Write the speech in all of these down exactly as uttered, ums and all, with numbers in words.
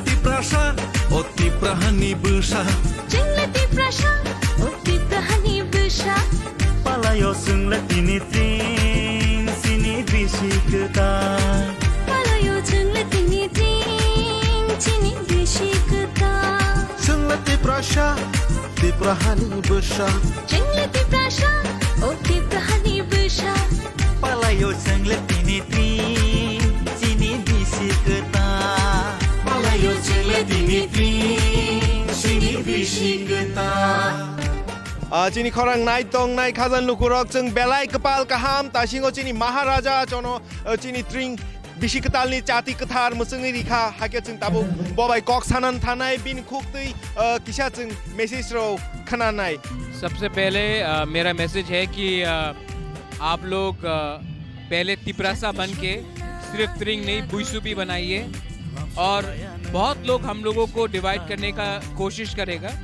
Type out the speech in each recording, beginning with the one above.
Tiprasa, o Tipra hani bwsa. Chwng le Tiprasa, o Tipra hani bwsa. Palaio chwng le tini tring, chini bisi kwtal. Palaio chwng le tini tring, chini bisi kwtal. Chwng le Tiprasa, Tipra hani bwsa. Chwng le Tiprasa, o Tipra hani bwsa. Palaio chwng le tini tring, chini bisi kwtal. Palaio chwng le tini tring, chini bisi kwtal. Ah, chini khorang nai tong nai khajani lukurok, chwng belai kwpal kaham, taisingo chini Maharaja chono, ah, chini tring bisi kwtalni chati kwthar mwchwngwi rikha, hakhe chwng tabuk bo bai kok sanani thanai, bini khuktwi, ah, kisa chwng message rok khwnanai. सबसे पहले, अ, मेरा मैसेज है कि, अ, आप लोग, अ, पहले तिपरासा बन के सिर्फ त्रिंग नहीं, बुइसु भी बनाइए। और बहुत लोग हम लोगों को डिवाइड करने का कोशिश करेगा,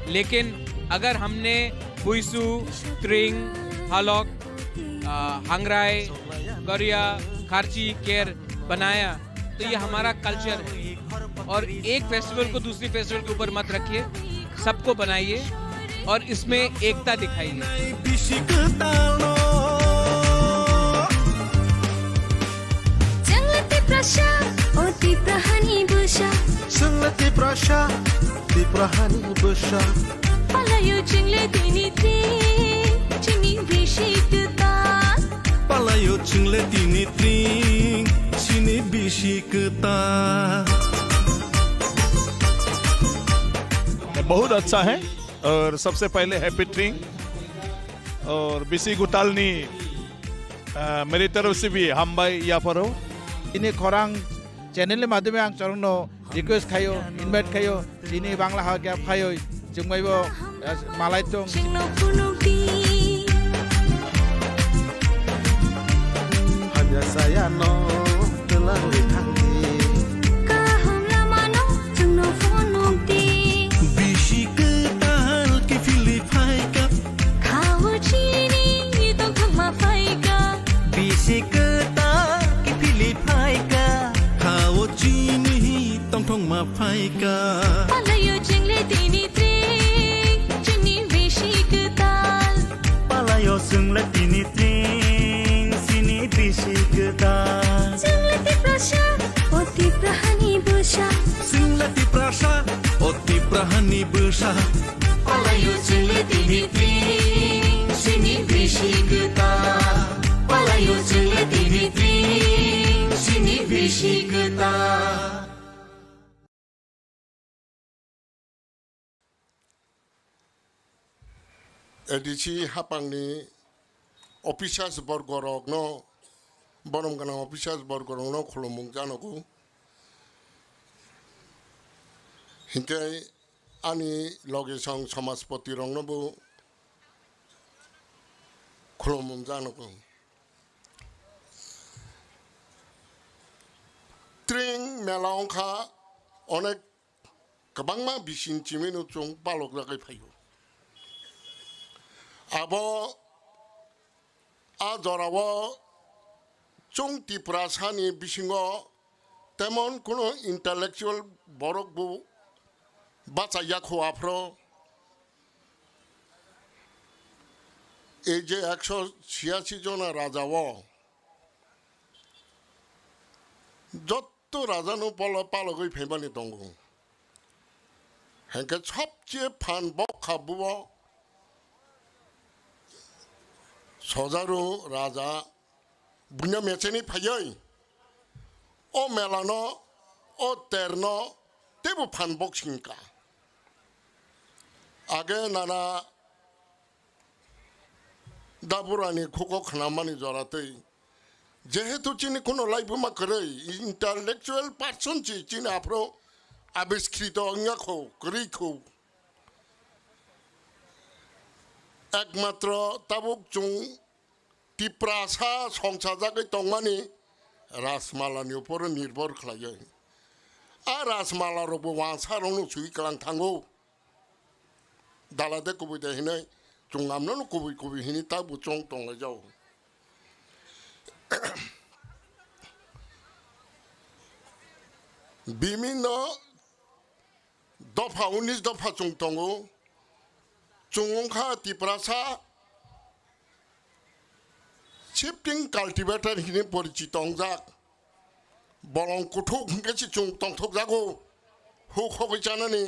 लेकिन अगर हमने बुइसु, त्रिंग, हालॉक, अ, हंगराई, गरिया, खारची, केर बनाया, तो ये हमारा कल्चर है। और एक फेस्टिवल को दूसरी फेस्टिवल के ऊपर मत रखिए, सबको बनाइए और इसमें एकता दिखाइए। Chwng le Tiprasa, o Tipra hani bwsa. Chwng le Tiprasa, Tipra hani bwsa. Palaio chwng le tini tring, chini bisi kwtal. Palaio chwng le tini tring, chini bisi kwtal. बहुत अच्छा है और सबसे पहले हैप्पी ट्रिंग और बिसी गुतालनी, अ, मेरी तरफ से भी हम भाई या पर हो। Ini khorang channel ni madhyome ang chorokno request khaio, invite khaio, chini Bangla ha khe phaioi, chwng bai bo, eh, malai tong. Chwngno phunukdi. Hamya sayano twlangwi thangdi. Kaham lamano chwngno phunukdi. Bisi kwtal kiphilwi phaikha. Khao chini tongthokma phaikha. Bisi kwtal kiphilwi phaikha. Khao chini tongthokma phaikha. Palaio chwng le tini tring, chini bisi kwtal. Palaio chwng le tini tring, chini bisi kwtal. Chwng le Tiprasa, o Tipra hani bwsa. Chwng le Tiprasa, o Tipra hani bwsa. Palaio chwng le tini tring, chini bisi kwtal. Palaio chwng le tini tring, chini bisi kwtal. A D C hapangni officers borgorokno, borom gwnang officers borgorokno khulumung janogo. Hinkhe ani loge song samajpatiroknobo khulumung janogo. Tring mela wngkha onek kwbangma bising chimino chwng palok jagwi phaio. Abo a jorao chwng Tiprasani bisingo temon kuno intellectual borok bo bachai ya kho aphro. Ei je ekso chiyasi jona rajao jotto rajano polo palogwi phaimani tongo. Hinkhe sobche phan bokha buo Sojaru raja buino mecheni phaiwi o melano, o terno teibo phan bok singka. Age nana Daburani khuko khnamani joratwi. Jehetu chini kuno laibuma kwrwi, intellectual person si chini aphro abiskrito wngya kho, kwrwi kho. Ekmatro tabuk chwng Tiprasa songsajagwi tongmani Rajmalani uporo nirbhor khlaiwi. A Rajmala rokbo wansa rokno sui klang thango. Dala de kubui de hinwi chwng amno no kubui kubui hinwi tabuk chwng tonglaijao. Bimino dopha unis dopha chwng tongo. Chwng wngkha Tiprasa shifting cultivator hinwi porichito wngjak. Bolong kuthuk hinkhe se chwng tongthokjago huk hogwi chanani.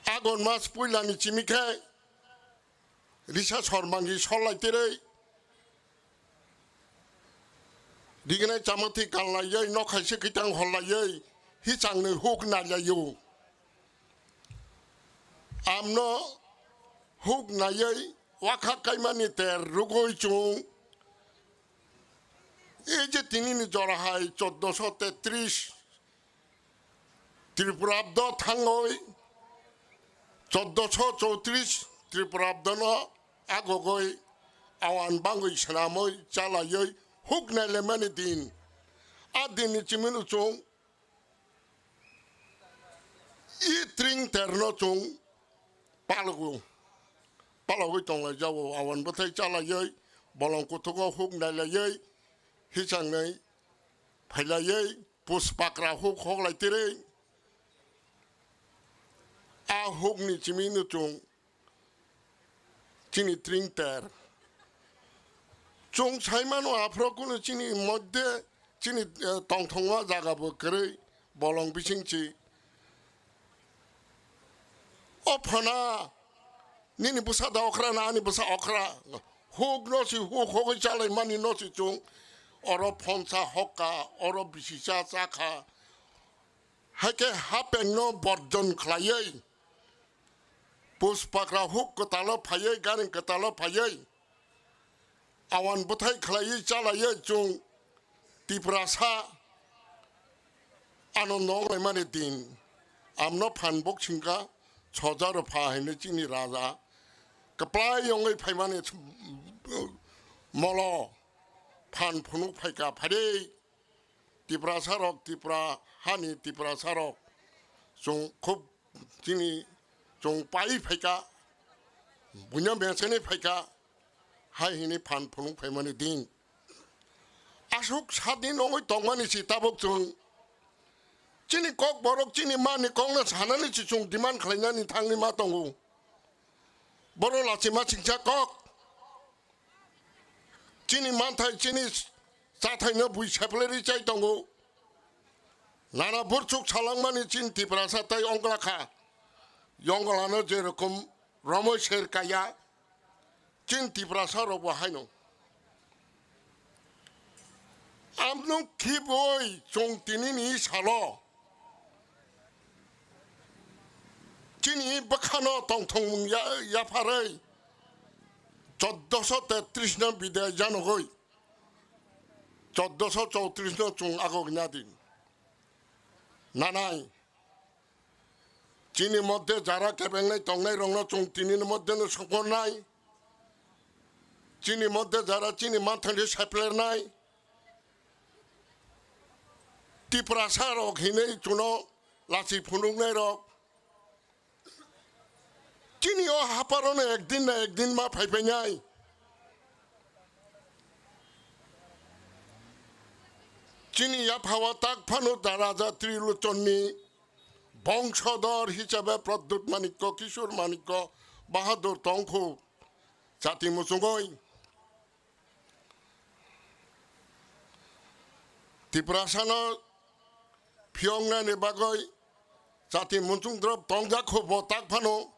Agon mas puilani chimi khe risa sormangi sollai terei rignai chamathi kanlaiwi nokhaise kitang hollaiwi hichangnwi huk nailaio. Amno huk naiwi wakha kaimani ter rugwi chwng ei je tinini jora hai choddoso tetris Tripura abdo thangwi choddoso chowtris Tripura abdono agogwi awan bangwi swnamwi chalaiwi huk nailaimani din. A dinni chimino chwng i tring terno chwng palogo, palogwi tonglai jago, awan bwthai chalaiwi bolong kuthugo huk nailaiwi hichangnai phailaiwi puspakra huk hoklai tirwi. A hukni chimino chwng chini tring ter. Chwng sai mano aphro kunu chini moddhe chini, eh, tongthokma jaga bo kwrwi bolong bising chi. O phana nini bwsa da okra na ani bwsa okra. Huk no si huk hogwi chalai mani no si chwng. Oro phonsa hokka, oro bisisa chakha. Haikhe hapengno borjon khlaiwi, puspakra huk kwtalo phaiwi, garing kwtalo phaiwi, awan bwthai khlaiwi chalaiwi chwng Tiprasa anondo wnglaimani din. Amno phan boksingka sojaro pha hinwi chini raja kwplai wngwi phaimani molo phan phunuk phaika phari. Tiprasa rok, Tripura hani Tiprasa rok chwng khub chini chwng pai phaika, buino mechani phaika, hai hini phan phunuk phaimani din. Aswk sadin wngwi tongmani si tabuk chwng chini kok borok chini mani kokno sanani si chwng demand khlainani thangwi ma tongo. Boro lachima chingsa kok. Chini manthai, chini chathaino bui sepleri chai tongo. Nana burchuk salangmani chini Tiprasa tai ongla kha. Yonglano jerokom romoi ser kaya, chini Tiprasa rokbo haino. Amno khiboi chwng tinini salo. Chini bwkhano tongthokmung ya-, yapharwi choddoso tetris no bidai janogwi choddoso chowtris no chwng agok nadi. Nanai. Chini moddhe jara kebengnai tongnai rokno chwng tinini moddhe no sokonnai. Chini moddhe jara chini manthangni seplernai. Tiprasa rok hinwi chuno lachi phunuknai rok. Chini o haparo no ekdin na ekdin ma phaipainai. Chini yaphao tak phano da Raja Trilochonni bongsodor hisabe Pradyut Manikya, Kishore Manikya Bahadur tongkhu chati muchungoi. Tiprasano phiyongnani bagwi chati muchung drop tongjak kho bo tak phano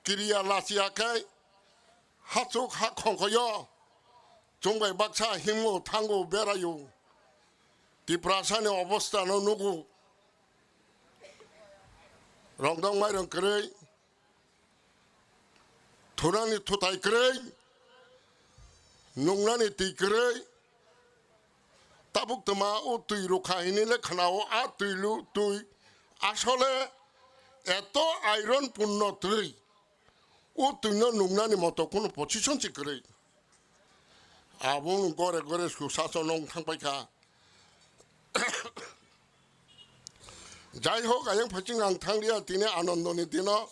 kiriya lachiya khe hachuk ha khongkhoyo chwngbai baksa himgo thango berayo. Tiprasani obostano nugo. Rongdong mairong kwrwi, thunani thutai kwrwi, nungnani twi kwrwi, tabuk twma o twi rukha hinwi le khwnao, a twi lu twi asole eto iron punno twi. O twino nungnani moto kunu position se kwrwi. Abo no gore gore susason wng thang paikha. Jai hok, ayang phaiching ang thang liya, tini Anandoni dino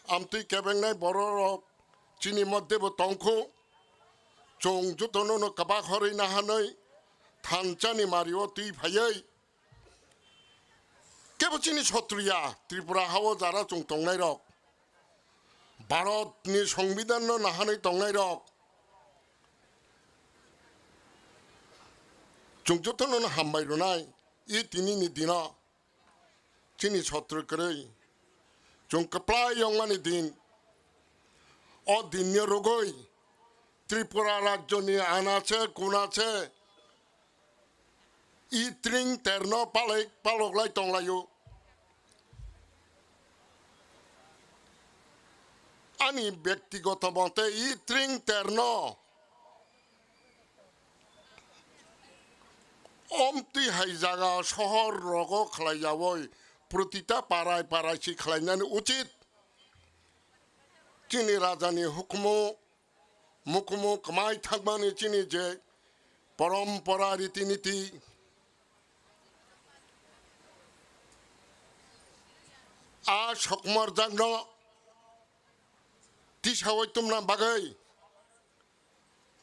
amtwi kebengnai bororok chini moddhe bo tongkhu. Chwng jotono no kwbak horwi nahanwi thansa ni mario twi phaiwi Kebo chini sotru ya, Tripura hao jara chwng tongnairok, Bharatni Songbidanno nahanwi tongnairok, chwng jotono hambai rwnai. I tinini dino chini sotru kwrwi chwng kwplai yongmani din. O dinni rwgwi Tripura rajyoni anache kunache i tring terno palai paloklai tonglaio. Ani byaktigoto mote i tring terno omtwi hai jaga sohor rogo khlai yaui protita parai parai si khlainani uchit. Chini rajani hukumu mukumu kwmai thangmani chini je porompora riti niti, a sokmorjakno tisaui tumna bagwi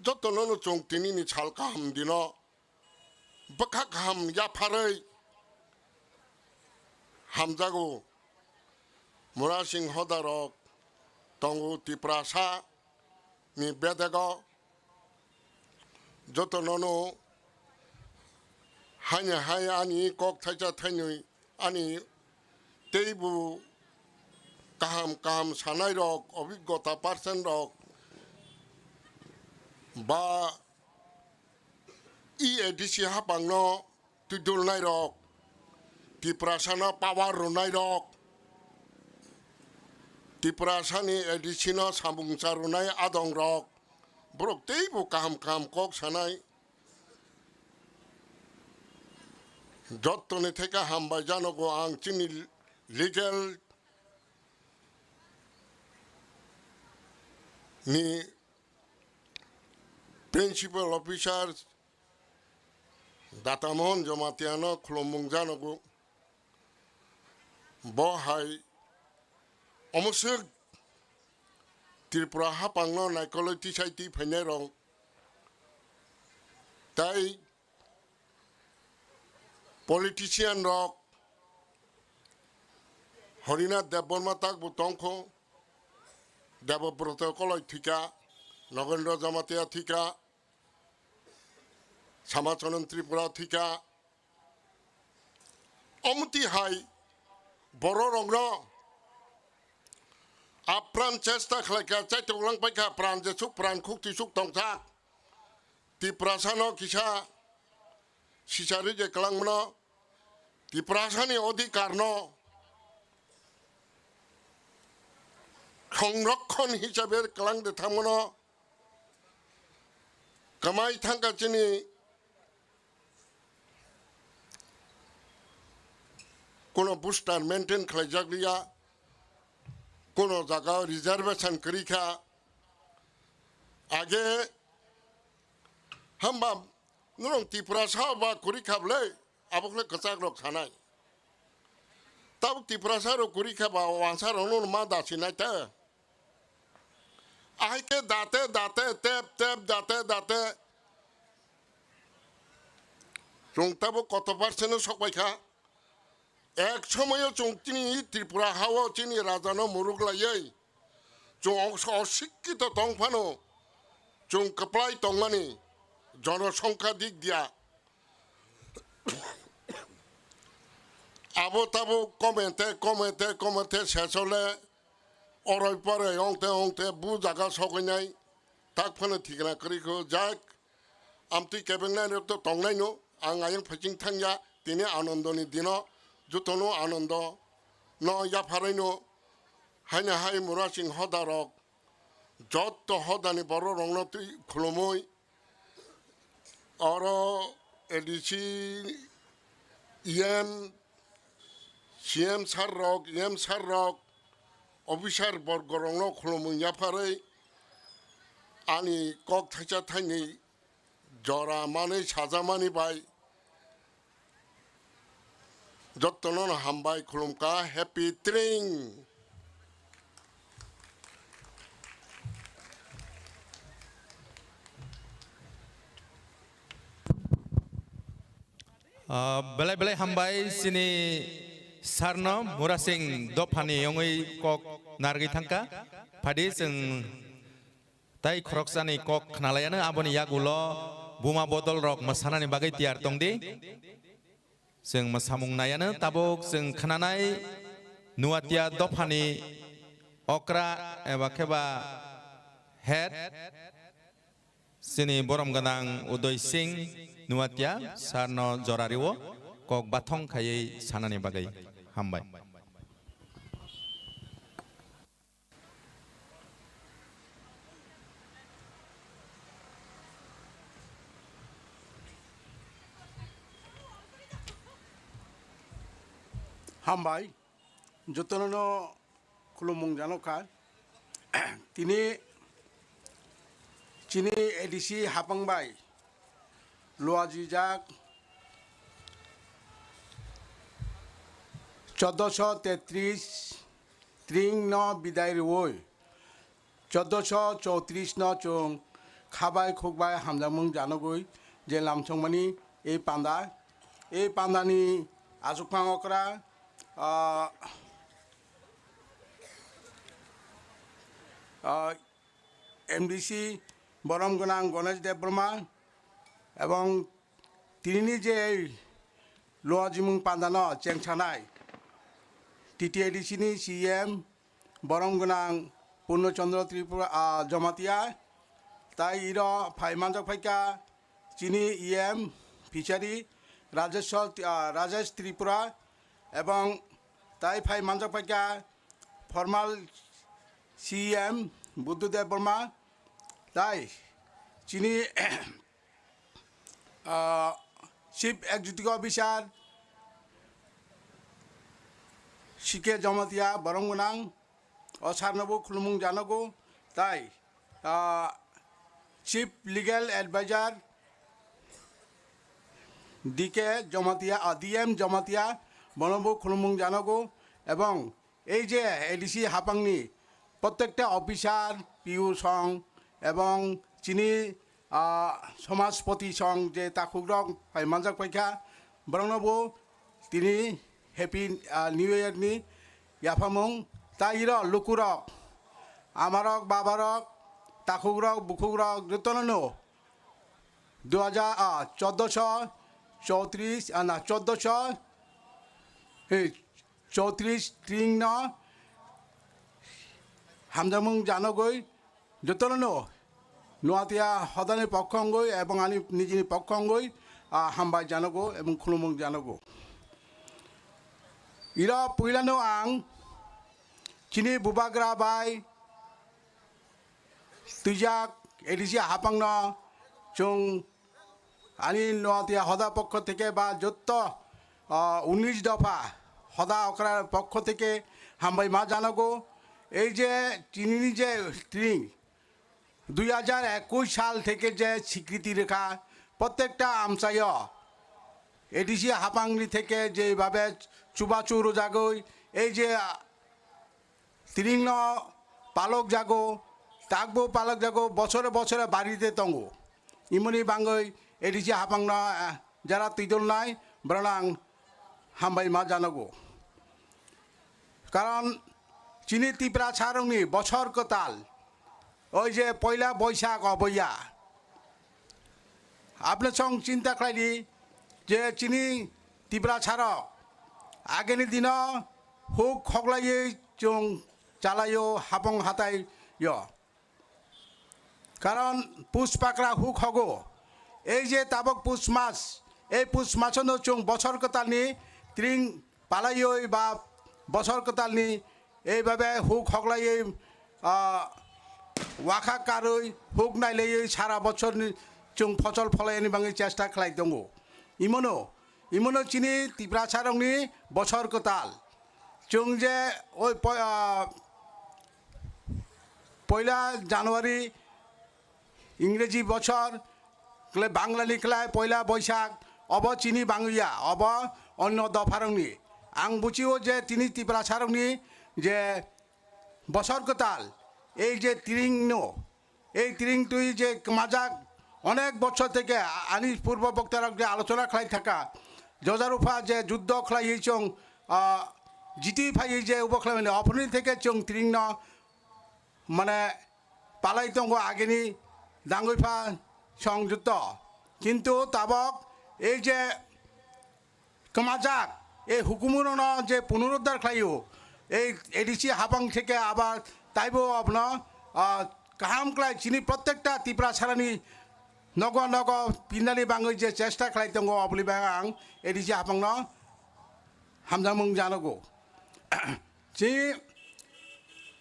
jotono no chwng tinini sal kaham dino bwkha kaham yapharwi hamjago. Murasing hodarok tongo Tiprasa ni bedego, jotonono haini hai ani kok thaisa thainwi ani teibo kaham kaham sanai rok, obiggota person rok ba E A D C hapangno twidulnairok, Tiprasano power rwnairok, Tiprasani A D C no samung cha rwnai adongrok, borok teibo kaham kaham kok sanai. Jottoni theke hambai janogo ang chini legal ni principal officer Data Mohan Jamatia no khulumung janogo. Bo hai omoswk Tripura hapang no naikolwi tisai twi phainai rok tai politician rok, Harinath Debbarma tak bo tongkho, Debobroto Koloi thwikha, Nogendra Jamatia thwikha, Samacharan Tripura thwikha. Omti hai borok rokno apran chesta khlaikha, chaitok langpaikha, pran jesuk pran khuk tisuk tongthak. Tiprasano kisa sisari je kwlangmano Tiprasani odhikarno sonrokhon hisabe kwlangde thangmano kwmai thangkha chini kuno booster maintain khlaijakliya, kuno jaga reservation kwrwikha. Age hamba norok Tiprasa ba kwrwi kha bwle, abo khle kwchak rok sanai. Tabuk Tiprasa rok kwrwi kha ba wansa rok no ma dasi nai ta. Ahai khe date date tep tep date date chwng tabuk koto percent no sok pai kha. Ek somoyo chwng chini Tripura hao chini raja no muruk laiwi chwng os-, osikkito tong phano chwng kwplai tongmani jonosongkha dik dia. Abo tabuk komete komete komete sesole oroi poroi ongte ongte bu jaga sogwinai tak phano thikna kwrwi kho. Jak amtwi kebengnai rok to tongnaino, ang ayang phaiching thangya, tini anandoni dino jotono anando no yapharwi no haino hai mura sing hoda rok jotto hodani borok rokno twi khulumui oro A D C, E M, C M sir rok, E M sir rok, officer borgo rokno khulumui yapharwi ani kok thaisa thainwi jora manwi sajamani bai jottono no hambai khulumkha, happy tring. Ah, belai belai hambai chini Sarno Murasing dophani wngwi kok narwgwi thangkha. Phadi chwng tai khoroksani kok khnalaiano, aboni yagulo buma bodolrok mwsanani bagwi tiyar tongdi. Chwng mwsamung naiano tabuk chwng khnanai Nuatia dophani okra eba kheba head. Chini borom gwnang Udoy Singh Nuatia sarno jora rio, kok bathong khaiwi sanani bagwi. Hambai. Hambai, jotono no khulumung janokha. Tini chini A D C hapang bai luajijak choddoso tetris tring no bidai rwui, choddoso chotris no chwng khabai khukbai hamjakmung janogwi je lamsongmani ei panda, ei pandani aswkphang okra, ah, ah, M D C borom gwnang Ganesh Debbarma ebong tinini je luajimung pandano chengsanai T T A D C ni C M borom gwnang Purno Chandra Tripura, ah, Jamatia, tai iro phai manjak phaikha chini E M Fishery Rajeshwar, ah, Rajesh Tripura, ebong tai phai manjak phaikha formal C M Buddhadev Debbarma, tai chini ah, Chief Executive Officer C K Jamatia borom gwnang, o sarnobo khulumung janogo, tai, ah, Chief Legal Advisor D K Jamatia, ah, D M Jamatia, bonobo khulumung janogo, ebong ei je A D C hapangni prottekta officer, P O song ebong chini, ah, somaspoti song je takhukrok phai manjak paikha, boroknobo tini Happy, ah, New Year ni yaphamung. Tai iro lukurok, amarok, babarok, takhukrok, bukhukrok jotono no dui hajar, ah, choddoso chotris, ah, na, choddoso, eh, chotris tring no hamjakmung janogwi jotono no Nuatia hodani pokho wngwi ebong ani nijini pokho wngwi, ah, hambai janogo ebong khulumung janogo. Iro puilano ang chini bubagra bai twijak A D C hapangno chwng ani Nuatia hoda pokho theke ba jotto, ah, unis dopha hoda okra pokho theke hambai ma janogo. Ei je chinini je tring dui hajar ekush sal theke je sikriti rekha, prottekta amchaio A D C hapangni theke jeibabe chubachu rwjagwi ei je tringno palok jago, takbo palok jago, bosore bosore barite tongo. Imoni bangwi A D C hapangno, eh, jara twidolnai, borokno ang hambai ma janogo. Karon chini Tiprasarokni bosor kwtal, oi je poila Boisak oboya, apne song chinta khlaidi je chini Tiprasarok ageni dino huk khoklaiwi chwng chalaio hapong hataio. Karon Puspakra huk hogo. Ei je tabok Pus mas, ei Pus masono chwng bosor kwtalni tring palaiwi ba bosor kwtalni eibabe huk hoklaiwi, ah, wakha karwi huk nailaiwi sara bosorni chwng phosol pholaini bagwi chesta khlai tongo. Imono, imono chini Tiprasarokni bosor kwtal. Chwng je oi po-, ah, poila January, Ingreji bosor, kle Banglani khlai poila Boisak, obo chini bangya, obo onno dopharokni. Ang buchio je tini Tiprasarokni je bosor kwtal, ei je tringno, ei tring twi je kwmajak, onek bochor theke ani purbo boktarok je alochona khlai thaka, jojarupha je juddho khlaiwi chwng ah, jiti phaiwi je ubo khlaimani, ophorni theke chwng tringno mane palai tongo agini dangwi pha song jutto. Kintu tabok ei je kwmajak, ei hukumu rokno je punoruddhar khlaio, ei A D C habang theke abar taibo abono, ah, kaham khlai chini prottekta Tiprasarani nogo nogo pinnani bangwi je chesta khlai tongo, oboni bagwi ang A D C habangno hamjakmung janogo. Chini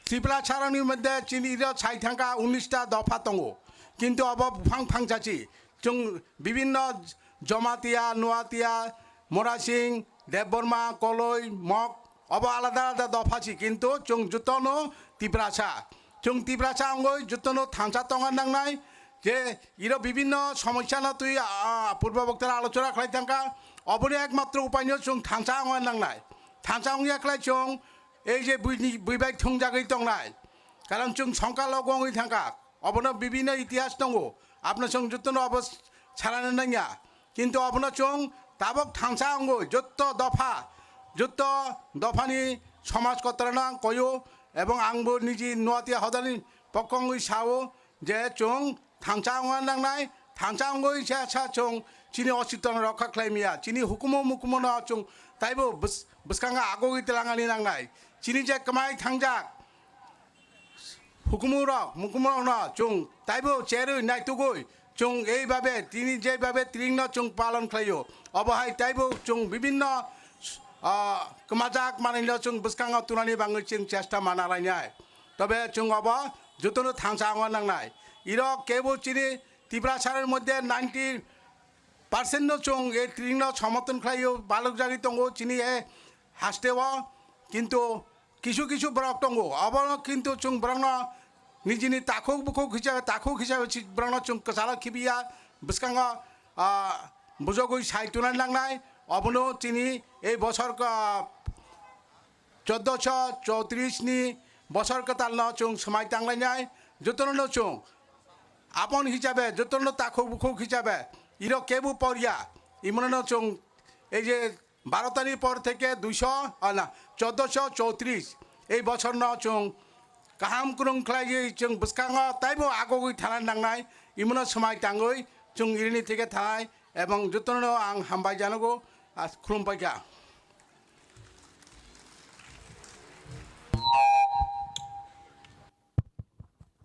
Tiprasarani moddhe chini iro sai thangkha unista dopha tongo, kintu obo buphang phangchachi. Chwng bibinno Jomatia, Nuatia, Morasing, Debbarma, Koloi, Mok, obo alada alada dopha si, kintu chwng jotono Tiprasa. Chwng Tiprasa wngwi jotono thansa tongna nangnai, je iro bibinno somosyano twi, ah, purbo boktara alochona khlai thangkha, oboni ekmatro upaino chwng thansa wngna nangnai. Thansa wngya khlai chwng ei je buini, buibai thwngjagwi tongnai, karon chwng songkha logo wngwi thangkha. Obono bibinno itihas tongo. Abono chwng jotono obo sanani nangya. Kintu obono chwng tabok thansa wngwi jotto dopha, jotto dophani somaj kotorano ang koyo, ebong angbo niji Nuatia hodani pokho wngwi sao je chwng thansa wngna nangnai, thansa wngwi sa sa chwng chini ositwno rokha khlai maya, chini hukumu mukumu no chwng taibo bws-, bwskango agogwi twlangani nangnai. Chini je kwmai thangjak, hukumu rok, mukumu rokno chwng taibo cherwi naitugwi chwng ei babe tini je babe tringno chwng palon khlaio. Obo hai taibo chwng bibinno, ah, kwmajak manwino chwng bwskango tunani bangwi chwng chesta mana lainai. Tobe chwng obo jotono thansa wngna nangnai. Iro kebo chini Tiprasarani moddhe ninety percent no chwng ei tringno somoton khlaio, balok jagwi tongo chini e hasteo, kintu kisu kisu borok tongo, obono kintu chwng borokno nijini takhuk bukhuk hisabe, takhuk hisabe si borokno chwng kwchalo khibiya, bwskango, ah, bujogwi sai tuna nangnai. Obono chini ei bosor, ah, choddoso chowtris ni bosor kwtalno chwng swmai tanglainai, jotono chwng apon hisabe, jotono takhuk bukhuk hisabe, iro kebo porya, imono chwng ei je baro tani por theke duiso, ah, na, choddoso chowtris, ei bosorno chwng kaham kwrwng khlaiwi chwng bwskango taibo agogwi thana nangnai, imono swmai tangwi chwng irini theke thanai, ebong jotono ang hambai janogo, ah, khulumpai kha.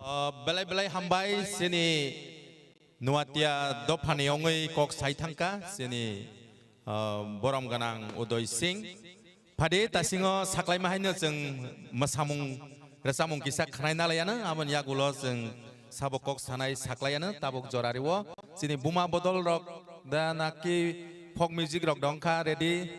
Ah, belai belai hambai, chini Nuatia dophani wngwi kok sai thangkha, chini, ah, borom gwnang Udoy Singh. Phadi tasingo saklaima haino chwng mwsamung rwchapmung kisa khwnai nalaiano, aboni yagulo chwng sabo kok sanai saklaiano, tabuk jora rio. Chini buma bodol rok da naki folk music rok dongkha ready.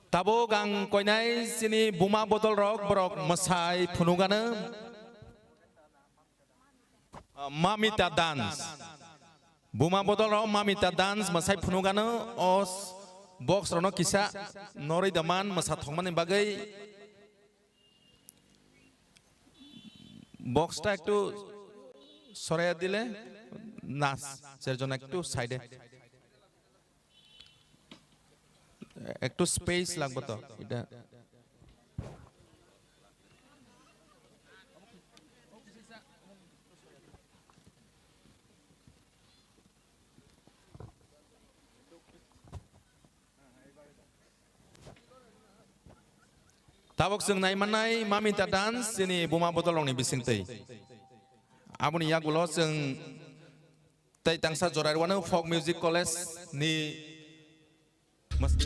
Tabuk ang koinai chini buma bodol rok borok mwsai phunukgano. Ah, Mamita Dance. Buma bodol rok Mamita Dance mwsai phunukgano o s-, box rokno kisa noroi da man mwsa thokmani bagwi. Box ta ektu soraya dile, nas, serjon ektu side e. একটু স্পেস লাগবে তো এটা। Tabuk chwng nai mannai Mamita Dance chini buma bodol rokni bisingtwi. Aboni yagulo chwng tei tangsa jorai rwano Folk Music College ni mas-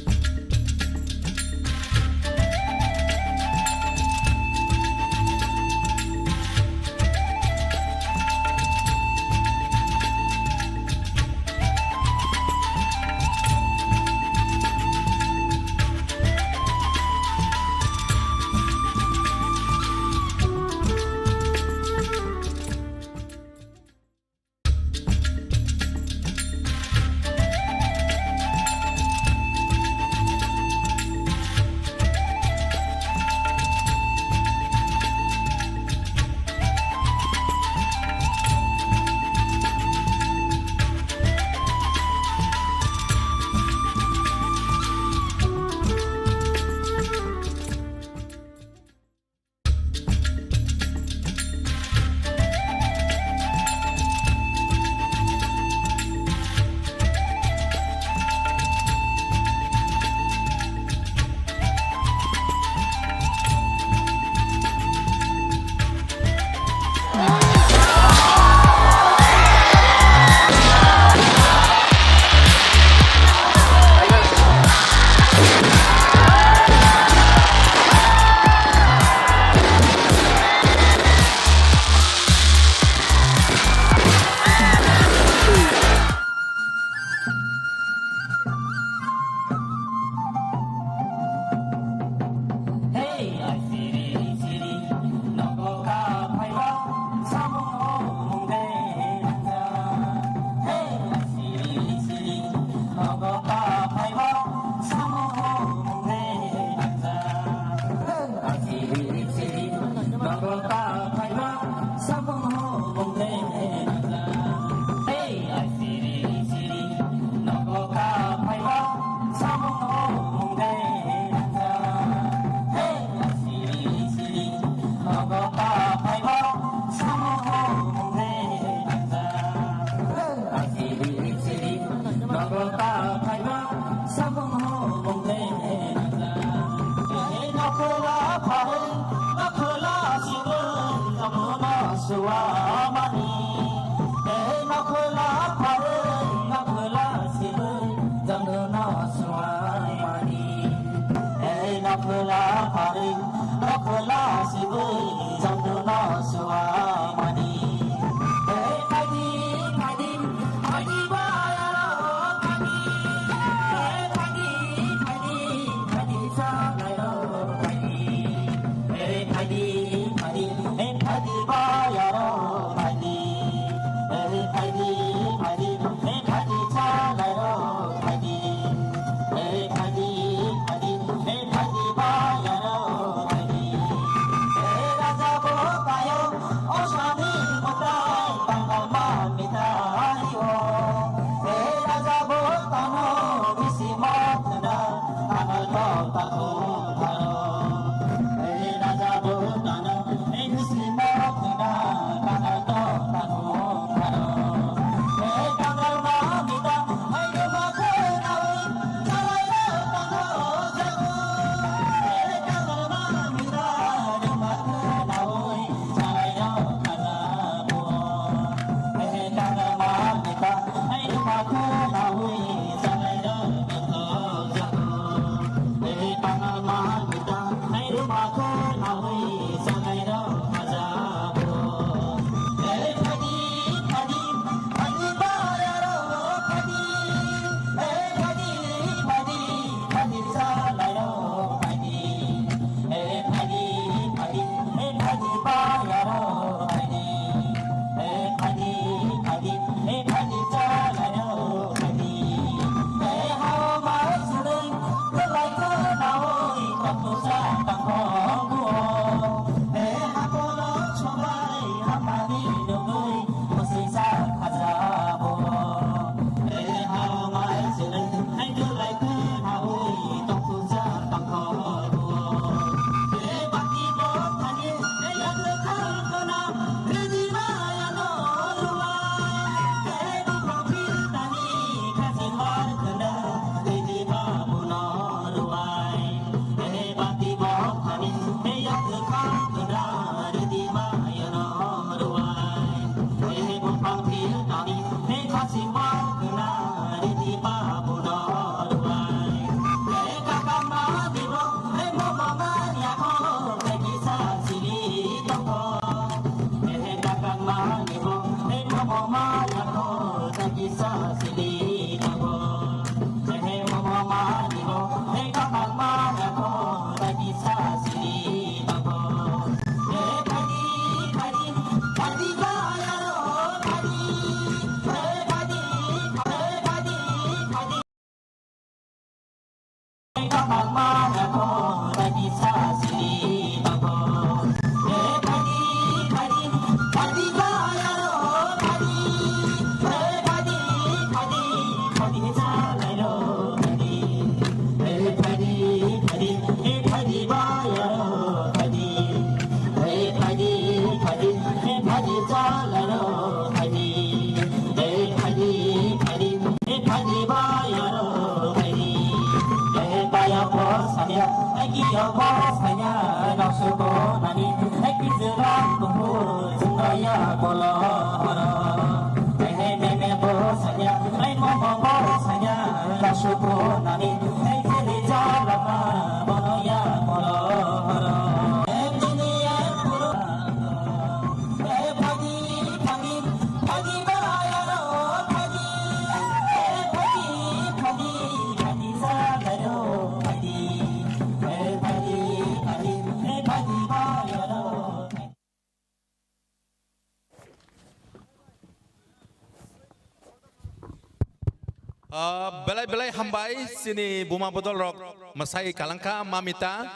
Ah, belai belai hambai chini buma bodol rok mwsai kalangkha mamita.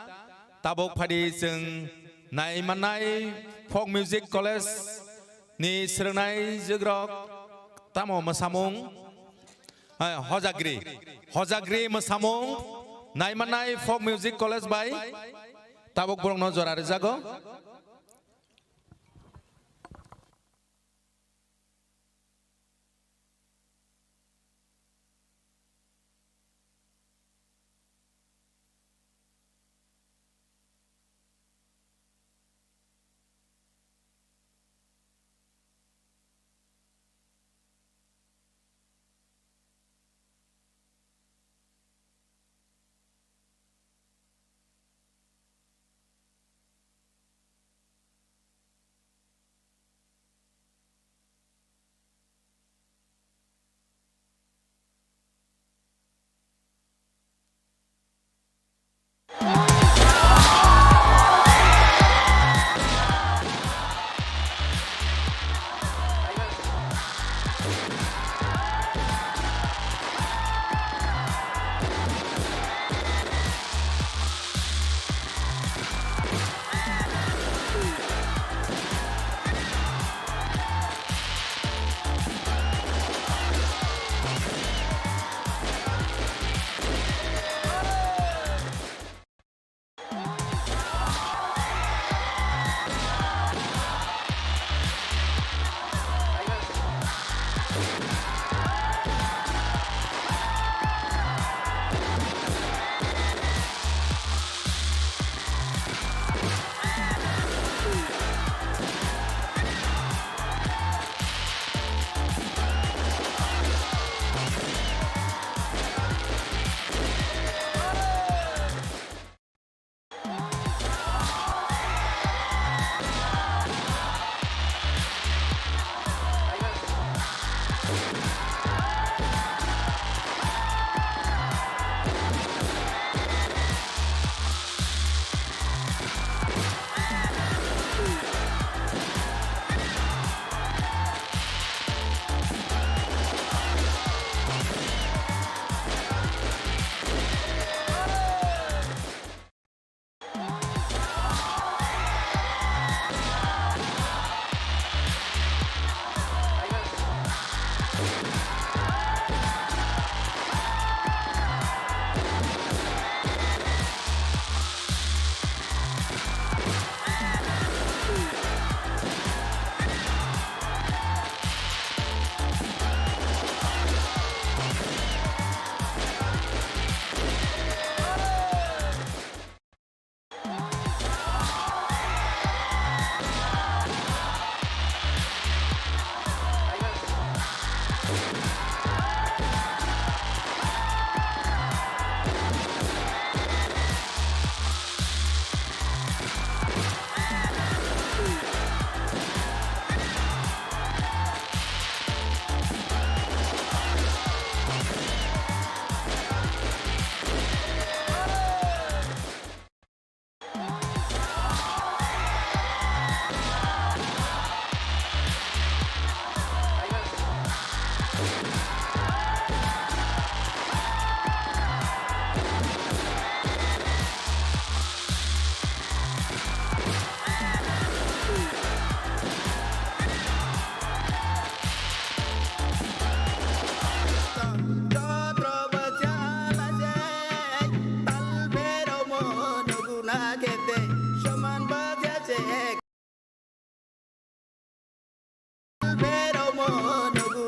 Tabuk phadi chwng nai mannai folk music college ni swrwngnai jwkrok tamo mwsamung, hai, Hojagri, Hojagri mwsamung nai mannai folk music college bai tabuk borokno jora rwjago.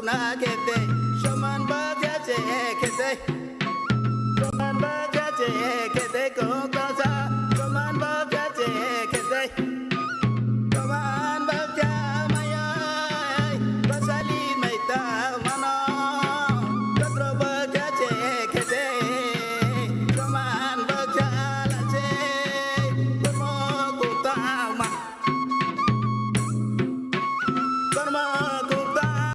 Na kete, soman bagya che kete. Soman bagya che kete, kong tasa. Soman bagya che kete. Soman bagya maya, basali mai ta mano. Kotro bagya che kete. Soman bagya la che. Komo kutama. Komo kutama.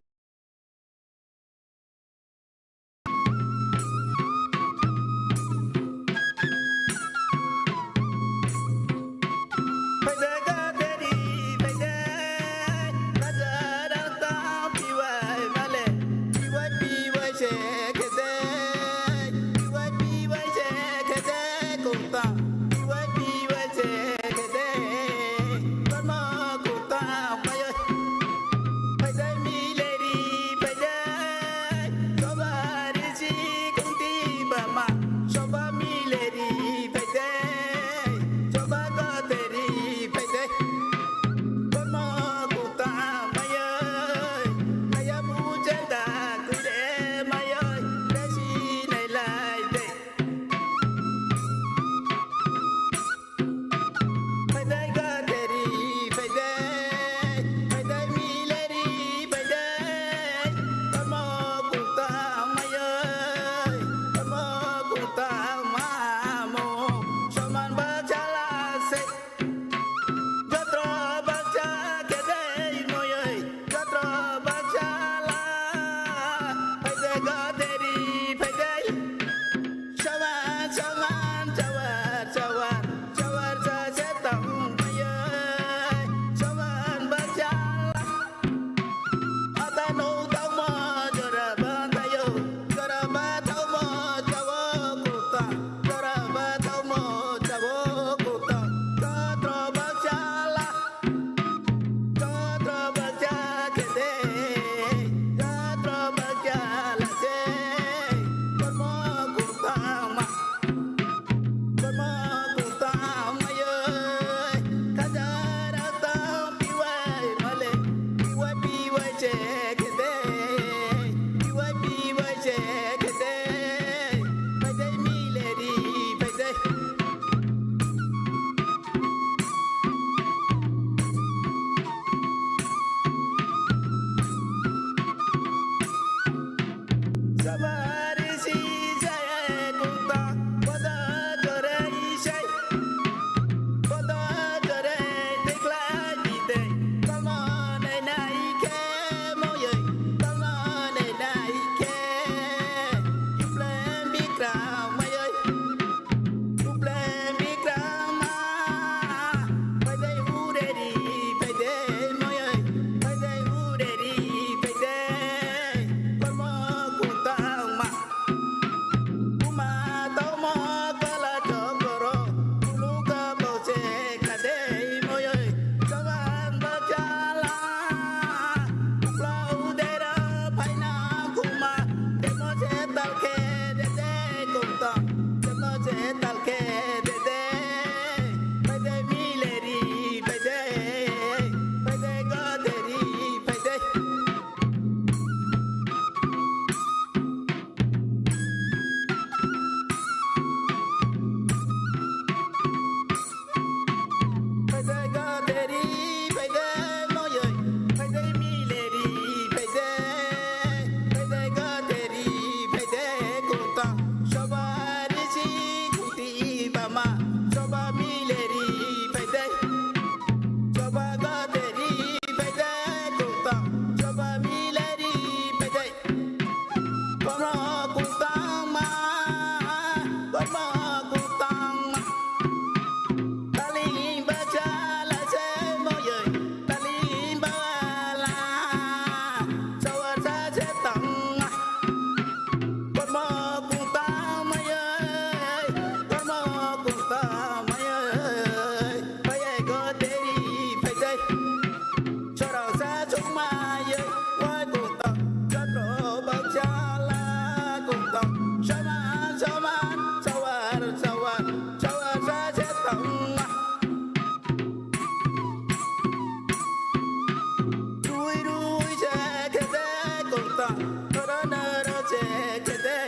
Noro noro se kede.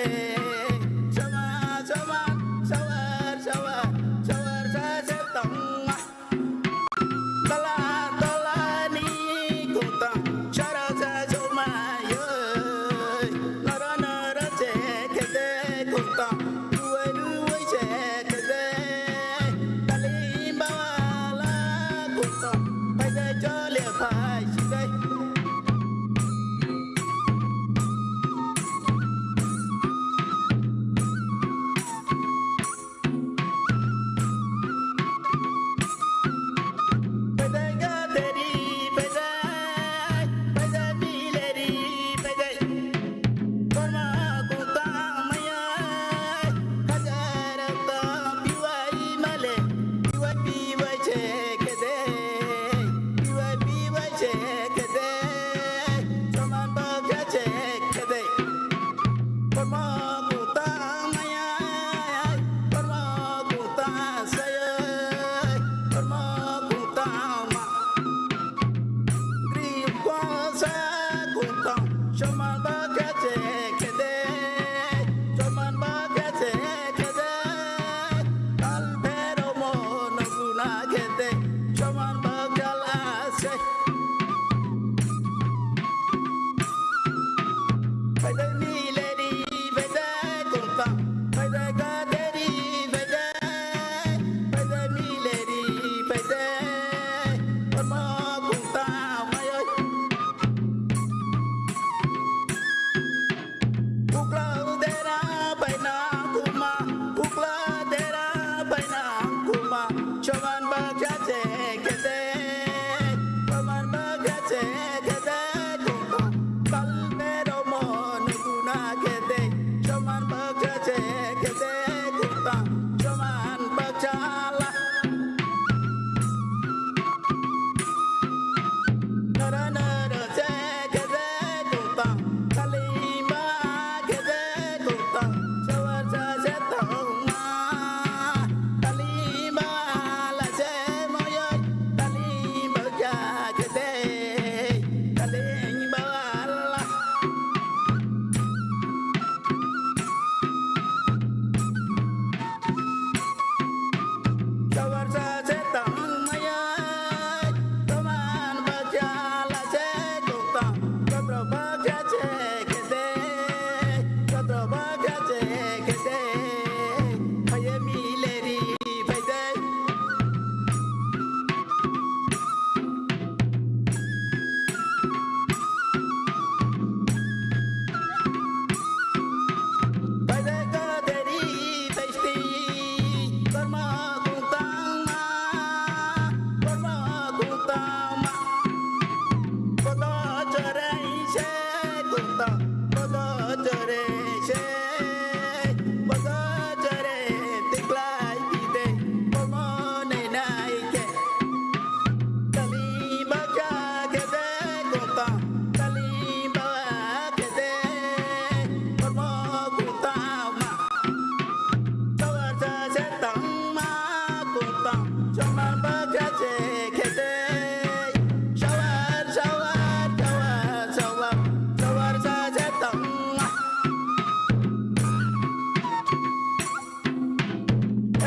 Soma soma, sawar sawar, sawar sa se tongma. Tola tola ni kutang, sara sa soma yo. Noro noro se kede kutang, ruwai ruwai se kede. Kalimba wala kutang, pai dai chole pai si dai. Paidai gaderi paidai, paidai mileri paidai. Korma kutang mayai, hajar tang piwai male, piwai piwai chekede, piwai piwai chekede, choman bagya chekede. Kormo kutang mayai, kormo kutang sayai, kormo kutang ma. Gripo sa kutang, choman bagya chekede, choman bagya chekede. Tal pero mono guna kede, choman bagya la se. Paidai mileri paidai kungtang, paidai gaderi paidai, paidai mileri paidai, kormo kungtang mayoi. Uklau dera paina kuma, ukla dera paina kuma, choman bagya chekede, choman bagya chekede, Kalbero mon guna kede, choman bagya chekede, kuta choman bachala. Nara nara chekede, kuta kalimba kede, kuta sawar sa setongma. Kalimba la se moyoi, kalimba kya kede. Kaleng bawala. Jawar sa se tang maya. Toman bakya la se tong tang. Jotro bakya che kede. Jotro bakya che kede. Paye mileri paide. Tali baka kede kota, tali bawa kede, kormo kota ma. Sawar sa se tang ma kota, choma baka che kede. Sawar, sawar, sawar, sawar, sawar sa se tang ma.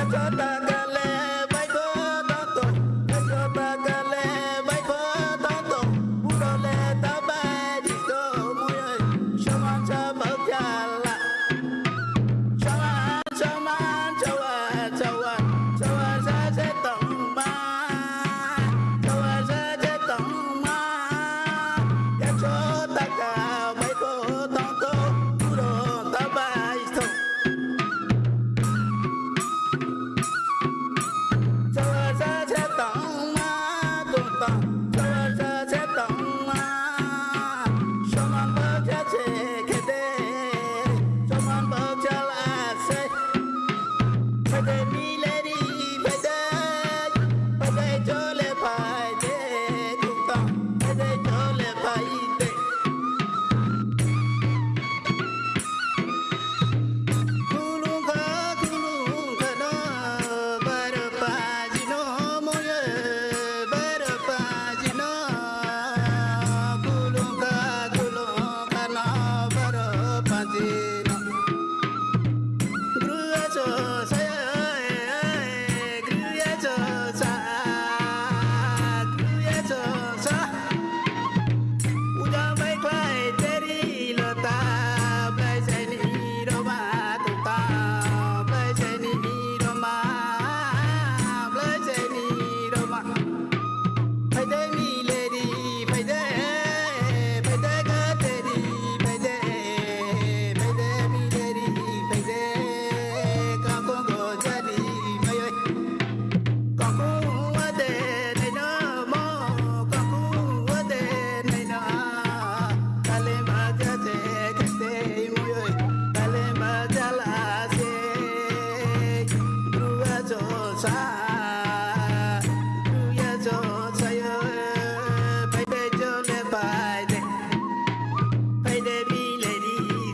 Ekota kale baiko tonto, ekota kale baiko tonto, burole tabai disko moyoi, soman sabak jala. Soman, soman, sowan, sowan, sowan sase tongma, sowan sase tongma, ekota ka baiko tonto, buro tabai to.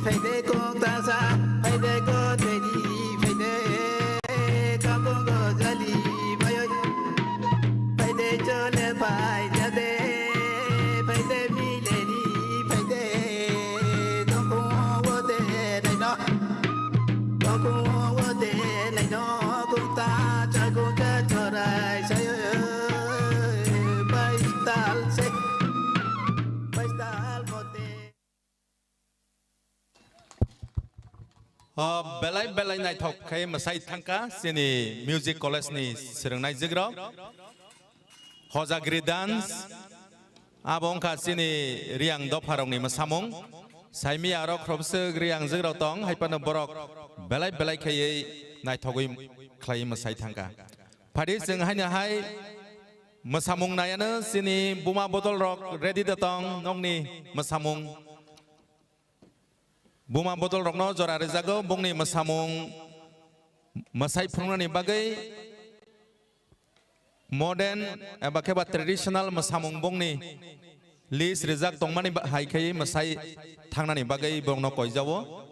Phaide kok tasa, phaide kok teri, phaide kabung gojali bayoi. Phaide chole phaide de, phaide mileni phaide. Tokong wode naino, tokong wode naino, kung ta cha kung cha chorai sayo. Baital se, baital mote. O belai belai naithok khe mwsai thangkha chini music college ni swrwngnai jigrok. Hojagri dance, abo wngkha chini Riyang dopharokni mwsamung. Saimia aro khoroksa Riyang jigrok tong, hai phano borok belai belai khaiwi naithogwi khlaiwi mwsai thangkha. Phadi chwng haino hai mwsamung naiano chini buma bodol rok ready da tong nokni mwsamung. Buma bodol rokno jora rijago bongni mwsamung mwsai phunuknani bagwi modern eba khe ba traditional mwsamung bongni list rijak tongmani ba-, hai khe mwsai thangnani bagwi borokno koijao.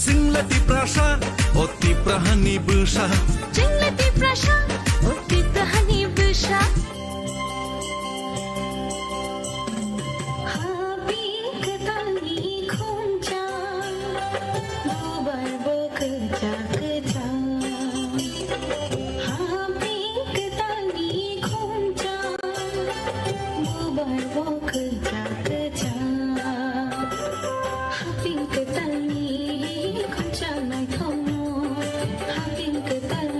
Chwngla Tiprasa, o Tiprahani bwsa. Chwngla Tiprasa, o Tiprahani bwsa. Habing kwtalni khumcha, bubar bo kwchak kwchak. Habing kwtalni khumcha, bubar bo kwchak kwchak. Habing kwtalni khumcha naithokno, habing kwtal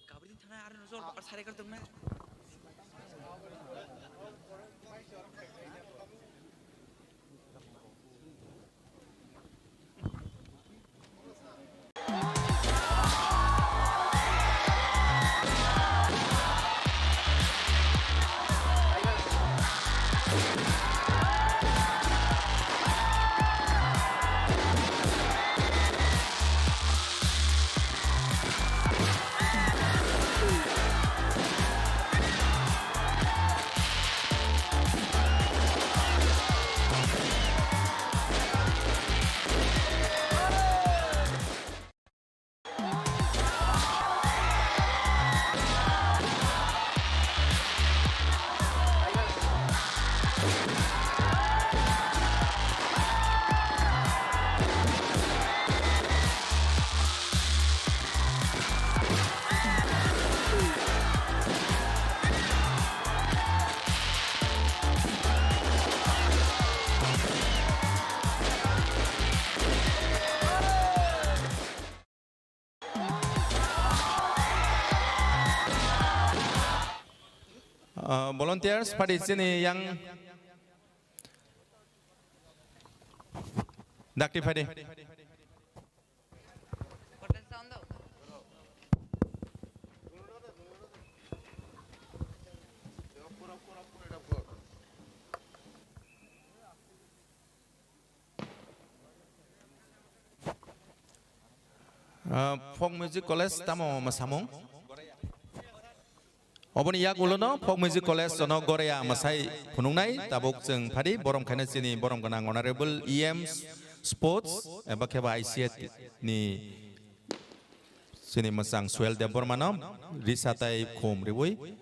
Kabri thana ar nojor bakar sare kar tongna. Ah, volunteers, phadi chini yang dakti phadi. Ah, Folk Music College tamo mwsamung? Oboni yak ulono Folk Music College jono Goreya mwsai phunuknai, tabuk chwng phadi borom khaina chini borom gwnang Honorable E M Sports eba kheba I C A ni chini mwchang Suel Debbarmano risa tai khum riwi.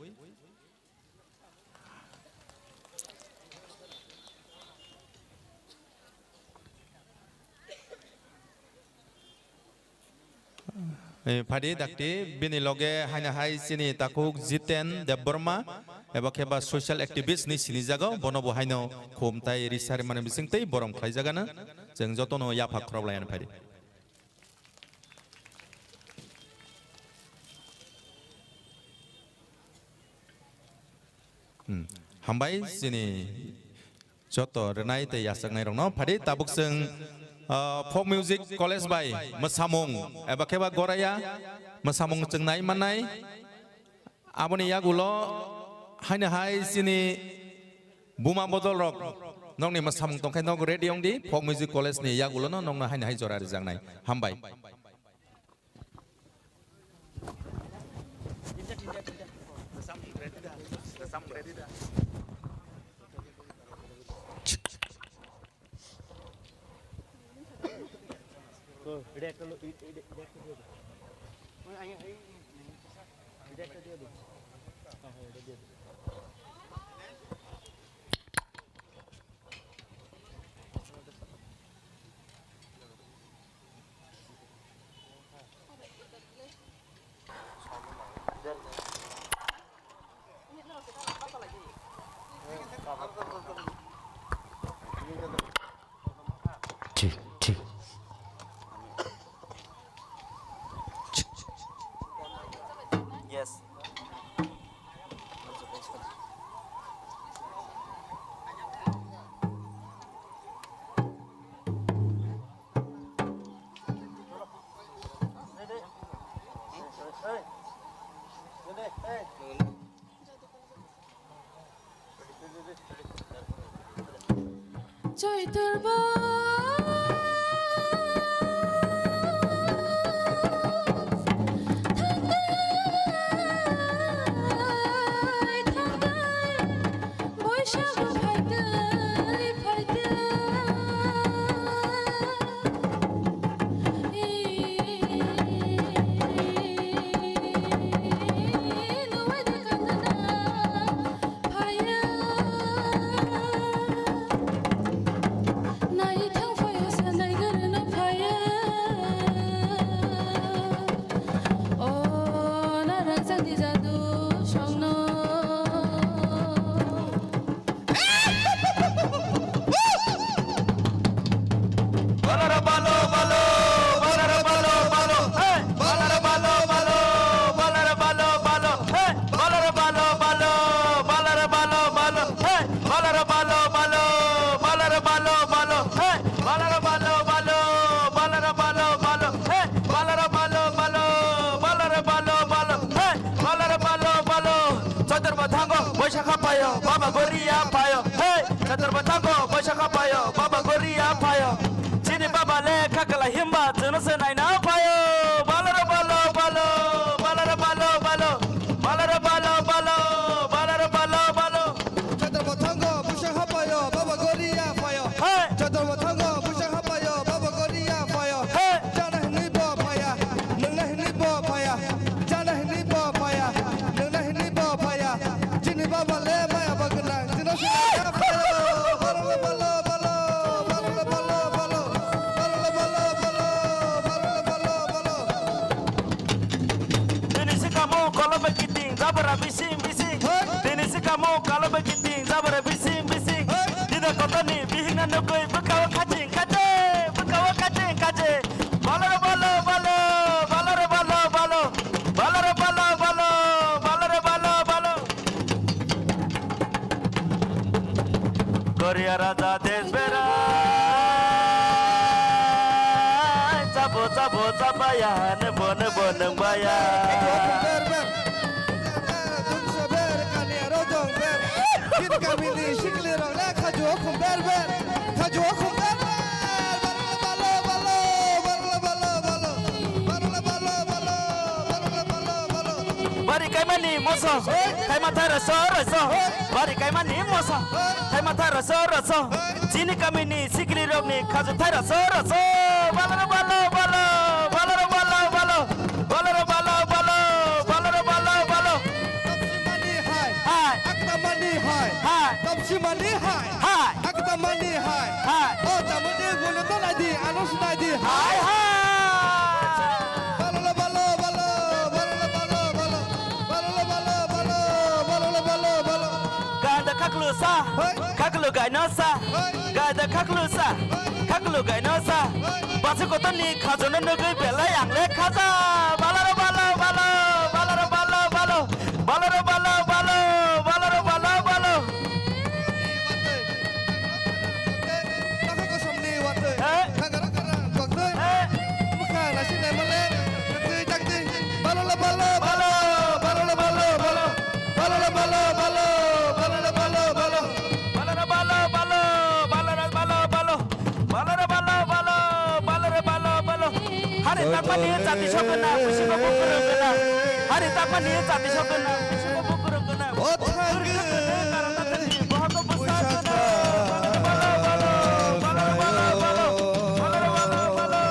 Eh, phadi dakti, bini loge haino hai chini takhuk Jiten Debbarma, eba kheba social activist ni sinijago, bono bo haino khum tai risa rimani bising tei borom khlaijagano, chwng jotono yapha khorok lai phadi. Hmm. Hambai chini joto rwnai tei yachaknai rokno. Phadi tabuk chwng, ah, Folk Music College bai mwsamung eba kheba Goraya mwsamung chwng nai mannai. Aboni yagulo haino hai chini buma bodol rok nokni mwsamung tongkhe nok ready wng di, Folk Music College ni yagulo no nokno haino hai jora rijaknai. Hambai. Thik, thik. Yes. Choitor ba thangdai, thangdai, Boisago phaidai, phaidai. Balaro balo, balo, balaro balo, balo, hey! Balaro balo, balo, balaro balo, balo, hey! Balaro balo, balo, balaro balo, balo, hey! Balaro balo, balo, balaro balo, balo, hey! Balaro balo, balo, balaro balo, balo, hey! Balaro balo, balo, balaro balo, balo, hey! Balaro balo, balo, Choitor bo thango, Boisakha phaio, Baba Goria phaio, hey! Choitor bo thango, Boisakha phaio, Baba Goria phaio. Chini Baba le kha kwlai himba, chwngno se naina phaio. Balaro balo, balo, balaro balo, balo, balaro balo, balo, balaro balo, balo. Choitor bo thango, Boisakha phaio, Baba Goria phaio. Hey! Choitor bo thango, Boisakha phaio, Baba Goria phaio. Hey! Chana hinwi bo phaya, nungna hinwi bo phaya, chana hinwi bo phaya, nungna hinwi bo phaya. Chini Baba le maya ba gwnang, chini se maya phaya. Balo, balo, balo, balo, balo, balo, balo, balo, balo, balo, balo, balo, balo. Tini se kamo kolom bai kiting, jabra bising, bising. Hey! Tini se kamo kolom bai kiting, jabra bising, bising. Hey! Dida kotoni bihingna nukui, bwkao kaching, kache, bwkao kaching, kache. Balaro balo, balo, balaro balo, balo. Balaro balo, balo, balaro balo, balo. Goria raja desh berai, chabo, chabo, chabaya, nebo, nebo, nungbaya. Ber, ber. Dungsa ber, kania rodong ber. Git kamini sikli rok le khajuo khum ber ber. Khajuo khum ber ber. Barla balo balo, barla balo balo. Barla balo balo, barla balo balo. Bari kaimani moso, kaima thai roso roso. Bari kaimani moso, kaima thai roso roso. Chini kamini sikli rokni khaju thai roso roso. Balaro balo balo, balaro balo balo. Balaro balo balo, balaro balo balo. Tapsimani hai. Hai. Aktamani hai. Hai. Tapsimani hai. Hai. Aktamani hai. Hai. O tamudi gulu to nai di, ano sunai di. Hai hai. Balo balo balo, balo balo balo. Balo balo balo, balo balo balo. Ganda khaklu sa. Hai. Khaklu gaino sa. Hai. Ganda khaklu sa. Hai. Khaklu gaino sa. Hai. Basi kotorni khajono nugui belai ang le khaja. Balaro balo balo, balaro balo balo. Balaro balo balo, balaro balo balo. Baka kosomni watwi. Eh? Kagara kara baktwi. Eh? Baka nasi nemale. Baktwi jaktwi. Balo la balo balo. Balo la balo balo. Balo la balo balo. Balo la balo balo. Balaro balo balo. Balaro balo balo. Balaro balo balo. Balaro balo balo. Hari takmani jati sokna, kusi babu kurung kena. Hari takmani jati sokna, kusi babu kurung kena. O thangwi. Kurung kena, karata tadi, bahako besar kena. Balaro balo balo. Balaro balo balo. Balaro balo balo.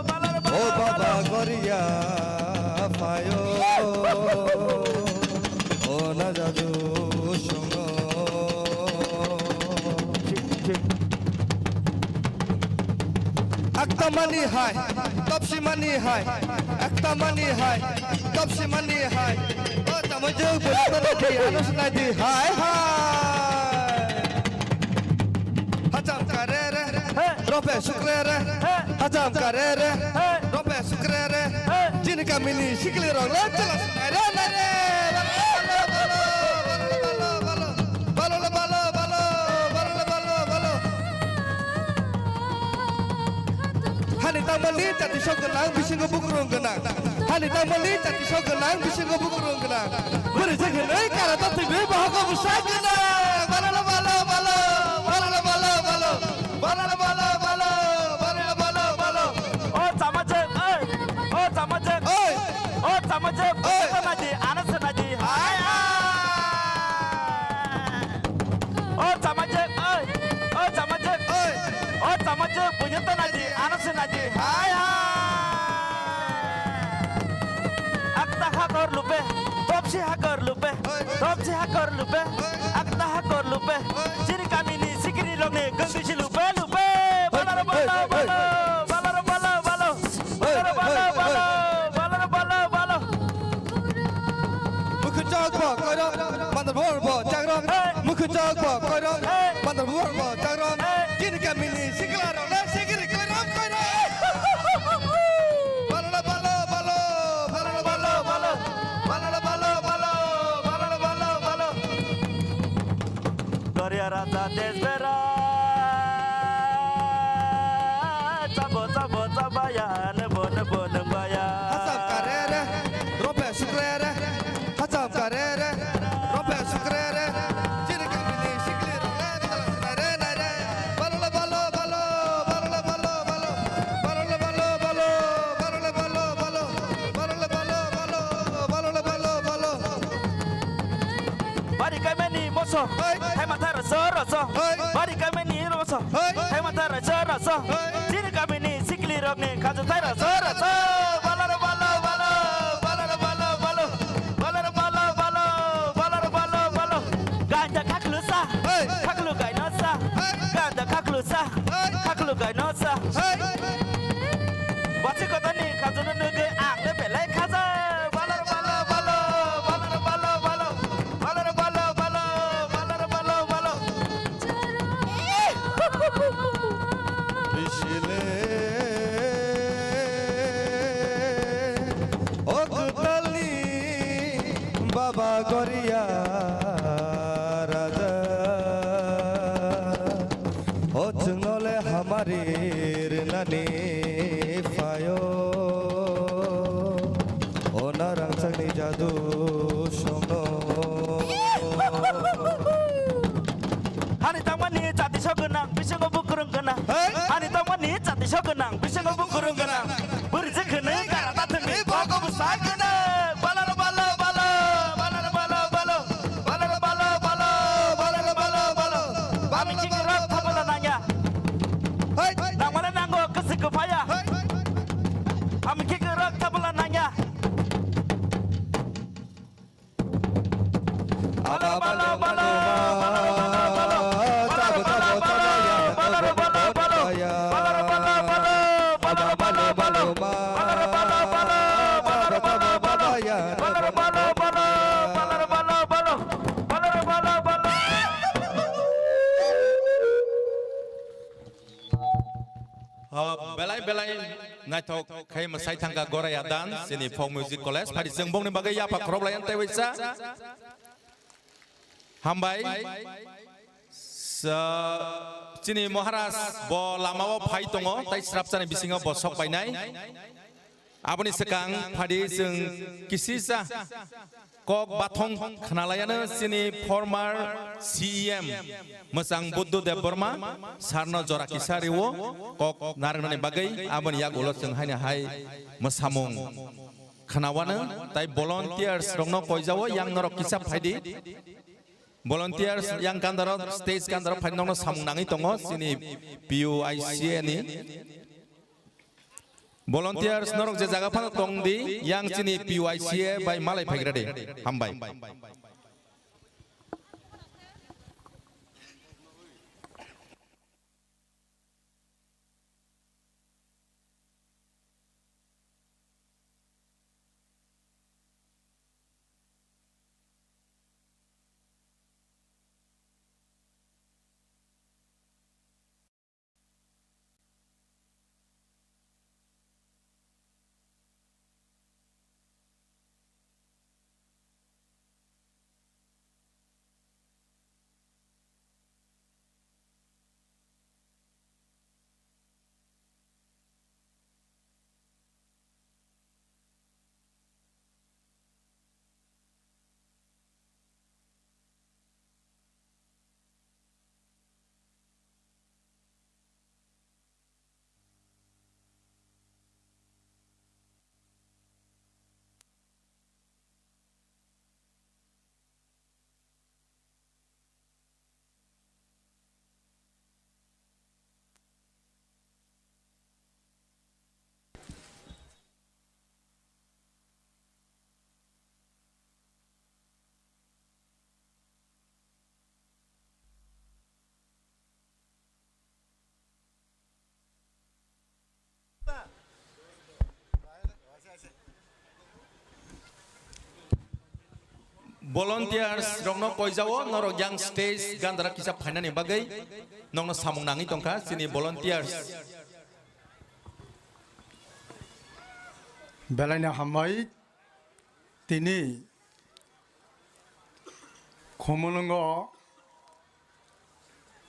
Balaro balo balo. O baba goria phayo. O na jadu songo. Aktamani hai, tapsimani hai, aktamani hai, tapsimani hai. O tamo jeu bolo tadi, ano sunai di hai hai. Hacham karere, rope sukrere, hacham karere, rope sukrere. Chini kamini sikli rok le chala sunai re nai re. Balo balo balo balo balo balo balo balo balo balo balo. Hani tangmani jati sok gwnang, bisingo bukrung gwnang. Hani tangmani jati sok gwnang, bisingo bukrung gwnang. Bwrwi se gwnwi karata twiwi bohogo bwsa gwnang. Balo balo balo balo balo balo balo. Naji hai hai. Akta hakor lupe, topsi hakor lupe, topsi hakor lupe, akta hakor lupe. Chini kamini sikiri rokni gangsi si lupe lupe. Balaro balo balo, balaro balo balo, balaro balo balo, balaro balo balo. Mukhunjak bo koirok, bandar bor bo jagrok. Hey. Mukhunjak bo koirok, hey, bandar bor bo jagrok. Hey. Chini kamini sikla rok le sikiri koirok koirok. Balo balo balo, balo balo balo, balo balo balo, balo balo balo. Doria raja desbera. Chabo chabo chabaya, nebo nebo nengbaya. Hacham karere, rope sukrere. Hacham karere, rope sukrere. Chini kamini sikli rok le, balo le balo balo, balo le balo balo, balo le balo balo, balo le balo balo, balo le balo balo, balo le balo balo. Bari kaimani moso, hey, thai matha roso roso. Hey. Bari kaimani moso, hey, thai matha roso roso. Hey. Chini kamini sikli rokni khajo thai roso roso. Balaro balo balo, balaro balo balo, balaro balo balo, balaro balo balo. Ganja khaklu sa, hey, khaklu gaino sa. Hey. Ganja khaklu sa, hey, khaklu gaino sa. Hey. Basi kotani khajo no nuge ang le belai khajo. Balaro balo balo, balaro balo balo. Balaro balo balo, balaro balo balo. Bisile oktalni baba goria raja. O chungnole hamari rinani phaio. O narangchakni jadu songno. Hani tangmani jati sok gwnang, bisingo bukurung gwnang. Hey! Hani tangmani jati sok gwnang, bisingo bukurung gwnang. Bwrwi je khwnwi kara ta thwngwi, bogo bwsa gwnang. Balaro balo balo, balaro balo balo, balaro balo balo, balaro balo balo. Bami kiki rok thapala nangya. Hey! Nangmale nango kwswk kwphaya. Hey! Ami kiki rok thapala nangya. Ah, belai belai naithok khai mwsai thangkha Goraya Dan, chini folk music college. Phari chwng bongni bagwi yapha khorob lai tei waisa. Hambai. Sa-, chini Maharaj bo lamao phai tongo, tai srapchani bisingo bo sok painai. Aboni swkang phadi chwng kisisa kok bathong khnalaiano chini former C E M mwchang Buddha Debbarma sarno jora kisa riwo kok narwknani bagwi, aboni yagulo chwng haino hai mwsamung khnawano tai volunteers rokno koijao, yang norok kisa phaidi. Volunteers yang gandaro, stage gandaro phai nokno samung nangwi tongo chini P U I C A ni. Volunteers norok je jaga phano tong di, yang chini P U I C A bai malai phaigra de. Hambai. Volunteers rokno koijao, norok yang stage gandara kisa phainani bagwi nokno samung nangwi tongkha chini volunteers. Belaino hambai, tini Khumulwngo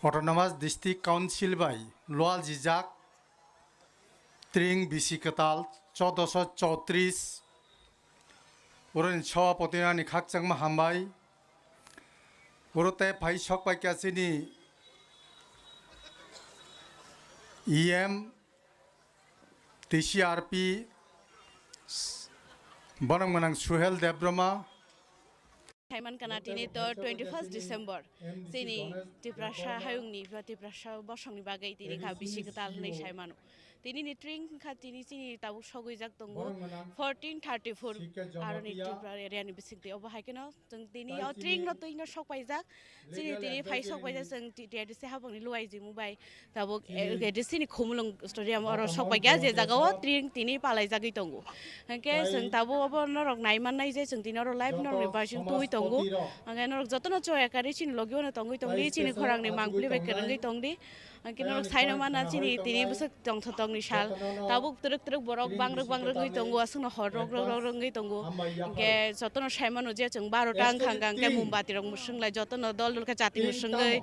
Autonomous District Council bai lual jijak tring bisi kwtal chodoso chotris, uroni sabhapati ani khakchangma hambai. Uro tei phai sok pai kha chini E M, T C R P, bono mwnang Suhel Debbarma. Saiman kana tini to twenty first December. Chini Tiprasa hayungni ba Tiprasa bosongni bagwi tini kha bisi kwtal hwnwi saimano. Tini ni tring kha tini chini tabuk sogwijak tongo fourteen thirty four. Aroni Tripura area ni bisingtwi obo hai kheno chwng tini o tring no twi no sok paijak. Chini tini phai sok paijak chwng T T R D C habangni luai jimu bai. Tabuk, eh, A D C ni Khumulwng stadium oro sok paikha, je jaga o tring tini palaijagwi tongo. Hwnkhe chwng tabuk obo norok nai mannai je chwng tini oro live norokni basing tubui tongo. Hwnkhe norok jotono choya kari chini logi ono tongwi tongdi, chini khorangni mangpili bai kwrwngwi tongdi. Hwnkhe norok saino mana chini tini bwswk tongthok tongni sal. Tabuk twrwk twrwk borok bangrwk bangrwk wngwi tongo, aswkno hor rok rok rok wngwi tongo. Hwnkhe jotono saimano je chwng barota wngkha hwnkhe mombati rok mwswng lai jotono dol dol khe chati mwswngwi.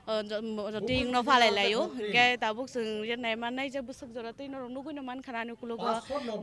O, jo-, mo-, jo-, twi wngno palai laio. Hwnkhe tabuk chwng je nai mannai je bwswk jora twi norok nugui no mankha ani ukulogo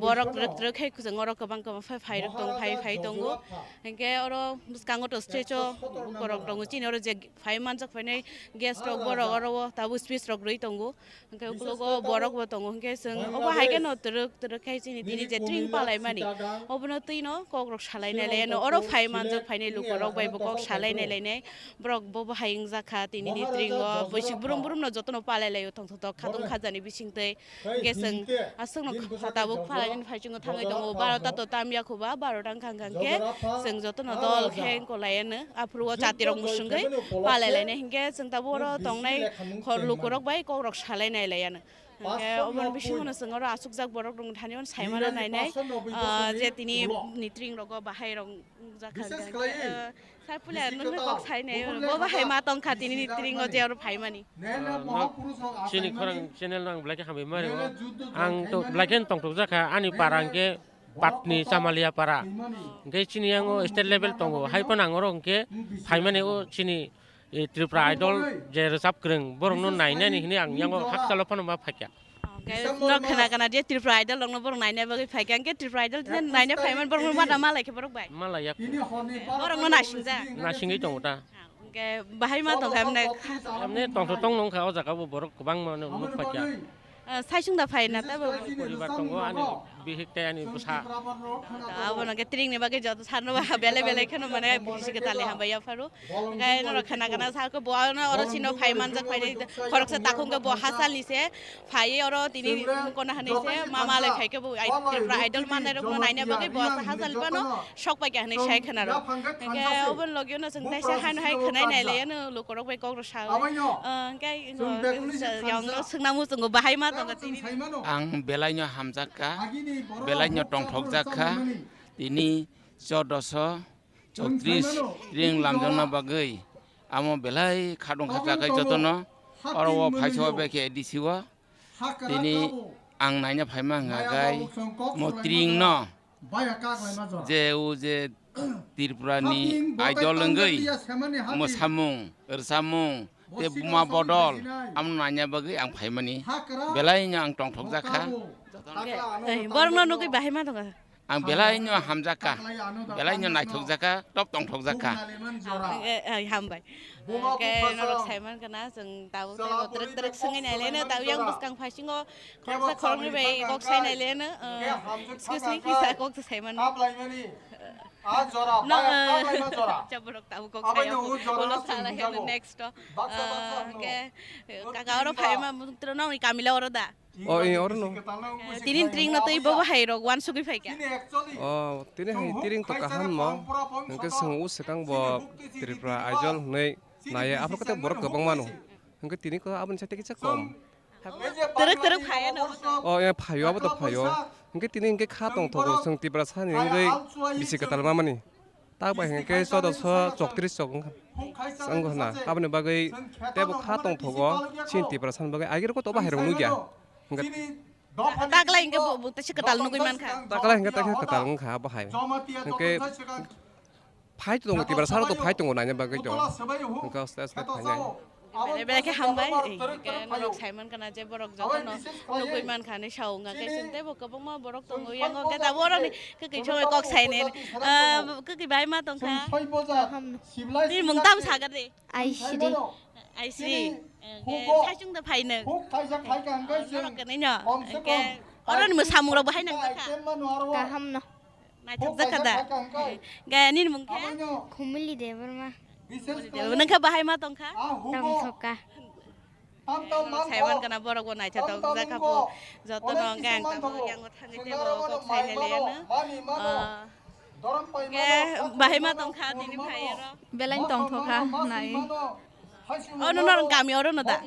borok twrwk twrwk khe chwng oro kwbang kwbang phai phai rok tong phai phai tongo. Hwnkhe oro bwskango to stage o borok tongo chini oro je phai manjak phainai guest rok borok oro o tabuk speech rok rwi tongo. Hwnkhe ukulogo borok bo tongo, hwnkhe chwng obo hai kheno twrwk twrwk khe chini tini je tring palaimani, obono twino kokrok salai nai lai, ano oro phai manjak phainai lukurok bai bo kok salai nai lainai, borok bo bo hai wngjakha tini ni tring o, bwswk brum brum no jotono palai laio tongthok thok khatung khajani bisingtwi, hwnkhe chwng aswkno tabuk phalai nani phai chwngno thangwi tongo, barota to tamya khuba, barota wngkha hwnkhe chwng jotono dol khe wngkolai ano. Aphuru o chati rok mwswngwi palai lainai, hwnkhe chwng tabuk oro tongnai khor lukurok bai kokrok salai nai lai ano. Hwnkhe oboni bisingo no chwng oro achukjak borok rok thani o saimano nainai, ah, je tini ni tring rogo bahai rok wngjakha hwnkhe, ah, sai puila nwng kok sainai bo bahai ma tongkha tini ni tring o je oro phaimani. Ah, nok chini khorang channel no ang belai khe hambai ma ringo. Ang to belai khe tongthok jakha ani para hwnkhe Patni Chamalia para. Hwnkhe chini yango state level tongo. Hai phano ang oro hwnkhe phaimani o chini, e, Tripura Idol je rwchap kwrwng, borokno nainani hwnwi ang yango hakchalo phano ma phaikha. Hwnkhe no khna khna je Tripura Idol rokno borok naina bagwi phaikha. Hwnkhe Tripura Idol tini naina phaiman borokno ma da malai khe borok bai? Malai yak. Borokno naisingja? Naisingwi tongo ta. Hwnkhe bahai ma tongkha emne? Emne tongthok tong nongkha o jaga bo borok kwbangma nuk phaikha. Ah, saisung da phai na tabo? Poribar tongo, ani bihik tei ani bwsa. Abono khe tring ni bagwi joto sarno ba belai belai kheno mane bisi kwtal ni hambai yapharu. Hwnkhe norok khana khana sa khe bo ano oro chino phai manjak phai khoroksa takhum khe bo hachal ni se phai oro tini kono hani se mama lai khai khe bo ai Tripura Idol manai rok no naina bagwi bo asa hachal ni phano sok pai kha hinwi sai khwna rok. Hwnkhe oboni logi o no chwng teisa haino hai khwnai nai lai ano lukurok bai kok rok sawi. Ah, hwnkhe ino yang no swngna muchungo bahai ma tongo tini. Ang belai no hamjak kha, belai no tongthok jak kha, tini chodoso chotris ring lamjakna bagwi amo belai khadong kha chakai jotono oro o phaisa o bekhe A D C o. Tini ang naina phaima hwnka khe mo tring no je o je Tripura ni idol wngwi mwsamung, rwchapmung tei buma bodol amo naina bagwi ang phaimani belai no ang tongthok jak kha. Borokno nugwi bahai ma tongkha. Ang belai no hamjak kha, belai no naithok jak kha, top tongthok jak kha. Hambai. Hwnkhe norok saiman khna chwng tabuk tei bo twrwk twrwk swngwi nai laino, tabuk yang bwskang phaisingo khoroksa khoroknwi bai kok sai nai laino, excuse me, kisa kok sai mano. Chaborok tabuk kok sai ulo sala heno next to. Hwnkhe kaka oro phaima twrwk nokni kamila oro da? O, e, oro no. Tini tring no tei bobo hai rok wansugwi phaikha. O, tini hai tring to kaham no. Hwnkhe chwng o swkang bo Tripura Idol hwnwi naiya, aphuru khe borok kwbangma no. Hwnkhe tini ko aboni site kisa kom. Twrwk twrwk phaiya no. O, e, phaio, abo to phaio. Hwnkhe tini hwnkhe kha tongthogo chwng Tiprasa ni wngwi bisi kwtal mamani. Tak bai hwnkhe choudoso chowtris chok wngkha, wngkha hwnna. Aboni bagwi teibo kha tongthogo chini Tiprasani bagwi. Agirok to bahai rok nukya. Hwnkhe taklai hwnkhe bo, bo teisa kwtal nugwi mankha. Taklai hwnkhe teisa kwtal wngkha bahai. Hwnkhe phai tongo, Tiprasa rok to phai tongo naina bagwi to. Hwnkhe aste aste phainai. Bere bere khe hambai, ei, hwnkhe norok saiman kana je borok jotono nugwi mankha hinwi sao, hwnkhe chwng teibo kwbangma borok tongo yango, hwnkhe tabuk oroni kwkwi chongwi kok sainai, ah, kwkwi bai ma tongkha. Nini mung tamo saga de? Aisri. Aisri. Hwnkhe saichung da phainw. Norok kwnwi no. Hwnkhe oroni mwsamung rok bo hai nang kha? Kaham no. Naithok jak kha da? Gaya nini mung khe? Khumuli Debbarma. Khumuli Debbarma. Nang khe bahai ma tong kha? Tongthok kha. Saiman kana borok bo naithotok jak kha pho. Jotono hwnkhe ang tabuk yango thangwi teibo kok sai hai laiya no. Ah, hwnkhe bahai ma tong kha tini phai oro? Belai tongthok kha nai. Oh, no, norok kami oro no da?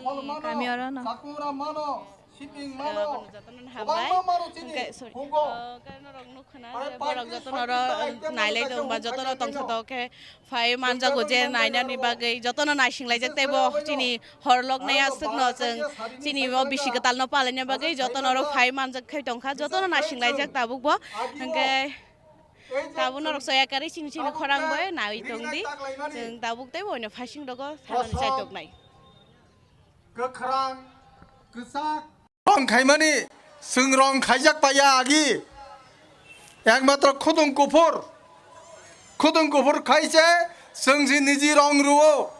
Kami oro no. Jotono hambai. Hwnkhe, sorry. Oh, khe norok nuk khna je borok jotono oro nailai tong ba jotono tongthotok khe phai manjago je nainani bagwi jotono naisinglaijak teibo chini horlok nai aswkno chwng chini o bisi kwtalno palaina bagwi jotono oro phai manjak khai tongkha, jotono naisinglaijak tabukbo. Hwnkhe tabuk norok soya karwi chini chini khorang bai nai tongdi, chwng tabuk teibo oino phaising rogo sanani chaitoknai. Kwkhrang, kwchak. Rong khaimani, chwng rong khaijak paiya agi. Ekmatro khudung kuphur. Khudung kuphur khai se, chwng si niji rong rwo.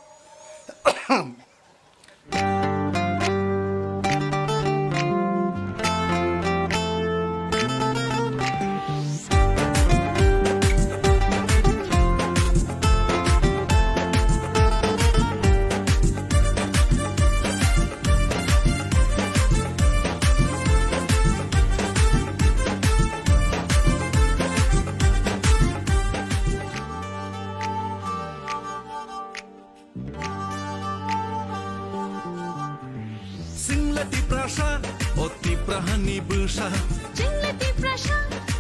Chwngla Tiprasa, o Tiprahani bwsa. Chwngla Tiprasa,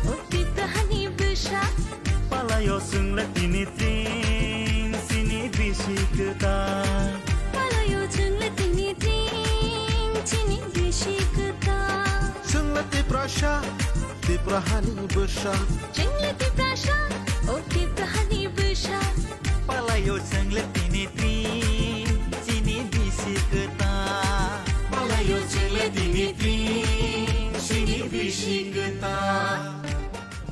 o Tiprahani bwsa. Palaio chwngla tini tring, chini bisi kwtal. Palaio chwngla tini tring, chini bisi kwtal. Chwngla Tiprasa, Tiprahani bwsa. Chwngla Tiprasa, o Tiprahani bwsa. Palaio chwngla tini tring, chini bisi kwtal. Palaio chwngla tini tring, chini bisi kwtal.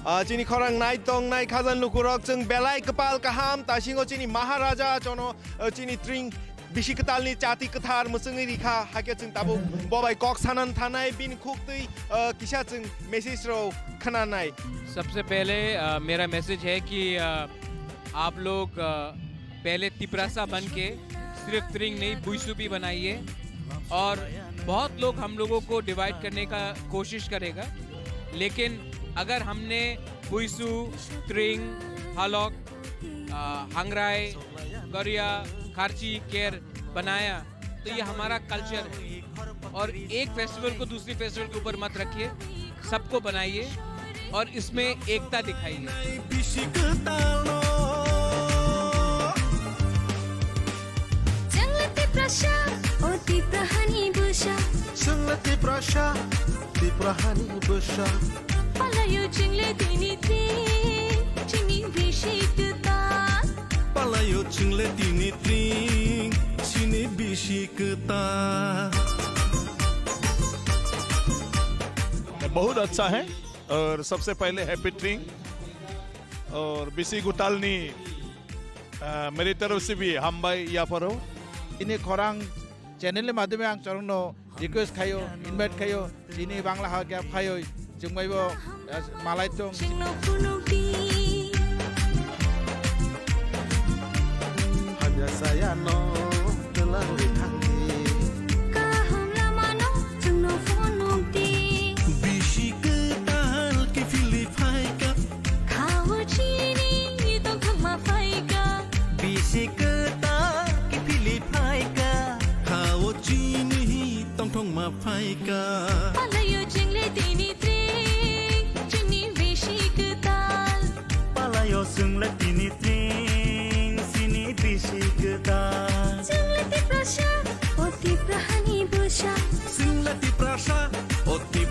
Ah, chini khorang nai tong nai khajani lukurok chwng belai kwpal kaham, tasingo chini Maharaja chono, ah, chini tring bisi kwtalni chati kwthar mwchwngwi rikha, hakhe chwng tabuk bo bai kok sanani thanai, bini khuktwi, ah, kisa chwng message rok khnanai. सबसे पहले, अ, मेरा मैसेज है कि, अ, आप लोग, अ, पहले तिपरासा बन के सिर्फ त्रिंग नहीं, बुइसु भी बनाइए। और बहुत लोग हम लोगों को डिवाइड करने का कोशिश करेगा, लेकिन अगर हमने बुइसु, त्रिंग, हालक, अ, हंगराई, गरिया, खारची, केर बनाया, तो ये हमारा कल्चर है। और एक फेस्टिवल को दूसरी फेस्टिवल के ऊपर मत रखिए, सबको बनाइए और इसमें एकता दिखाइए। Chwngla Tiprasa, o Tiprahani bwsa. Chwngla Tiprasa, Tiprahani bwsa. Palaio chwngla tini tring, chini bisi kwtal. Palaio chwngla tini tring, chini bisi kwtal. बहुत अच्छा है और सबसे पहले हैप्पी ट्रिंग और बिसी गुतालनी, अ, मेरी तरफ से भी हामबाई याफारो। Ini khorang channel ni madhyome ang chorokno request khaio, invite khaio, chini Bangla hakhe phaioi, chwng baibo, eh, malai tong. Chwngno phunukdi. Hamya sayano twlangwi thangdi. Kaham lamano chwngno phunukdi. Bisi kwtal kiphilwi phaikha. Khao chini tongthokma phaikha. Bisi kwtal kiphilwi phaikha. Khao chini tongthokma phaikha. Palaio chwngla tini tring, chini bisi kwtal. Palaio chwngla tini tring.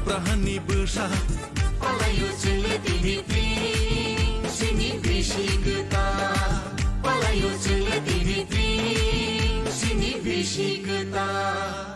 Prahani bwsa. Palaio chwngno tini tring, chini bisi kwtal. Palaio chwngno tini tring, chini bisi kwtal.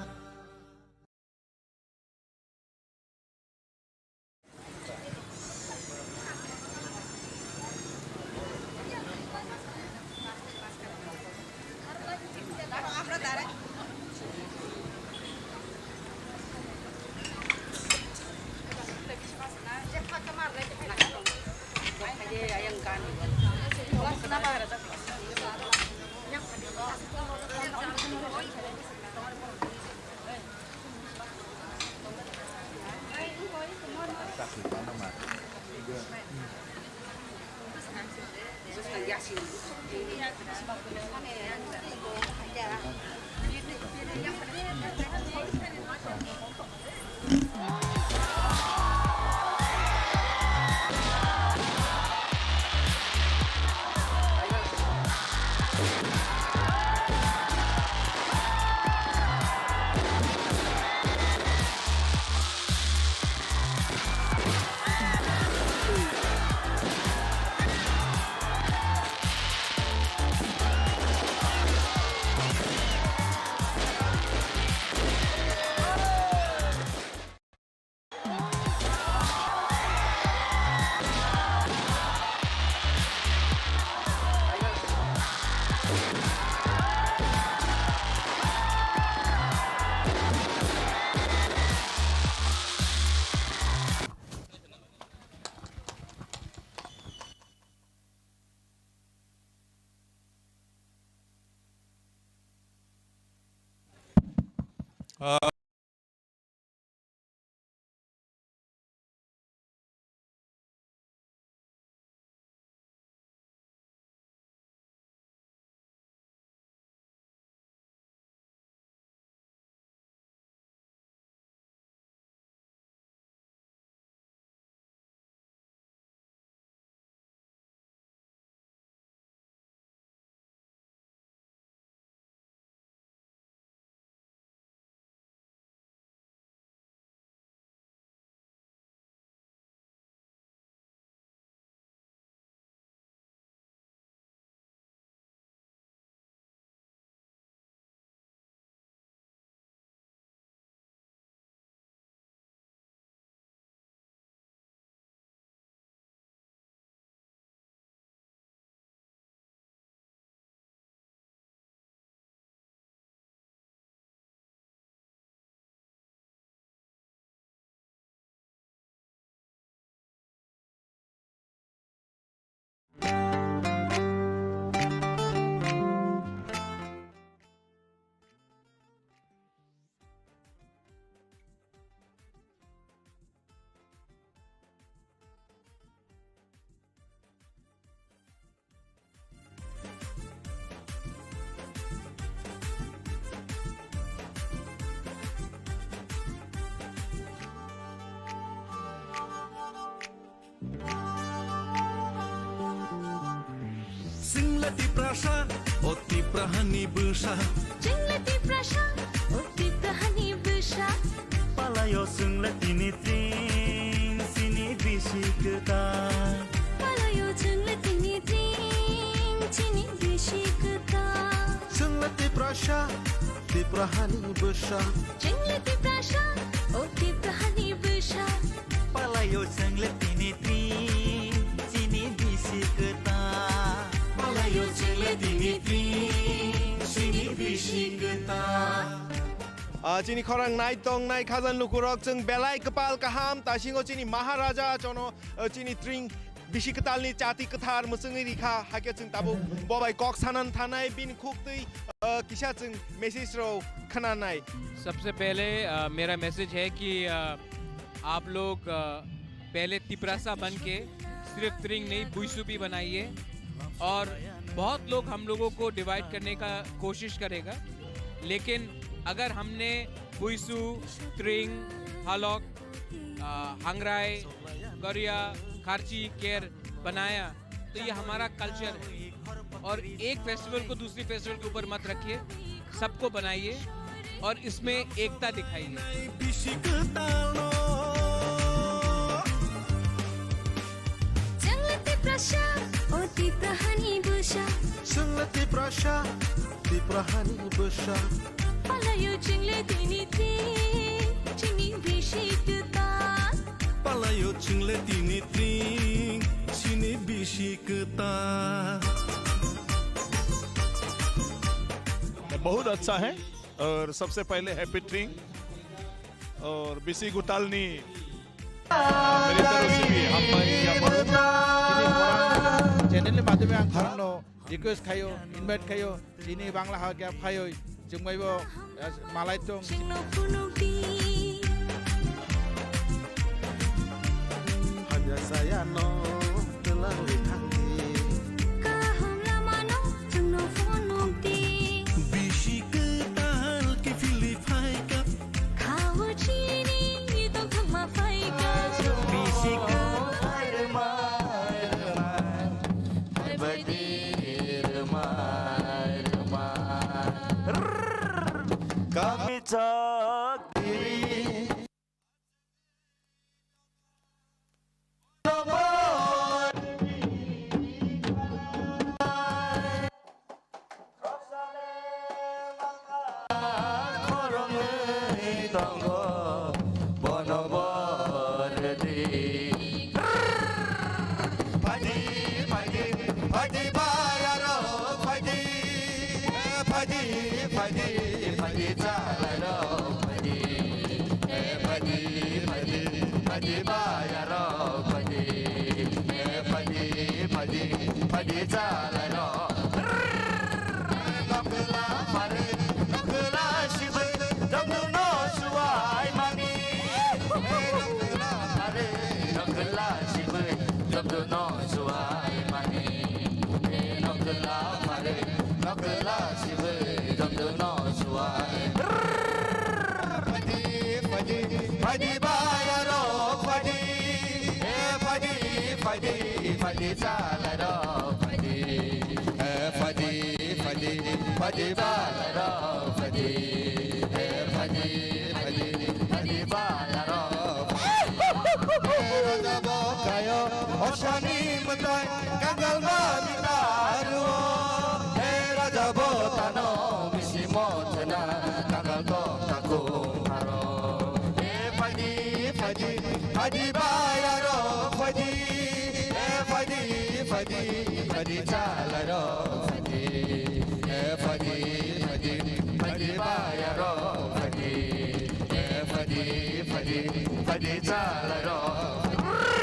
Chwngla Tiprasa, o Tiprahani bwsa. Chwngla Tiprasa, o Tiprahani bwsa. Palaio chwngla tini tring, chini bisi kwtal. Palaio chwngla tini tring, chini bisi kwtal. Chwngla Tiprasa, Tiprahani bwsa. Chwngla Tiprasa, o Tiprahani bwsa. Palaio chwngla tini tring, chini bisi kwtal. Palaio chwngla tini tring, chini bisi kwtal. Ah, chini khorang nai tong nai khajal lukurok, chwng belai kwpal kaham, tasingo chini Maharaja chono, ah, chini tring bisi kwtalni chati kwthar mwchwngwi rikha, hakhe chwng tabuk bobai kok sanan thanai, bini khuktwi, ah, kisa chwng message rok khwnanai. सबसे पहले, अ, मेरा मैसेज है कि, अ, आप लोग, अ, पहले तिपरासा बन के सिर्फ त्रिंग नहीं, बुइसु भी बनाइए। और बहुत लोग हम लोगों को डिवाइड करने का कोशिश करेगा, लेकिन अगर हमने बुइसु, त्रिंग, हालक, अ, हंगराई, गरिया, खारची, केर बनाया, तो ये हमारा कल्चर है। और एक फेस्टिवल को दूसरी फेस्टिवल के ऊपर मत रखिए, सबको बनाइए और इसमें एकता दिखाइए। Hani bwsa. Palayo chingle tini tring, chini bisi kwtal. Palayo chingle tini tring, chini bisi kwtal. बहुत अच्छा है और सबसे पहले हैप्पी ट्रिंग और बिसी गुतालनी मेरी तरफ से भी आप भाई ज्ञापन। Channel ni madhyome ang khorokno request khaio, invite khaio, chini Bangla ha khe phaioi, chwngmaibo, eh, malai tong. Chwngno phunukdi. Hamya sayano twlangwi thangdi. Kaham lamano chwngno phunukdi. Bisi kwtal kiphilwi phaikha. Khao chini tongthokma phaikha. Bisi kwtal. Kami chak diri. Khoroknwi tongo bono bordi. Phaidi, phaidi, phaidi bayarok phaidi. Eh, phaidi, phaidi, phaidi chalairok phaidi. Eh, phaidi, phaidi, phaidi bayarok phaidi. Eh, phaidi, phaidi, phaidi chalairok. Nokla pharwi, nokla sibwi, jomduno suwai mani. Nokla pharwi, nokla sibwi, jomduno suwai mani. Nokla pharwi, nokla sibwi, jomduno suwai. Phaidi, phaidi, phaidi bayarok phaidi. Eh, phaidi, phaidi, phaidi chalairok phaidi. Eh, phaidi, phaidi, phaidi bayarok phaidi. Eh, phaidi, phaidi, phaidi bayarok phaidi. Eh, rajabo kayo, osani mwtai, kangalma mitarwo. Eh, rajabo tano, bisi mothena, kangal tok takung haro. Eh, phaidi, phaidi, phaidi bayarok phaidi. Eh, phaidi, phaidi, phaidi chalairok phaidi. Eh, phaidi, phaidi, phaidi bayarok phaidi. Eh, phaidi, phaidi, phaidi chalairok phaidi.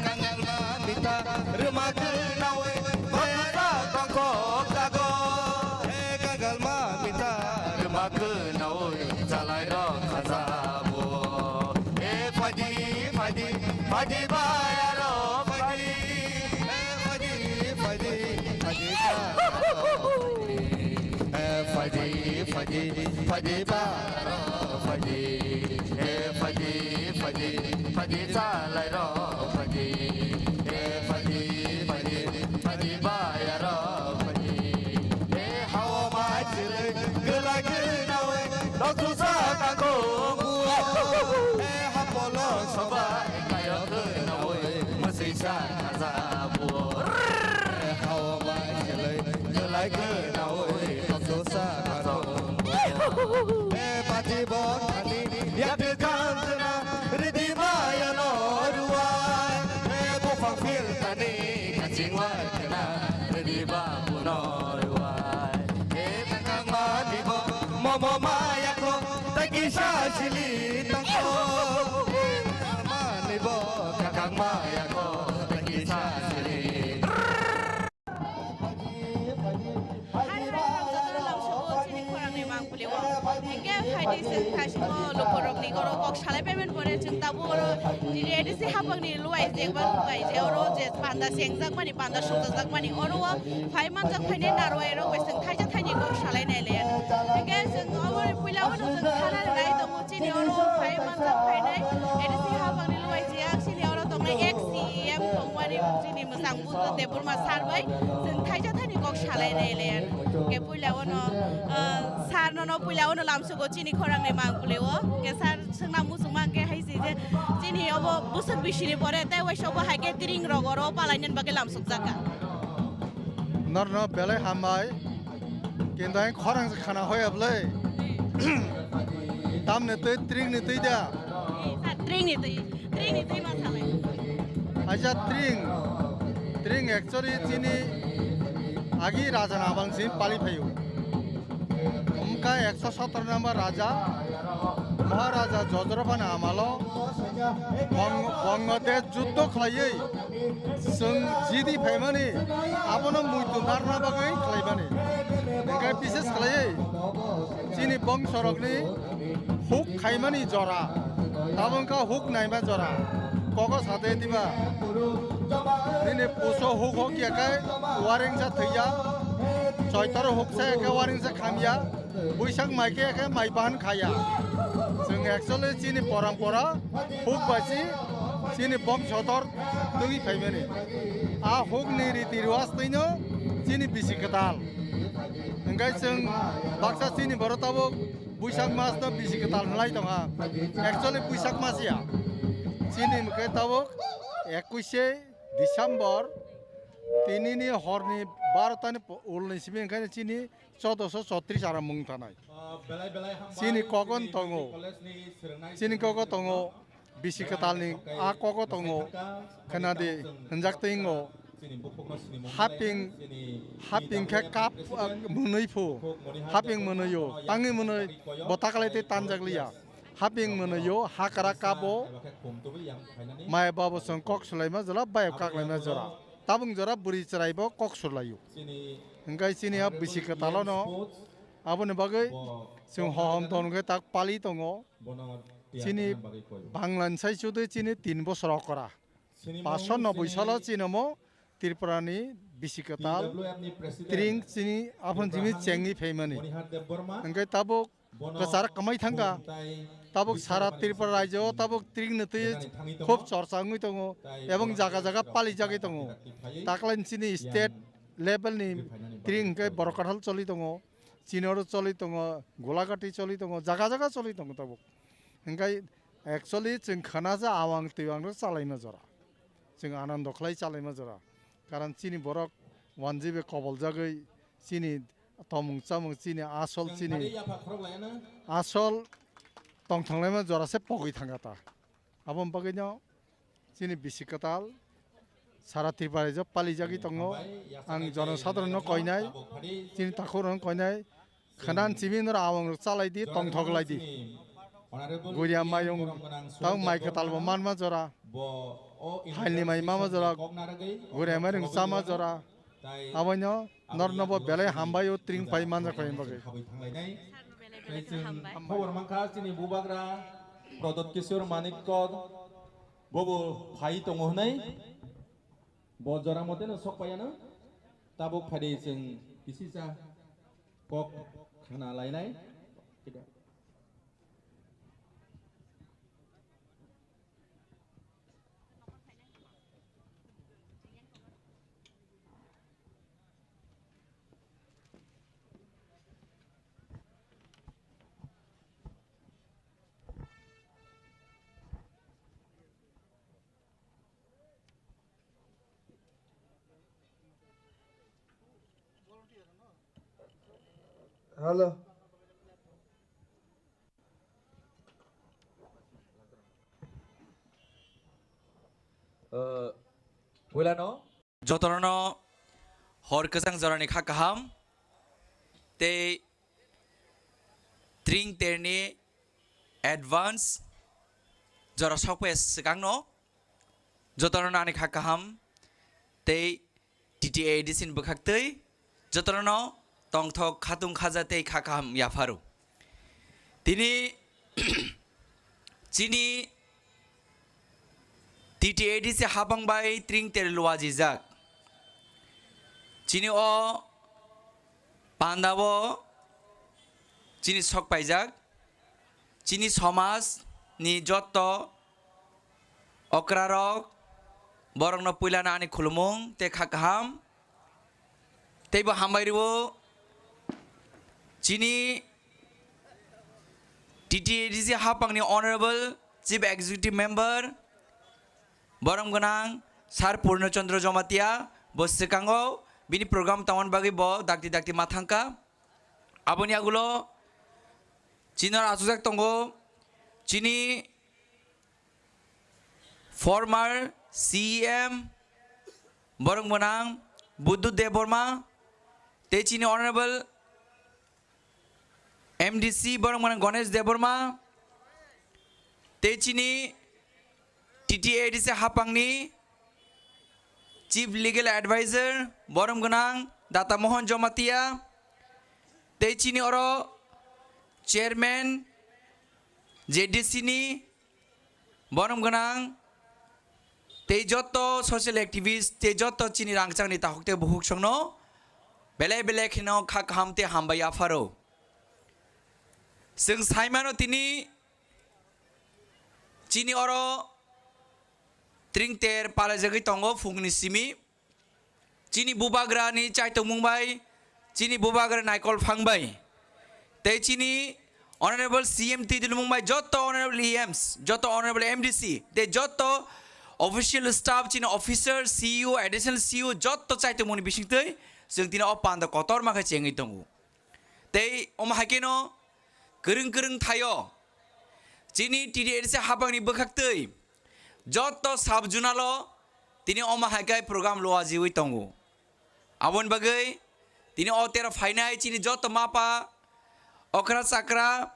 Kangalma mita rwma kwnawi bayarok tongkok jago. Eh, kangalma mita rwma kwnawi chalairok khajabo. Eh, phaidi, phaidi, phaidi bayarok phaidi. Eh, phaidi, phaidi, phaidi bayarok phaidi. Eh, phaidi, phaidi, phaidi bayarok phaidi. Eh, phaidi, phaidi, phaidi chalairok phaidi. Eh, phaidi, phaidi, phaidi bayarok phaidi. Eh, hao mai chilwi gwlai gwnawi nokhusa kangkong buo. Eh, hapolo sobai kayok gwnawi mwswisa khajabuo. Eh, hao mai chilwi gwlai gwnawi nokhusa kangkong buo. Eh, pati bo thani yakti khanjna ridi maya no ruwai. Eh, buphang phil thani kachingwai khna ridi babu no ruwai. Eh, kakang mani bo momo maya ko tai kisa sili tangko. Mani bo kakang maya ko tai kisa sili. Hai, hai, hamjakgo, lamsogo chini khorangni mangpili o. Hingke phaidi chwng thaisingo lukurokni oro kok salai paiman pore chwng tabuk oro chini A D C hapangni luai jeba luai je oro je panda sengjakmani, panda songjakjakmani oro o phai manjak phainai narwai rok bai chwng thaisa thaini kok salai nai le. Hingke chwng oboni puila o chwng khana nai tongo. Chini oro phai manjak phainai, A D C hapangni luai jia, chini oro tongnai ex C E M tongmani, chini mwchang bujo Debbarma sir bai, chwng thaisa thaini kok salai nai le. Ke puila ono, ah, sir nono puila ono lamsogo chini khorangni mangpili o. Ke sir swngna muchungma hwnkhe hai si je, chini obo bwswk bisini pore tei waisa obo hai khe tring rok oro palainani bagwi lamsokjak kha. Norno belai hambai. Kintu ang khorang se khana hoya bwlai. Tamni twi, tringni twi da. Ei, sir, tringni twi, tringni twi ma salai. Acha tring, tring actually chini agi raja ni amol si pali phaio. Wngkha ekso sotoro number raja, Maharaja Jodrophani amalo Bang-, Bangladesh juddo khlaiwi chwng jidi phaimani, abono muitu narna bagwi khlaimani. Hwnkhe bises khlaiwi chini bongsorokni huk khaimani jora, tabuk wngkha huk naima jora. Kogo sade diba? Nini puso huk hok ya khe waringsa thwiya, choitoro huk sa ya khe waringsa khamya. Buisak mai khe khe mai bahan khaya. Chwng actually chini porampora huk bai si chini bom sotor twi phaimani. A hukni riti rwaj twino chini bisi kwtal. Hwnkhe chwng baksa chini borok tabuk Buisak mas no bisi kwtal hwnlai tongha. Actually Buisak mas ya. Chini hwnkhe tabuk ekush December, tinini horni barota ni ulni simi hwnkhe chini chodosho chotris aram mung tanai. Chini kogon tongo. Chini kogo tongo. Bisi kwtalni a kogo tongo. Khenadi hwnjak twi wngo. Haping, haping khe kap, ah, mwnwi phu. Haping mwnwi-o. Tangwi mwnwi bo taklai tei tanjak liya. Haping mwnwi-o, hakra kabo. Maya babo chwng kok sulaima jora, bayap kaklaima jora. Tabung jora bwrwi chwraibo kok sulaio. Hwnkhe chini a bisi kwtalono aboni bagwi chwng hohom ton khe tak pali tongo. Chini Bangla ni sai chude chini tin bosor okra. Paanso noboi salo chini omo Tripura ni bisi kwtal tring chini aphano jimi chengwi phaimani. Hwnkhe tabuk kwchar kwmai thangkha. Tabuk sara Tripura rajyo o tabuk tring ni twi khub chorcha wngwi tongo ebong jaga jaga palijagwi tongo. Taklai chini state level ni tring hwnkhe Borok Kathal choli tongo, chini oro choli tongo, Golagati choli tongo, jaga jaga choli tongo tabuk. Hwnkhe actually chwng khana je awang twiwang rok chalaima jora. Chwng anando khlai chalaima jora. Karon chini borok one G B koboljagwi chini tomung chamung chini asol chini asol tongthanglaima jora se pogwi thangkha ta. Aboni bagwino chini bisi kwtal sara Tripura rajyo palijagwi tongo. Ang jonosadharon no koinai, chini takhuk rok no koinai, khwnan simi norok awang rok chalai di, tongthok lai di. Guria mayung, tamo mai kwtal bo manma jora, phailni mai mama jora, guria mairung chama jora. Aboino norno bo belai hambai o tring pai manjak pai bagwi. Khobor mankha chini bubagra Prodot Kishore Manik Kor bobo phai tongo hwnwi. Bo jora moteno sok paiano. Tabuk phadi chwng kisisa kok khana lainai. Hello. Uh, Puilano. Jotono hor kwchang jorani kha kaham tei tring terni advance jora sokpaiya swkangno jotono ani kha kaham tei T T A D C ni bwkhaktwi jotono tongthok khatung khaja tei kha kaham yapharo. Tini chini T T A D C habang bai tring ter luajijak. Chini o pandao chini sok paijak. Chini somaj ni jotto okrarok borokno puilano ani khulumung tei kha kaham. Teibo hambai rwo chini T T A D C hapangni Honorable Chief Executive Member, borom gwnang Sir Purno Chandra Jamatia, bo swkango bini program tongmani bagwi bo dakti dakti ma thangkha. Aboni agulo chini oro achukjak tongo chini former C E M borok gwnang Buddhu Debbarma tei chini honorable M D C borok gwnang Ganesh Debbarma tei chini T T A D C hapangni Chief Legal Advisor borok gwnang Data Mohan Jamatia tei chini oro Chairman J D C ni borok gwnang tei joto social activist tei joto chini rangchakni takhuk tei bukhuk songno belai belai kheno kha kaham tei hambai yapharo. Chwng saimano tini chini oro tringter palaijagwi tongo phungni simi. Chini bubagrani chaitokmung bai, chini bubagra naikol phang bai, tei chini honorable C M twi dilmung bai joto honorable E Ms, joto honorable M D C, tei joto official staff, chini officer, C E O, additional C E O, joto chaitokmungni bisingtwi chwng tini o panda kotorma khe chengwi tongo. Tei omo hai kheno kwrwng kwrwng thaio chini T D A D C hapangni bwkhaktwi joto sub zonal o tini omo hai khe program luajiwi tongo. Aboni bagwi tini o tero phainai chini joto mapa, okra chakra,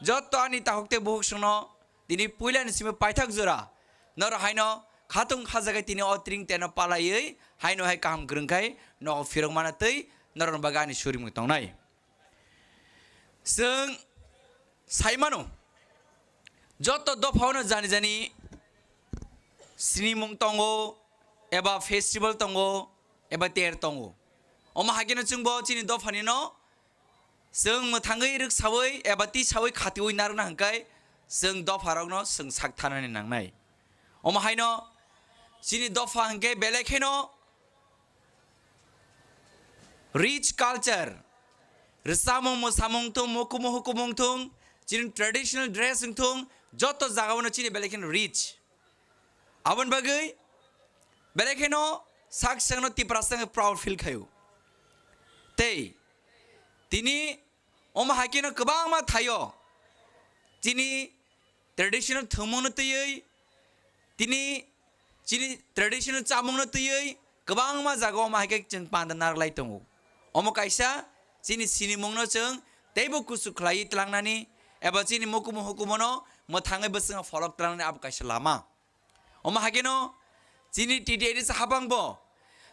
joto ani takhuk tei bukhuk songno tini puilani simi paithak jora norok haino khatung khajagai tini o tringterno palaiwi haino hai kaham kwrwng khai nogo phirok mana tei norokni bagwi ani surimung tongnai. Chwng sai mano, joto dophano jani jani sinimung tongo, eba festival tongo, eba ter tongo. Omo hai kheno chwngbo chini dophanino chwng mwthangwi rwksawi eba tisawi khatiwi narwkna hwnkhai chwng dopharokno chwng sak thanani nangnai. Omo haino chini dopha hwnkhe belai kheno rich culture, rwchapmung mwsamung thung, mukumu hukumung thung, chini traditional dress wng thung, joto jagao no chini belai kheno rich. Aboni bagwi belai kheno sak sakno Tiprasa wngwi proud feel khaio. Tei tini omo hai kheno kwbangma thaio chini traditional thwngmungno twiwi, tini chini traditional chamungno twiwi kwbangma jagao omo hai khe chwng panda narwklai tongo. Omo kaisa chini sinimungno chwng teibo kuchuk khlaiwi tlangnani eba chini mukumu hukumono mwthangwi bwskango pholok tlangnani abo kaisa lama. Omo hai kheno chini T T A D C hapangbo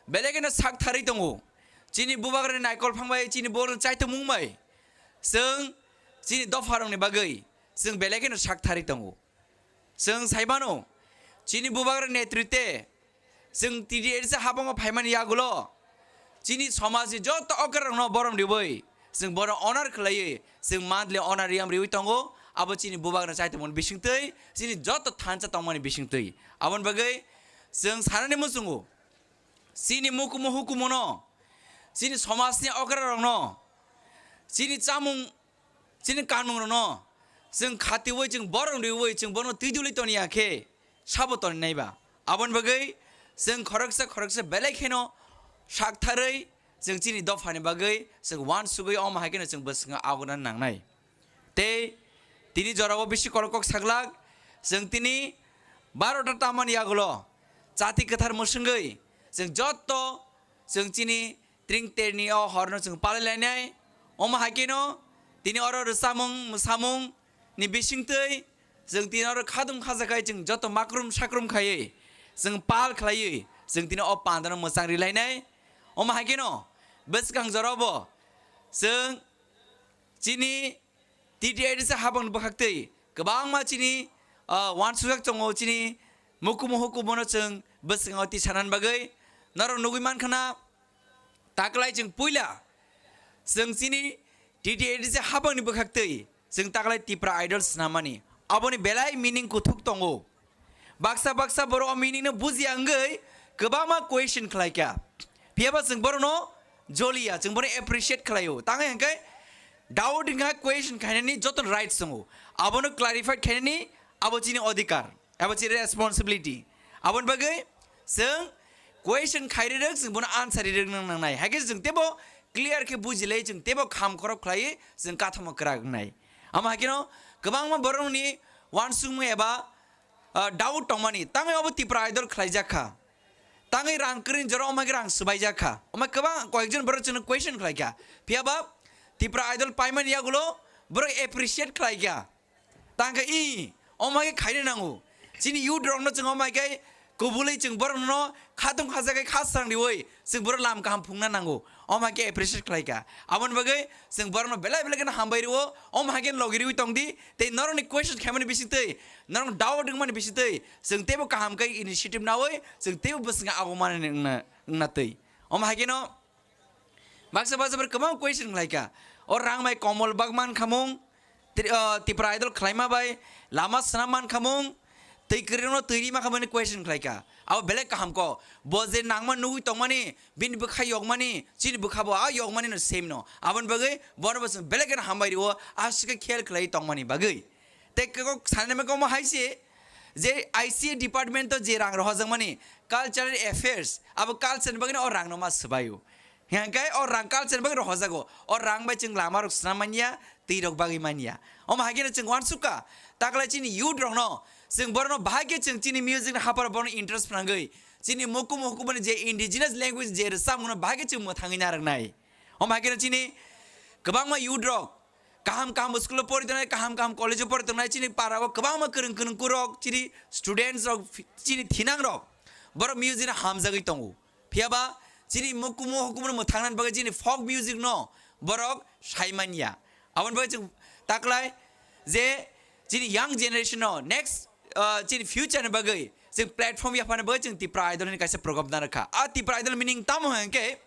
belai kheno sak tharwi tongo. Chini bubagrani naikol phang bai, chini borokni chaitokmung bai chwng chini dopharokni bagwi chwng belai kheno sak tharwi tongo. Chwng sai mano, chini bubagra netrite chwng T T A D C habango phaimani yagulo chini somajni joto okrarokno borom riwi chwng bono honor khlaiwi chwng monthly honorarium riwi tongo. Abo chini bubagra chaitokmani bisingtwi, chini joto thansa tongmani bisingtwi. Aboni bagwi chwng sanani muchungo, chini mukumu hukumono, chini somajni okrarokno, chini chamung chini kanmungrokno chwng khatiwi, chwng borom riwi, chwng bono twi duli toniya khe sabo toninai ba? Aboni bagwi chwng khoroksa khoroksa belai kheno saktharwi chwng chini dophani bagwi chwng uansugwi omo hai kheno chwng bwskango agonani nangnai. Tei tini jorao bisi kolok kok saglak, chwng tini barota tamani yagulo chati kwthar mwswngwi chwng jotto chwng chini tringterni o horno chwng palai lainai. Omo hai kheno tini oro rwchapmung mwsamung ni bisingtwi chwng tini oro khadum khajakhai chwng joto makrum sakrum khaiwi chwng pal khlaiwi chwng tini o pandano mwchang rilainai. Omo hai kheno bwskang jorabo chwng chini T T A D C habangni bwkhaktwi kwbangma chini, ah, uansukjak tongo, chini mukumu hukumono chwng bwskango tisanani bagwi. Norok nugwi mankha na, taklai chwng puila chwng chini T T A D C habangni bwkhaktwi chwng taklai Tipra Idol swnamani. Aboni belai meaning kuthuk tongo. Baksa baksa borok o meaning no bujiya wngwi kwbangma question khlai kha. Phiyaba chwng borokno joliya, chwng borokno appreciate khlaio. Tangwi hwnkhe doubt wngkha, question khainani joto right tongo. Abono clarified khainani abo chini odhikar, abo chini responsibility. Aboni bagwi chwng question khai rirwk, chwng bono answer rirwk nang nangnai. Haikhe chwng teibo clear khe bujilai chwng teibo kham khorok khlaiwi chwng kathamo kwrak wngnai. Omo hai kheno kwbangma borokni uansukmung eba, ah, doubt tongmani, tangwi obo Tipra Idol khlaijak kha, tangwi rang kwrwini jora omo hai khe rang swbaijak kha, omo kwbang koyekjon borok chwngno question khlai kha. Phiya ba Tipra Idol paimani yagulo borok appreciate khlai kha. Tang khe i, omo hai khe khaina nango. Chini youth rokno chwng omo hai khe kubulwi chwng borokno khatung khajagai kha srang riwi chwng borok lam kaham phungna nango. Omo hai khe appreciate khlai kha. Aboni bagwi chwng borokno belai belai kheno hambai rwo. Omo hai khe logi riwi tong di. Tei norokni question khaimani bisingtwi, norok doubt wngmani bisingtwi chwng teibo kaham khe initiative nawi chwng teibo bwswkang ago manani wngna, wngna twi. Omo hai kheno Baksa baksa borok kwbang question khlai kha. O rang bai komol bak man khamung, Tri-, ah, Tipra Idol khlaima bai lama swnam man khamung, twi kwrwino twi rima khamani question khlai kha. Abo belai kaham kok. Bo je nangma nugwi tongmani, bini bwkha yokmani, chini bwkha bo a yokmani no same no. Aboni bagwi bono bo chwng belai kheno hambai rwo, aswk khe khel khlai tongmani bagwi. Tei kok sanai kok mo hai se je I C A department o je rang rohorjakmani, cultural affairs, abo culture ni bagwi no o rang no ma swbaio. Hingkhe o rang culture bagwi rohorjago. O rang bai chwng lama rok swnam manya, twi rok bagwi manya. Omo hai kheno chwng uansukha, taklai chini youth rokno, chwng borokno bahai khe chwng chini music ni hapar borokno interest phnangwi, chini mukumu hukumani je indigenous language je rwchapmungno bahai khe chwng mwthangwi narwknai. Omo hai kheno chini kwbangma youth rok kaham kaham school o pori tongnai, kaham kaham college o pori tongnai, chini para o kwbangma kwrwng kwrwng kurok, chini students rok, chini thinang rok, borok music no hamjagwi tongo. Phiya ba chini mukumu hukumu mwthangnani bagwi chini folk music no borok sai manya. Aboni bagwi chwng taklai je chini young generation no next, ah, chini future ni bagwi chwng platform yaphani bagwi chwng Tipra Idol ni kaisa program narwkha. A Tipra Idol meaning tamo hwnkhe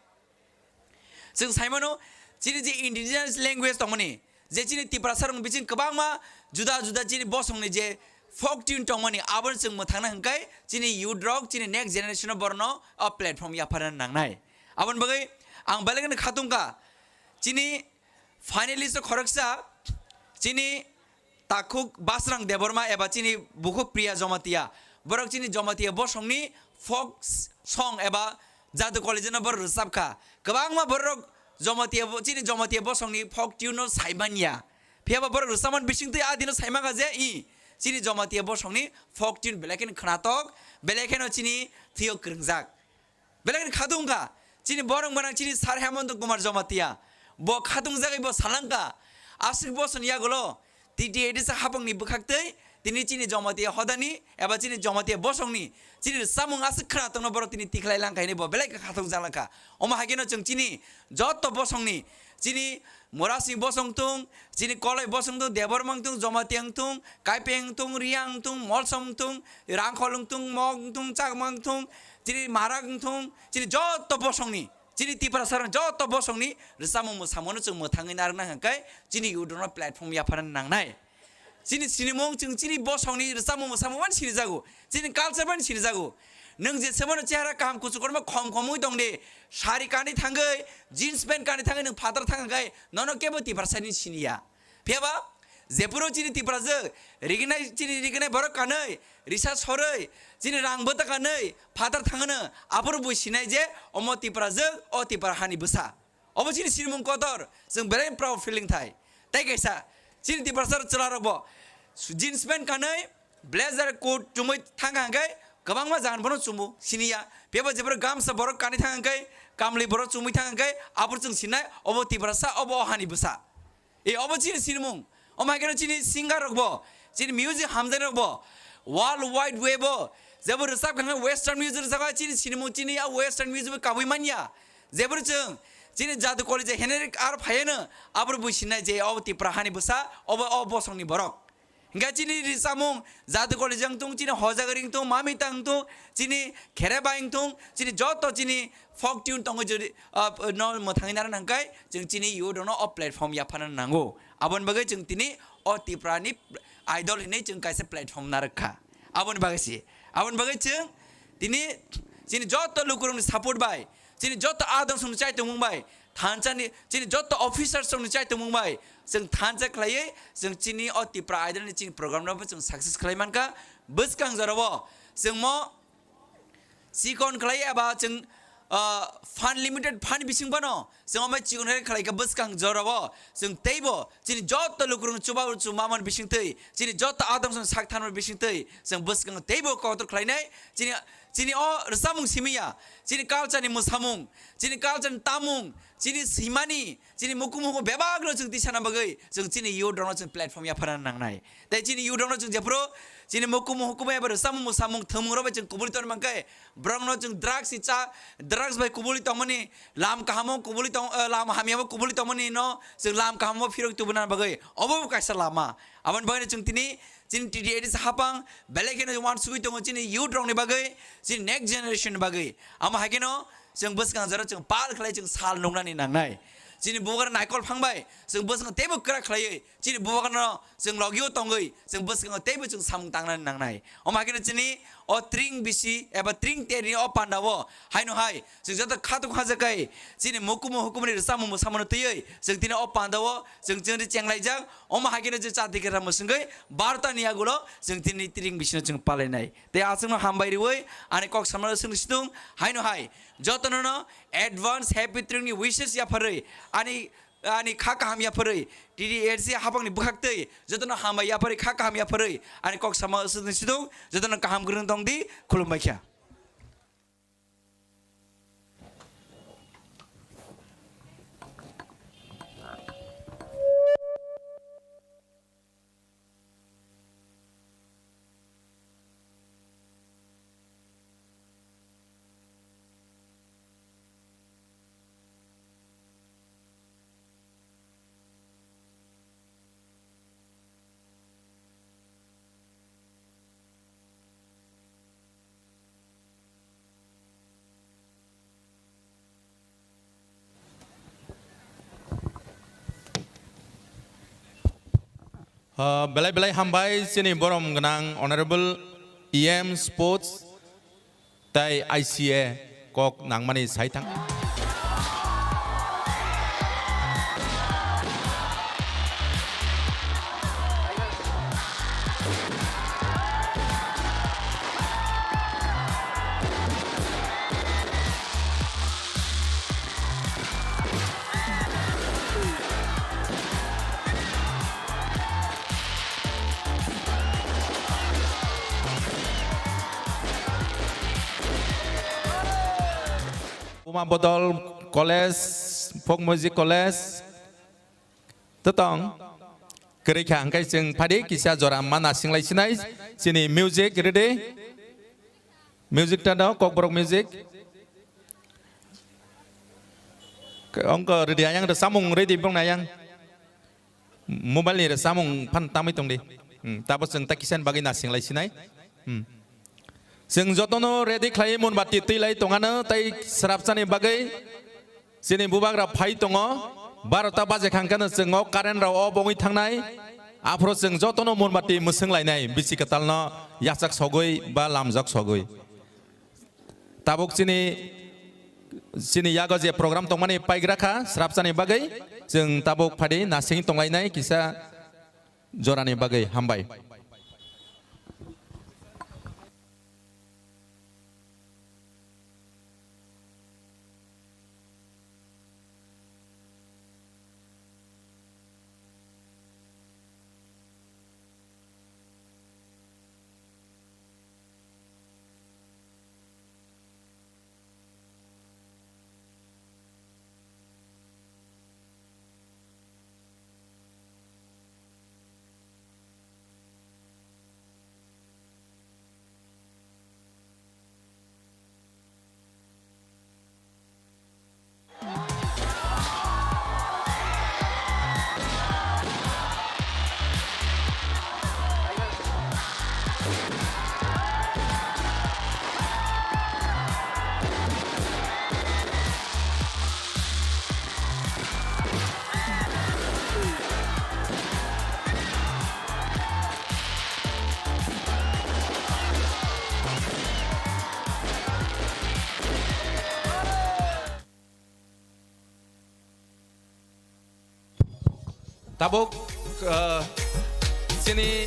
chwng sai mano chini je indigenous language tongmani, je chini Tiprasa rokni bising kwbangma juda juda chini bosongni je folk tune tongmani, abono chwng mwthangna hwnkhe chini youth rok, chini next generation o borokno o platform yapharna nangnai. Aboni bagwi ang belai kheno khatungkha chini finalist o khoroksa chini Takhuk Basrang Debbarma eba chini bukhuk Priya Jamatia. Borok chini Jamatia bosongni folk song eba Jadu College no borok rwchapkha. Kwbangma borok Jamatia bo-, chini Jamatia bosongni folk tune no saimanya. Phiya ba borok rwchapmani bisingtwi a dino saimankha je i chini Jamatia bosongni folk tune belai kheno khwnatok, belai kheno chini thwio kwrwngjak. Belai kheno khatung wngkha, chini borok gwnang chini Sir Hemanta Kumar Jamatia. Bo khatung jagwi bo salangkha, aswk bosoni yagulo T T A D C hapangni bwkhaktwi tini chini Jamatia hodani eba chini Jamatia bosongni chini rwchapmung aswk khwnatok no borok tini tikhlai langkha hinwi bo belai khe khatung jalangkha. Omo hai kheno chwng chini joto bosongni chini Murasing bosong tung, chini Koloi bosong tung, Debbarma tung, Jamatia tung, Kaipeng tung, Riang tung, Molsom tung, Rangkhol tung, Mok tung, Chakma tung, chini Marak tung, chini joto bosongni, chini Tiprasa rok joto bosongni rwchapmung mwsamungno chwng mwthangwi narwkna hwnkhe chini youth rokno platform yapharna nangnai. Chini sinimung chwng chini bosongni rwchapmung mwsamung mani sinijago, chini culture mani sinijago. Nwng je semano chehara kaham kuchuk kotorma khom khom wngwi tong di, sari kanwi thangwi, jeans pant kanwi thangwi nwng phatar thang khe nono kebo Tiprasani siniya. Phiya ba jephuru chini Tiprajwk riginai, chini riginai borok kanwi, risa sorwi, chini rang bwta kanwi phatar thangno aphuru bui sinai je omo Tiprajwk, o Tipra hani bwsa. Obo chini sinimung kotor, chwng belai proud feeling thai. Tei kaisa, chini Tiprasa chwla rok bo jeans pant kanwi, blazer, coat chumui thang kha hwnkhe kwbangma jagan bono chumu siniya. Phiya ba jephuru gamsa borok kanwi thang kha hwnkhe, kamli borok chumui thang kha hwnkhe, aphuru chwng sinai obo Tiprasa, obo o hani bwsa. E obo chini sinimung. Omo hai kheno chini singer rok bo, chini music hamjaknai rok bo, world wide web o jebo rwchap kha hwnkhe western music rwchap kha chini sinimung, chini a western music bo kabui manya. Jephuru chwng chini Jadu College generic ar phaiano aphuru bui sinai je obo Tipra hani bwsa, obo o bosongni borok. Hingkhe chini rwchapmung Jadu College wng tung, chini Hojagari wng tung, Mamita wng tung, chini Kherebai wng tung, chini joto chini folk tune tongo jodi, ah, no mwthangwi narwkna hwnkhe chwng chini youth rokno o platform yapharna nango. Aboni bagwi chwng tini o Tipra ni Idol hinwi chwng kaisa platform narwkha. Aboni bagwi se, aboni bagwi chwng tini chini joto lukurokni support bai, chini joto adong songni chaitongmung bai, thansa ni chini joto officers songni chaitongmung bai, chwng thansa khlaiwi chwng chini o Tipra Idol ni chini program no bo chwng success khlai mankha. Bwskang jorao chwng mo chikon khlai eba chwng ah, fund, limited fund bising phano chwng omo chikon khe khlai kha bwskang jorao chwng teibo chini joto lukurokno chubachu mamani bisingtwi, chini joto adong chwng sak thanmani bisingtwi chwng bwskang teibo kotor khlainai. Chini, chini o rwchapmung simi ya, chini culture ni mwsamung, chini culture ni tamung, chini simani, chini mukumu hukumu bebakno chwng tisana bagwi chwng chini youth rokno chwng platform yapharna nangnai. Tei chini youth rokno chwng jephuru chini mukumu hukumu eba rwchapmung mwsamung thwngmung rok bai chwng kubuli tongna mankhe, borokno chwng drugs ni cha, drugs bai kubuli tongmani, lam kahamo kubuli tong, eh, lam hamyamo kubuli tongmani no chwng lam kahamo phirok tubuna bagwi obo bo kaisa lama. Aboni bagwi chwng tini chini T T A D C hapang belai kheno uansugwi tongo chini youth rokni bagwi, chini next generation ni bagwi. Amo hai kheno chwng bwskang jora chwng pal khlai chwng sal nuknani nangnai. Chini bubagra naikol phang bai chwng bwskang teibo kwrak khlaiwi chini bubagrano chwng logio tongwi chwng bwskango teibo chwng samung tangnani nangnai. Omo hai kheno chini o tring bisi eba tring terni o pandao haino hai chwng joto khatuk hajakai chini mukumu hukumuni rwchapmung mwsamano twiwi chwng tini o pandao chwng chwngri chenglaijak. Omo hai kheno chwng chati kwrwngmung swngwi barota ni yagulo chwng tini tring bisino chwng palainai. Tei aswkno hambai rwui ani kok samano swngwi situng haino hai jotono no advance happy tringni wishes yapharwi ani, ani kha kaham yapharwi T T A D C hapangni bwkhaktwi jotono hambai yapharwi kha kaham yapharwi ani kok samano swngwi situng jotono kaham kwrwng tongdi, khulumbai kha. Ah, belai belai hambai chini borom gwnang Honorable E M Sports tai I C A kok nangmani sai thang. Uma Bodol College, Folk Music College, Totong, kwrwi kha, hwnkhe chwng phadi kisa jora ma nasinglai sinai, chini music ready, music ta do, Kokborok music. Ongko ready ayang do, samung ready bong na ayang. Mobile ni re samung phan tamwi tong di. Hmm, tabo chwng ta kisa ni bagwi nasinglai sinai. Hmm. Chwng jotono ready khlai monbati twi lai tongano tei swrapsani bagwi chini bubagra phai tongo. Barota baje khangkhe no chwng o current rok off wngwi thangnai. Aphuru chwng jotono monbati mwswng lainai bisi kwtalno yachak sogwi ba lamjak sogwi. Tabuk chini, chini yago je program tongmani paigra kha swrapsani bagwi, chwng tabuk phadi nasing tonglainai kisa jorani bagwi. Hambai. Tabuk, eh, chini,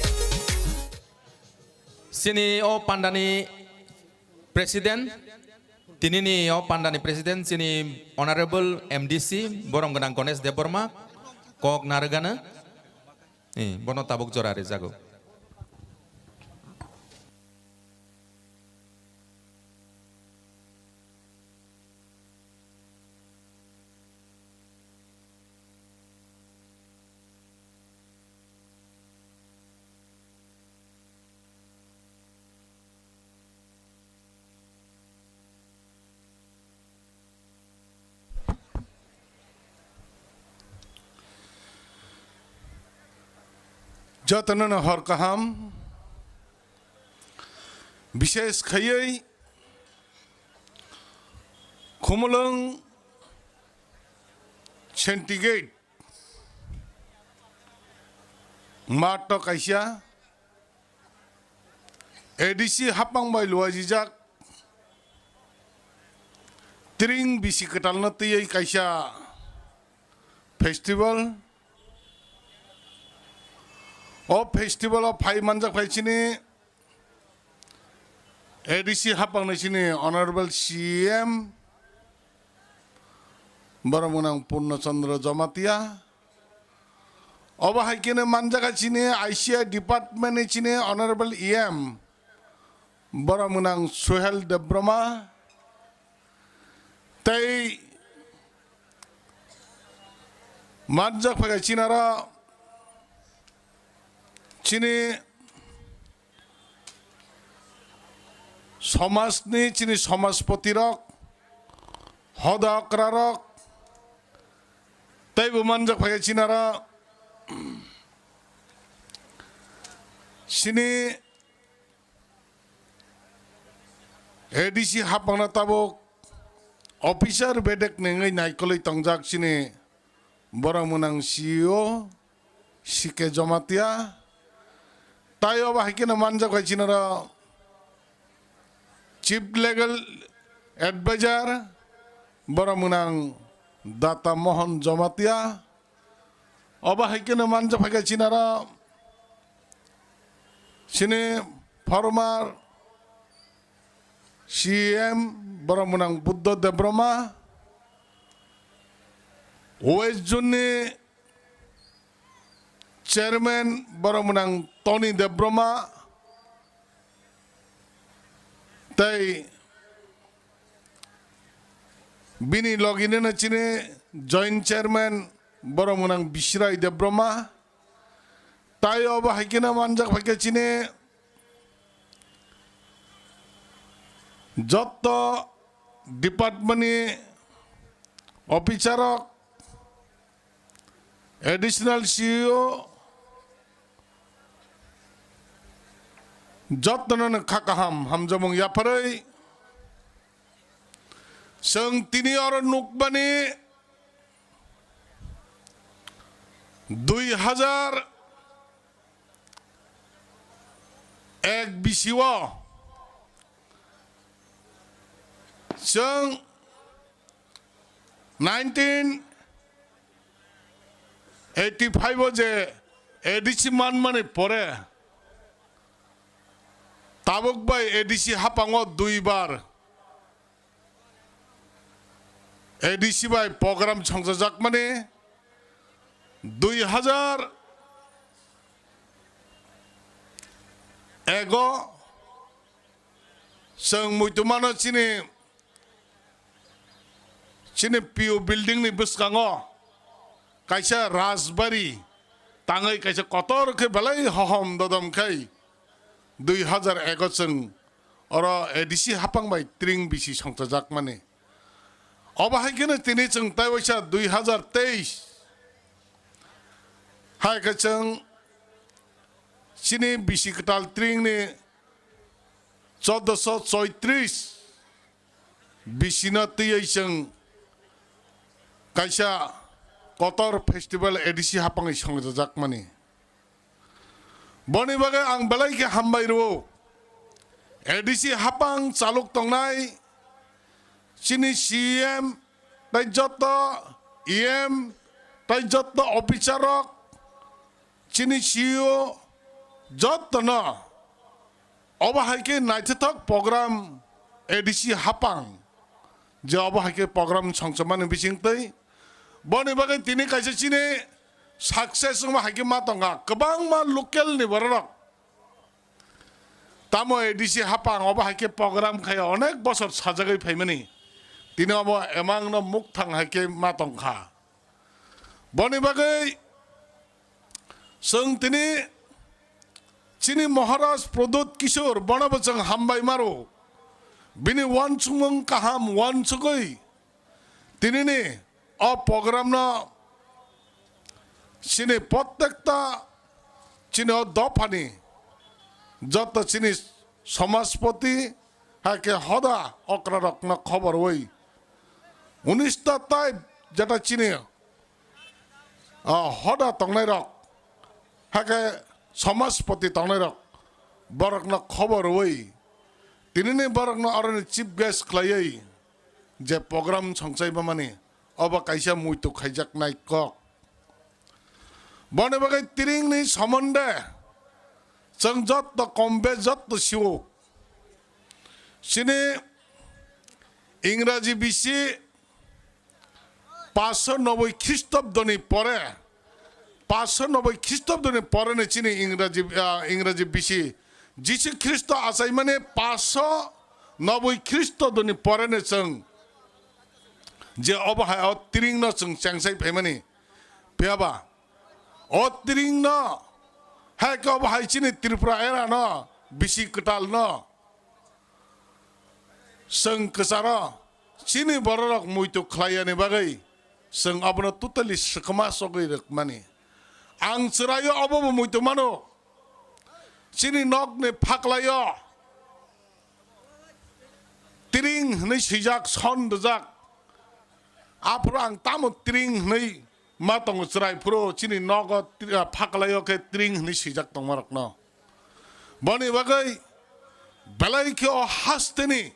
chini o pandani president, Tinini o pandani president chini Honorable M D C borom gwnang Ganesh Debbarma kok narwgano, eh, bono tabuk jora rijago. Jotono no hor kaham, bishes khaiwi Khumulwng Sentigate mato kaisa A D C hapang bai luajijak tring bisi kwtalno twiwi kaisa festival. O festival o phai manjak phai chini A D C hapang ni chini Honorable C M, borok mwnang Purno Chandra Jamatia. Obo hai khe no manjak chini I C I department ni chini Honorable E M, borok mwnang Suhel Debbarma. Tei manjak phai chinaro chini somajni chini somajpoti rok, hoda okra rok, teibo manjak phai chinaro chini A D C hapangno tabuk officer bedek nengwi naikolwi tongjak chini borok mwnang C E O C K Jamatia. Tai obo hai kheno manjak bai chinaro Chief Legal Advisor borok mwnang Data Mohan Jamatia. Obo hai kheno manjak phai kha chinaro chini former C M borok mwnang Buddha Debbarma, West Zone ni Chairman borok mwnang Tony Debbarma, tei bini logini no chini Joint Chairman borok mwnang Bisrai Debbarma. Tai obo hai kheno manjak phai khe chini jotto department ni officer rok, Additional C E O, jotono no kha kaham hamjakmung yapharwi chwng tini oro nukmani dui hajar ek bisio chwng nineteen eighty five o je A D C manmani pore tabuk bai A D C hapango duibar A D C bai program songchajakmani dui hajar ego chwng muitumano chini, chini P U building ni bwskango kaisa rajbari tangwi kaisa kotor khe belai hohom dodom khai dui hajar ego chwng oro A D C hapang bai tring bisi songchajakmani. Obo hai kheno tini chwng tai waisa dui hajar teis hai khe chwng chini bisi kwtal tringni choddoso choitris bisino twiwi chwng kaisa kotor festival A D C hapangwi songchajakmani. Boni bagwi ang belai khe hambai rwo. A D C hapang chaluk tongnai chini C M tei joto E M tei joto officer rok, chini C E O jotono obo hai khe naithothok program A D C hapang je obo hai khe program songchomani bisingtwi. Boni bagwi tini kaisa chini success wngma hai khe ma tongkha. Kwbangma local ni bororok tamo A D C hapang obo hai khe program khai onek bosor sajagwi phaimani. Tini obo emang no mukthang hai khe ma tongkha. Boni bagwi chwng tini chini Maharaj Pradyut Kishore bono bo chwng hambai maro. Bini uansukmung kaham uansugwi tinini o program no chini prottekta chini o dophani joto chini somaspoti hai khe hoda okrarokno khobor wi unista type jeta chini o hoda tongnairok, hakhe somaspoti tongnairok, borokno khobor rwui, tinini borokno aroni chief guest khlaiwi je program songchaibamani, obo kaisa muitu khaijaknai kok. Boni bagwi tiringni somonde chwng jotto kombe jotto siwo. Chini Ingraji bisi পাঁচশো নব্বই খ্রিস্টাব্দনি পরে, পাঁচশো নব্বই খ্রিস্টাব্দনি পরে ne chini Ingraji, ah, Ingraji bisi Jisu Khristo achaimani পাঁচশো নব্বই খ্রিস্টাব্দনি পরে ne chwng je obo hai o tiringno chwng chengsai phaimani. Phiyaba o tiringno hai khe obo hai chini Tripura era no bisi kwtal no chwng kwcharo chini bororok muitu khlaiyani bagwi chwng abono totally swkma sogwi rwkmani. Ang chwraio obobo muitu mano. Chini nokni phaklaio tiring hwnwi swijak, son rijak. Aphuru ang tamo tiring hwnwi ma tongo chwrai phuru chini nogo tri-, ah, phaklaio khe tiring hwnwi swijak tongmarokno. Boni bagwi belai khe o hasteni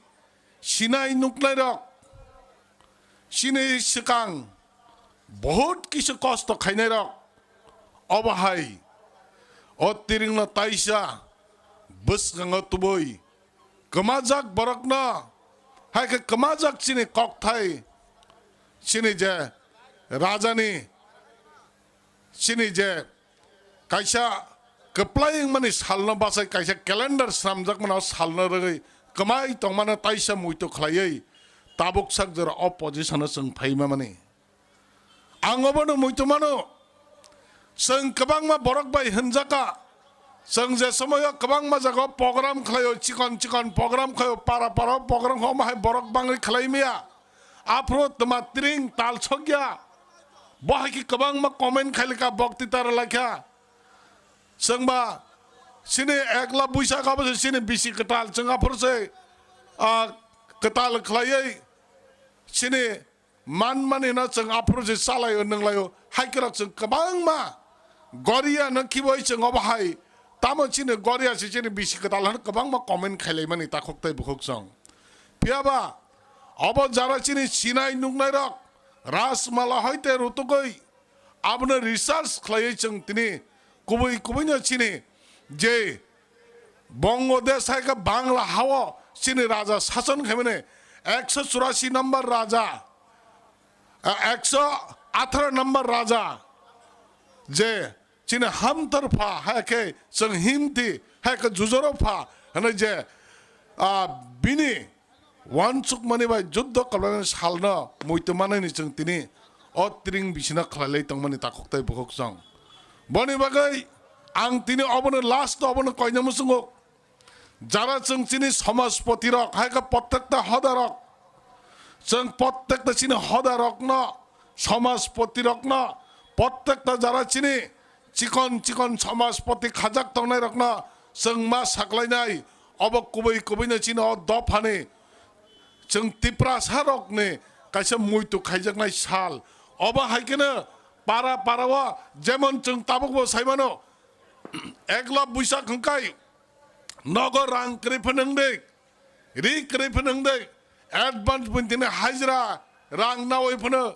sinai nuknairok, chini swkang bahut kisu kosto khainairok, obo hai o tiringno taisa bwskango tubui kwmajak borokno, hai khe kwmajak chini kokthai, chini je rajani, chini je kaisa kwplai wngmani salno bachai kaisa calendar swnamjakmano salno rwgwi kwmai tongmano taisa muitu khlaiwi tabuk sak jora o position-o chwng phaima mani. Ang obono muitu mano, chwng kwbangma borok bai hwnjaka, chwng je somoio kwbangma jagao program khlaio, chikon chikon program khlaio, para para program khlaio, omo hai borok bangwi khlai maya. Aphuru twma tiring tal sokya, bo hai khe kwbangma comment khailika, boktita rwlaikha. Chwngba chini ekla buisa kha, obo se chini bisi kwtal, chwng aphuru se, ah, kwtal khlaiwi chini manmani no chwng aphuru se chalaio, nwnglaio, hai kwrwk chwng kwbangma goria no khibai chwng obo hai, tamo chini goria se chini bisi kwtal hwn kwbangma comment khailaimani takhuk tei bukhuk chwng. Phiyaba obo jara chini sinai nuknairok Rajmala hoite rutugwi abono research khlaiwi chwng tini kubui kubuino chini je Bangladesh hai khe Bangla hao chini raja sason khaimani ekso churasi number raja, a, ekso atharo number raja, je chini hamtor pha hai khe chwng himti hai khe jujoro pha hwnwi je, a, bini uansukmani bai juddo kwblaini salno muitu manani chwng tini o tring bisino khlailai tongmani takhuk tei bukhuk chwng. Boni bagwi ang tini obono last obono koina muchungo. Jara chwng chini somajpoti rok, hai khe prottekta hoda rok, chwng prottekta chini hoda rokno, somajpoti rokno, prottekta jara chini chikon chikon somajpoti khajak tongnai rokno chwng ma saklainai, obo kubui kubuino chini o dophani chwng Tiprasa rokni kaisa muitu khaijaknai sal. Obo hai kheno para para o jemon chwng tabuk bo saimano, ekla buisa khwngkai nogo rang kwrwi phano wngdi, ri kwrwi phano wngdi, advance buini tini hajra rang nawi phano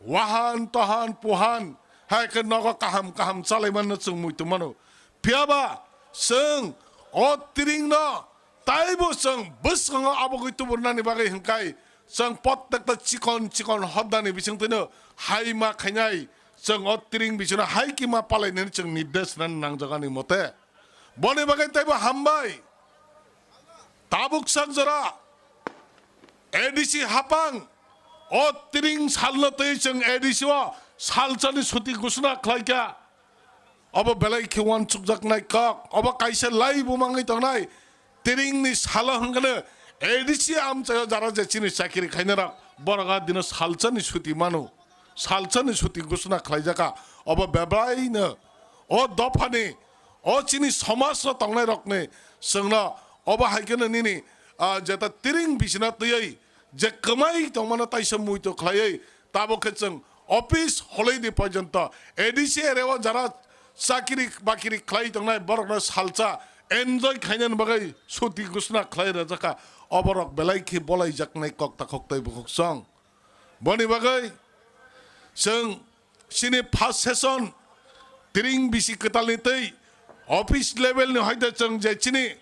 wahan tohan puhan hai khe nogo kaham kaham chalai manno chwng muitu mano. Phiyaba chwng o tiringno taibo chwng bwskango abogwi tuburnani bagwi hwnkai Chwng prottekta chikon chikon hodani bisingtwino hai ma khainai, chwng o tring bisino hai kima palainani chwng nirdesh rwna nangjagani mote. Boni bagwi teibo hambai. Tabuk sak jora A D C hapang o tring salno twi chwng A D C o salsani suti gusna khlaikha. Obo belai khe uansukjaknai kok, obo kaisa lai bumangwi tongnai. Tringni salo hwnkhe A D C amchaio jara je chini chakiri khainai rok, borok a dino salsani suti mano, salsani suti gusna khlaijaka. Obo beblaino o dophani, o chini somajno tongnai rokni chwngno obo hai kheno nini, ah, jeta tring bisina twiwi je kwmai tongmano taisa muitu khlaiwi, tabuk khe chwng office holoidi porjonto A D C area o jara chakiri bakiri khlai tongnai borokno salsa enjoy khainani bagwi suti gusna khlai rwjakha, oborok belai khe bolaijaknai kok takhok tei bukhuk song. Boni bagwi chwng chini first session tring bisi kwtalni twi office level ni hoite chwng je chini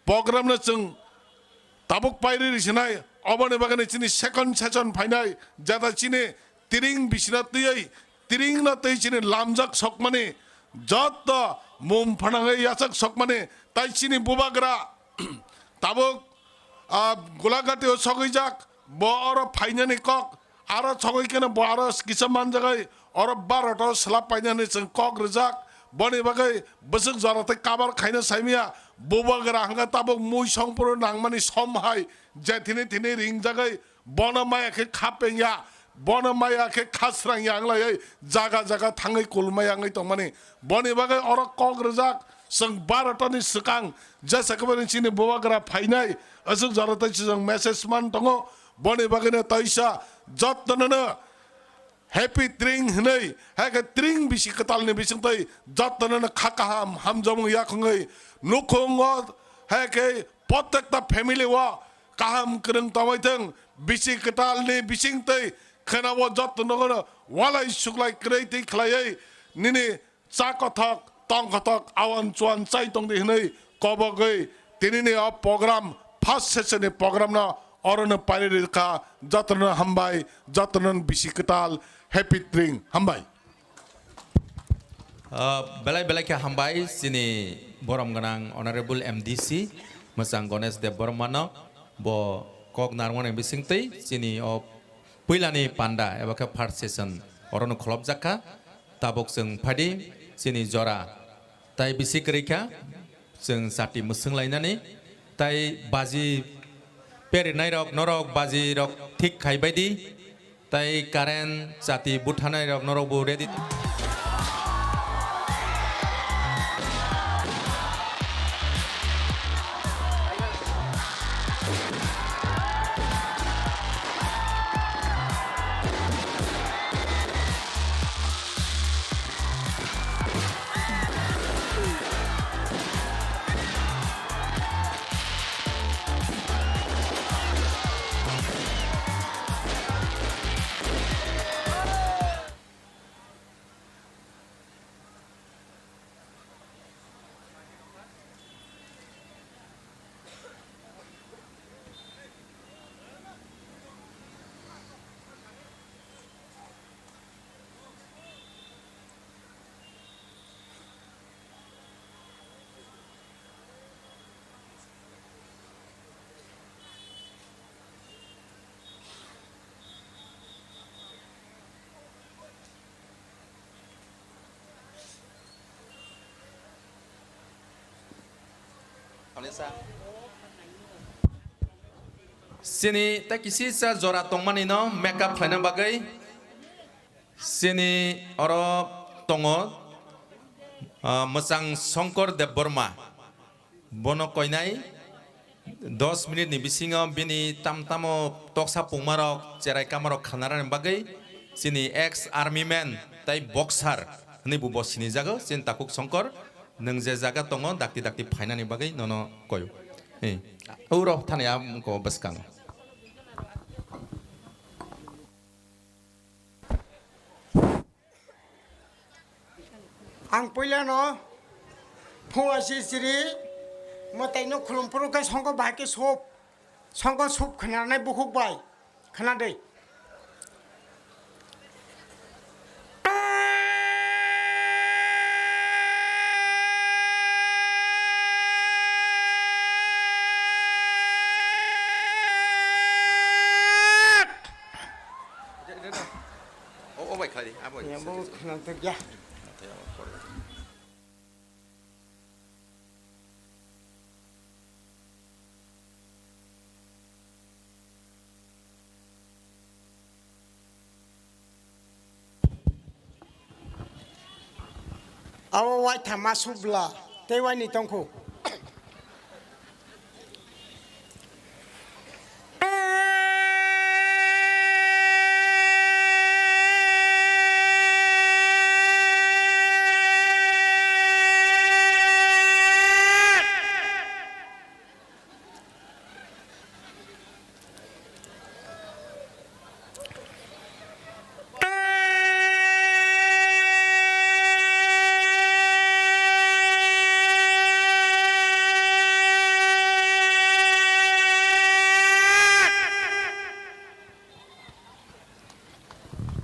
program no chwng tabuk pairi risinai, oboni bagwi chini second session phainai, jata chini tring bisina twiwi, tring no twi chini lamjak sokmani, jotto mum phanangwi yachak sokmani, tai chini bubagra tabuk, ah, Gulagati o sogwijak, bo oro phainani kok, aro sogwi kheno bo aro kisa manjagwi oro Bharat o swlap painani chwng kok rijak. Boni bagwi bwswk jora tei kabar khaina saimaya, bubagra hwnkha tabuk mui songphuru nangmani som hai je thini thini ringjagwi bono maya khe kha pengya, bono maya khe kha srangya wnglaiwi jaga jaga thangwi kulmaya wngwi tongmani. Boni bagwi oro kok rijak, chwng Bharat ni swkang jesa khe bini chini bubagra phainai, aswk jora tei chwng message man tongo. Boni bagwino taisa jottonono Happy Tring hwnwi, hai khe tring bisi kwtalni bisingtwi jottonono kha kaham hamjakmung yakhungwi nukhungo, hai khe prottekta family o kaham kwrwng tongwi thwng, bisi kwtalni bisingtwi khwnao jottonono walai suklai kwrwi twi khlaiwi nini cha kothok, tong kothok, awan chuan chai tongdi hwnwi kobogwi tinini o program, first session ni program no orono pairi rikha. Jotono hambai, jotono bisi kwtal, happy tring, hambai. Ah, belai belai khe hambai chini borom gwnang Honorable M D C mwchang Ganesh Debbarma no bo kok narwknani bisingtwi chini o puilani panda eba khe first session orono kholopjak kha. Tabuk chwng phaidi chini jora tai bisi kwrwi kha, chwng chati mwswng lainani tai baji perinai rok norok baji rok thik khai baidi tai current chati buthanai rok norok bo ready. Chini tei kisisa jora tongmani no makeup khlaina bagwi chini oro tongo, ah, mwchang Shankar Debbarma. Bono koinai dos minute ni bisingo bini tam tamo toksa pungmarok, cherai kamarok khanarani bagwi chini ex army man tai boxer hwnwi bo, bo sinijago. Chini takhuk Shankar, nwng je jaga tongo dakti dakti phainani bagwi nono koyo. Ei, uro thani a mungko bwskango. Ang puilano phunga sisiri mwtaino khulum phuru khe songkho bahai khe sop, songkho sop khwnarnai bukhuk bai. Khna de. O, o bai khlai di, abo. Ya, bo khna de ya. Abo waithama subla tei waini tongkhu.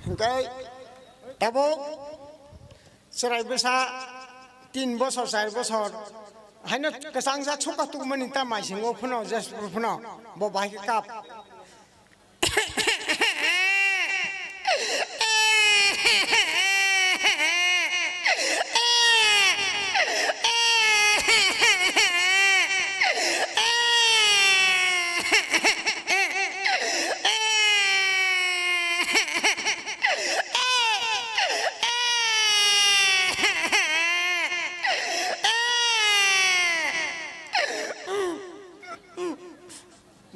Hingke tabuk chwrai bwsa tin bosor, char bosor haino kwchangsa suka tukmani ta maisingo phano, jesphuru phano bo bahai khe kap.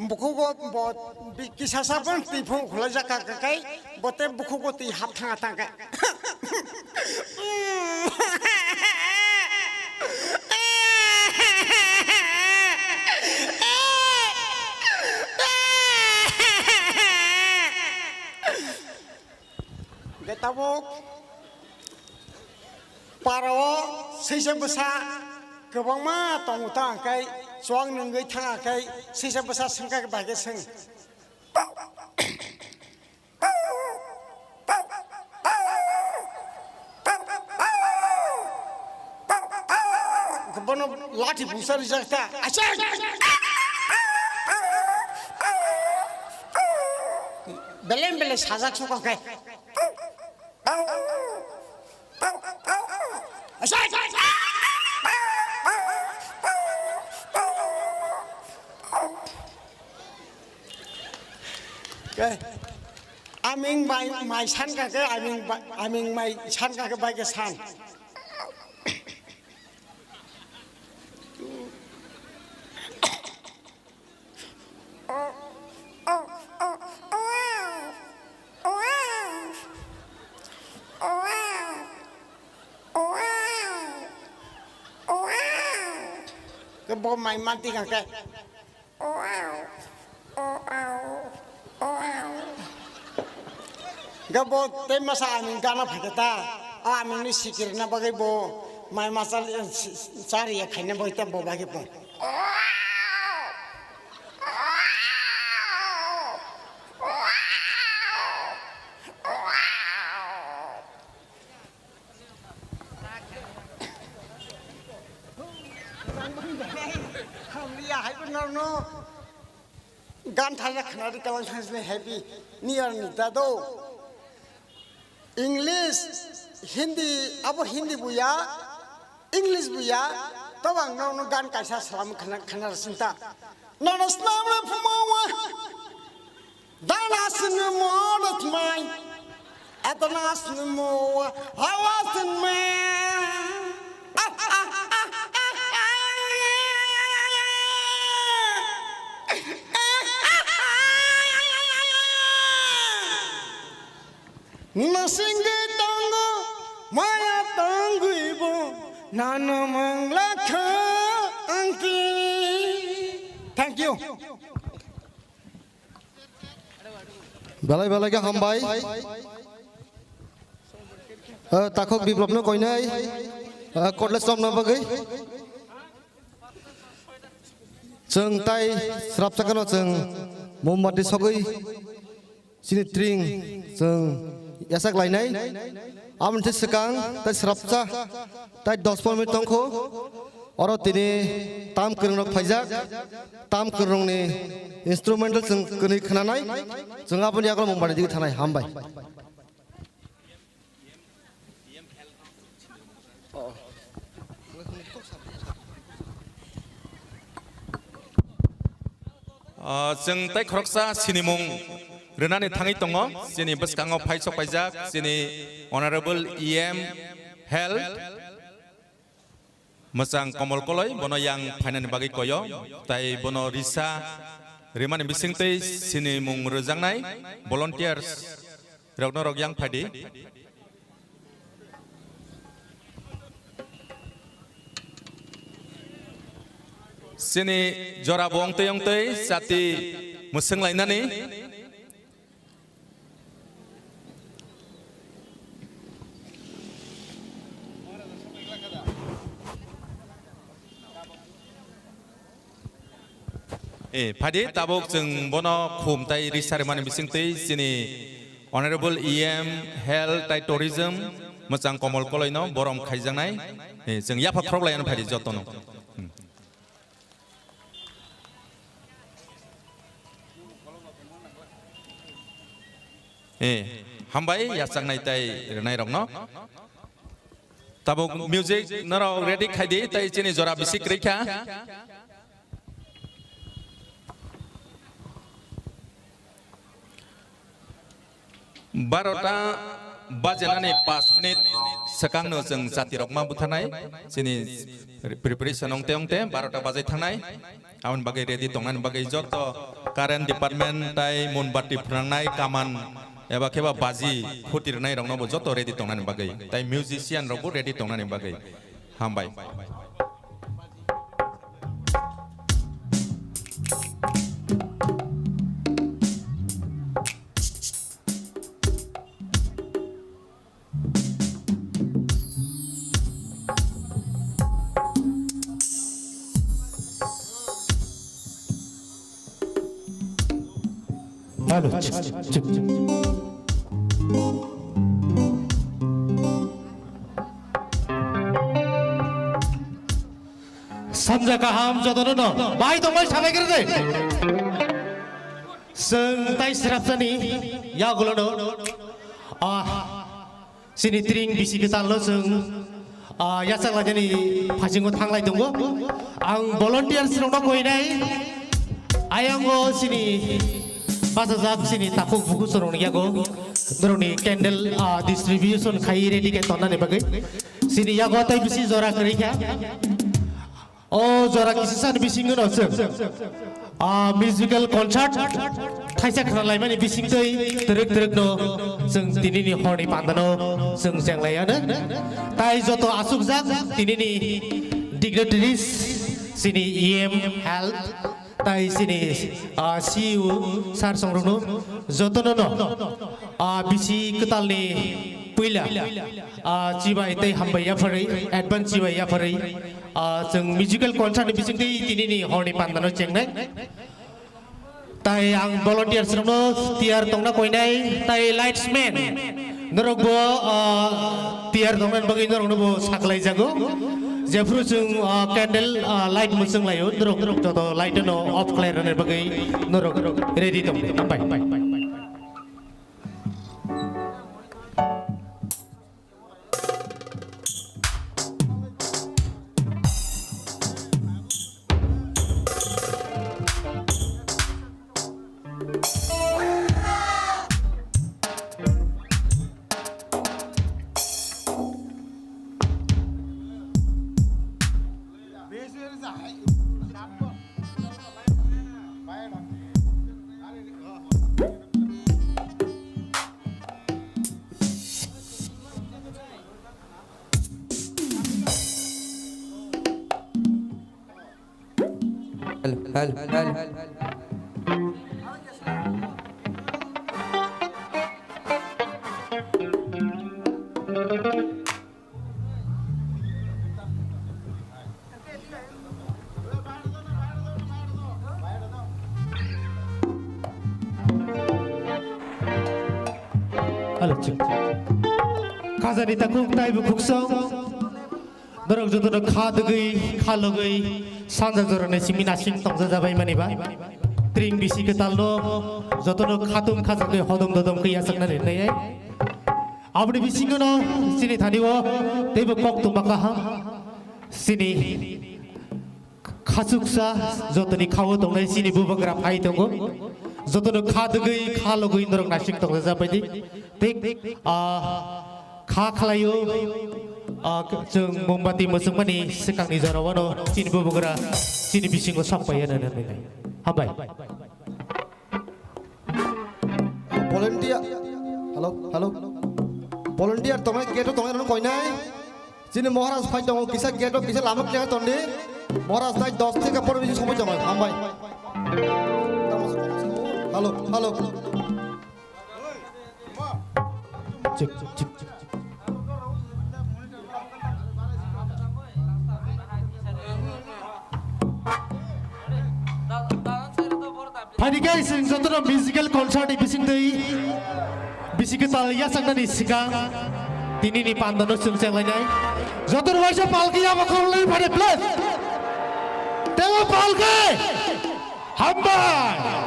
Bukhugo bo bi-, kisasa pon twi phung khwlaijak kha, kha, kai bo tei bukhugo twi hap thanga tang kha. Hingke tabuk parao sisa bwsa kwbangma tongo ta, hingke chuwak nungwi thang khe sisa bwsa swngkha khe bai khe swng. Bono lathi busa rijak ta. Acha! Belem belem sajak sokha khe. Acha! Ke, aming bai, mai san ka ke, aming ba-, aming mai san ka ke bai ke san. Ke bo mai manti ka ke. Ga bo tei masa aming gana phai khe ta. O aming ni sikir na bagwi bo mai masa li-, si-, si-, chari ya khaina bagwi ta bo bagwi bo. Hamliya hai bo norno. Gan thaijak khna ri kalang thangsni Happy New Year ni dado. English, Hindi, abo Hindi buya, English buya, tobang norno gan kaisa salam khna, khna sinta. Nono snam re phumawa. Dana sini mo rotmai. Atana sini mo hawa sini ma. Nasingwi tongo maya tongwi bo nano mangla kha angki. Thank you. Belai belai khe hambai. Eh, takhuk Biplopno koinai, eh, cutlass romna bagwi. Chwng tai srapsa kheno chwng mombati sogwi Chini tring chwng yachak lainai. Aboni tei swkang tei srapsa tei dos pondro minute tongkho. Oro tini tam kwrwngrok phaijak. Tam kwrwngrokni instrumental chwng kwnwi khwnanai. Chwng aboni yagulo Mumbaiनि digi thanai. Hambai. Ah, chwng tei khoroksa sinimung rwnani thangwi tongo. Chini bwskango phai sok paijak chini Honorable E M Health. Mwchang Komol Koloi bono yang phainani bagwi koyo, tai bono risa rimani bisingtwi sinimung rwjaknai volunteers rokno rok yang phaidi. Sini jora bo ongtwi ongtwi chati mwswng lainani. Eh, phadi tabuk chwng bono khum tai risa rimani bisingtwi chini Honorable E M Health tai Tourism Mwchang Komol Koloino borom khaijaknai. Eh, chwng yapha khorok lai ano phadi jotono. Hmm. Eh, hambai yachaknai tai rwnairokno. Tabuk music norok ready khaidi tai chini jora bisi kwrwi kha. Barota bajenani pas minute swkangno chwng chatirokma butharnai. Chini preparation ongte ongte barota bajai thangnai. Aboni bagwi ready tongnani bagwi joto current department tai munbati phwnangnai kaman eba kheba baji phuti rwnairokno bo joto ready tongnani bagwi. Tai musician rokbo ready tongnani bagwi. Hambai. Hello, check, check, check. Sanja kaham jotono no. Bai tongbai sanai kere de. Seng tai srapsani yagulo no. Ah, sini tring bisi kwtal no seng. Ah, yachak lajani phasingo thanglai tongo. Ang volunteers rokno koinai. Ayango sini pasajak sini takhuk buku sorong yago. Doroni candle, ah, distribution khai ready ke tonna ne bagai. Sini yago tai bisi jora kwrwi kha. O jora kisa sani bisingo no chwng, ah, musical concert thaisa khna laimani bisingtwi twrwk twrwk no chwng tinini horni pandano chwng chenglai ano. Tai joto asukjak tinini dignitaries, sini E M health, tai sini, ah, C E O sir songrokno jotono no, ah, bisi kwtalni puila, ah, chibai tei hambai yapharwi, advance chibai yapharwi, ah, chwng musical concert ni bisingtwi tinini horni pandano chengnai. Tai ang volunteers rokno tiyar tongna koinai, tai lightsman norokbo, ah, tiyar tongna bagwi norokno bo saklai jago. Jephru chwng, ah, candle, ah, light mwchwng laio, norok joto light no off khlai rwna bagwi norok ready tong. Hambai. Hello, hello, hello. Khajani takhuk taibo khuksong. Norok jotono kha dugwi, kha logwi, sanja jorani simi nasing tongjajabai maniba. Tring bisi kwtalno jotono khatung khajakwi hodom dodom khe yachakna rinai. Aboni bisingono chini thani o teibo kok tongma kaham. Chini khachuksa jotoni khao tongnai chini bubagra phai tongo. Jotono kha dugwi, kha logwi norok nasing tongjajabai di. Thik, ah, kha khlaio, ah, chwng mombati mwchwngmani swkangni jorao no chini bubagra chini bisingo sampaiya nani nai. Hambai. Volunteer. Hello, hello. Volunteer tongnai, gate o tongnai rok koinai. Chini Maharaj phai tongo, kisa gate o kisa lama clear tondi. Maharaj tai dos theke pondro minute somoi tongo. Hambai. Hello, hello. Check, check, check, check. Phaidi khe chwng jotono musical concert ni bisingtwi bisi kwtal yachaknani swkang tinini pandano chwng chenglainai. Jotono waisa palki yaba khorlwi phaidi, please. Tebo palki. Hambai.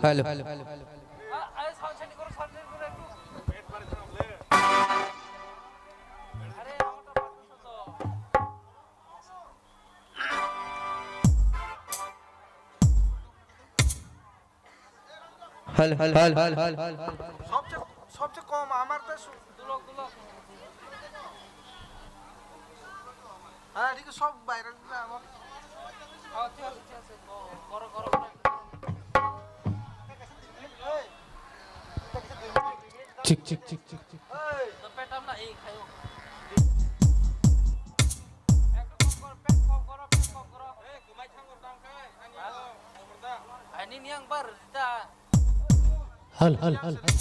Hello. Hello, hello, hello, hello, hello, hello. সবচেয়ে, সবচেয়ে কম আমার তো সু- হ্যাঁ, এদিকে সব বাইরে দিলে আমার। ঠিক, ঠিক, ঠিক, ঠিক, ঠিক। Hal, hal, hal, hal.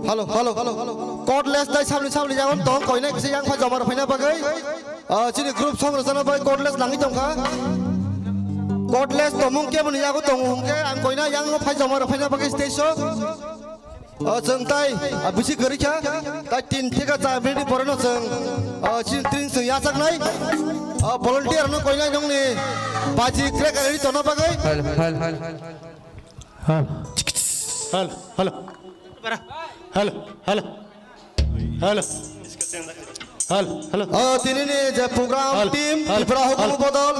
Hello, hello, hello, hello. Cordless tai sabni sabni jagon tong koinai kisa yang phai jomar phaina bagwi. Ah, chini group song rwchana bai cordless nangwi tongkha. Cordless tomung keboni yago tongo hwnkhe ang koina yang phai jomar phaina bagwi stage o. O chwng tai, ah, bisi kwrwi kha, tai tin theka cha minute ni pore no chwng, ah, chini tring chwng yachaknai, ah, volunteer no koinai nongni baji crack ready tona bagwi. Hal, hal, hal, hal. Hal. Hal, hal. Hal, hal. Hal. Hal, hal. Ah, tini ni je program hal, team, hal, Tripura Hukumu hal. Bodol,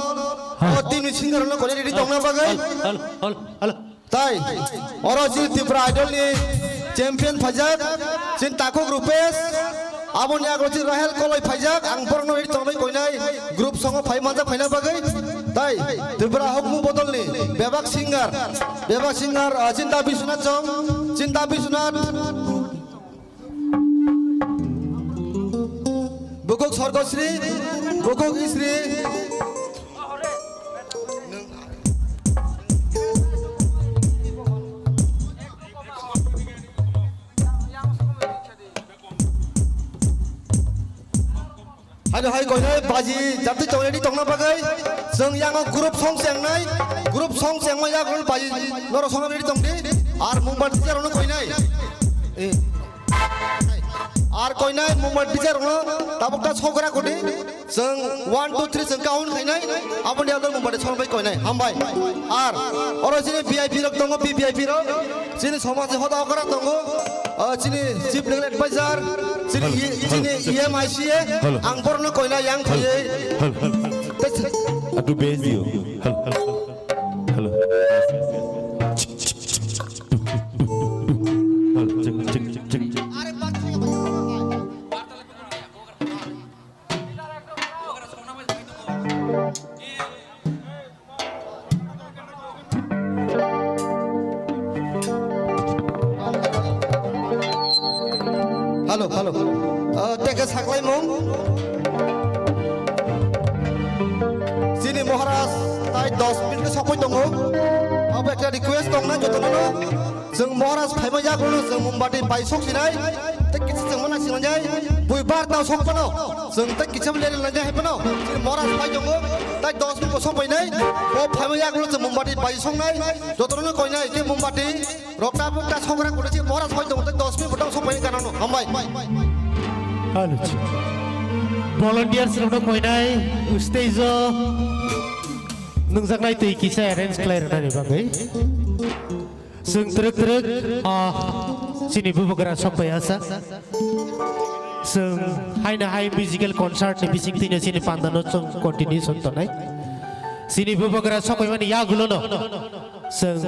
hal. Ah, team ni singer no koinai ready tongna bagwi. Hal, hal, hal, hal. Tai, oro chini Tripura Idol ni champion phaijak, chini Takhuk Rupesh, aboni yago chini Rahel Koloi phaijak, ang borokno ready tongnai koinai, group song o phai manjak phaina bagwi. Tai, Tripura Hukumu Bodol ni bebak singer, bebak singer, ah, Chinta Biswanath Chong, Chinta Biswanath. Bukuk Sorgosri, Bukuk Isri. Hano hai koinai baji jatwi tong ready tongna bagwi. Chwng yango group song chengnai. Group song chengma yago baji norok song ready tongdi. Ar mungbar teacher rokno koinai. Eh. Ar koinai mungbar teacher rokno tabuk ta sogra kudi. Chwng one, two, three chwng count khainai. Aboni adol mungbar teacher bai koinai. Hambai. Ar oro chini V I P rok tongo, V V I P rok. Chini somaj ni hoda okra tongo. Ah, chini chief legal advisor, chini hello, i-, hello, chini hello. E M I C A, hello. Ang borno koina yang hello, khaiye. Hello, hello. Tes- Atu base dio. Hello, hello. Hello. Hello, check, check, check. Hello, hello. Ah, teke saklaimung. Chini Maharaj tai dos minute sokoi tongo. Abo ekta request tongna jotono. Chwng Maharaj phaima yagulo chwng mombati bai sok sinai. Tei kisa chwng mana sinai. Bui bar tao sok pano. Chwng tei kisa bele lanjak hai pano. Chini Maharaj phai tongo. Tai dos minute bo sok painai. Bo phaima yagulo chwng mombati bai soknai. Jotono koinai ke mombati. Rokta bukta sogra kore si Maharaj phai tongo. Tai dos minute bo sok painai kanano. Hambai. Halo. Volunteers rokno koinai stage o nungjaknai twi kisa arrange khlai rwnani bagwi. Chwng twrwk twrwk, ah, chini bubagra sok pai asa. Chwng haino hai musical concert ni bising twino chini panda no chwng continuation tongnai. Chini bubagra sok pai mani yagulo no chwng,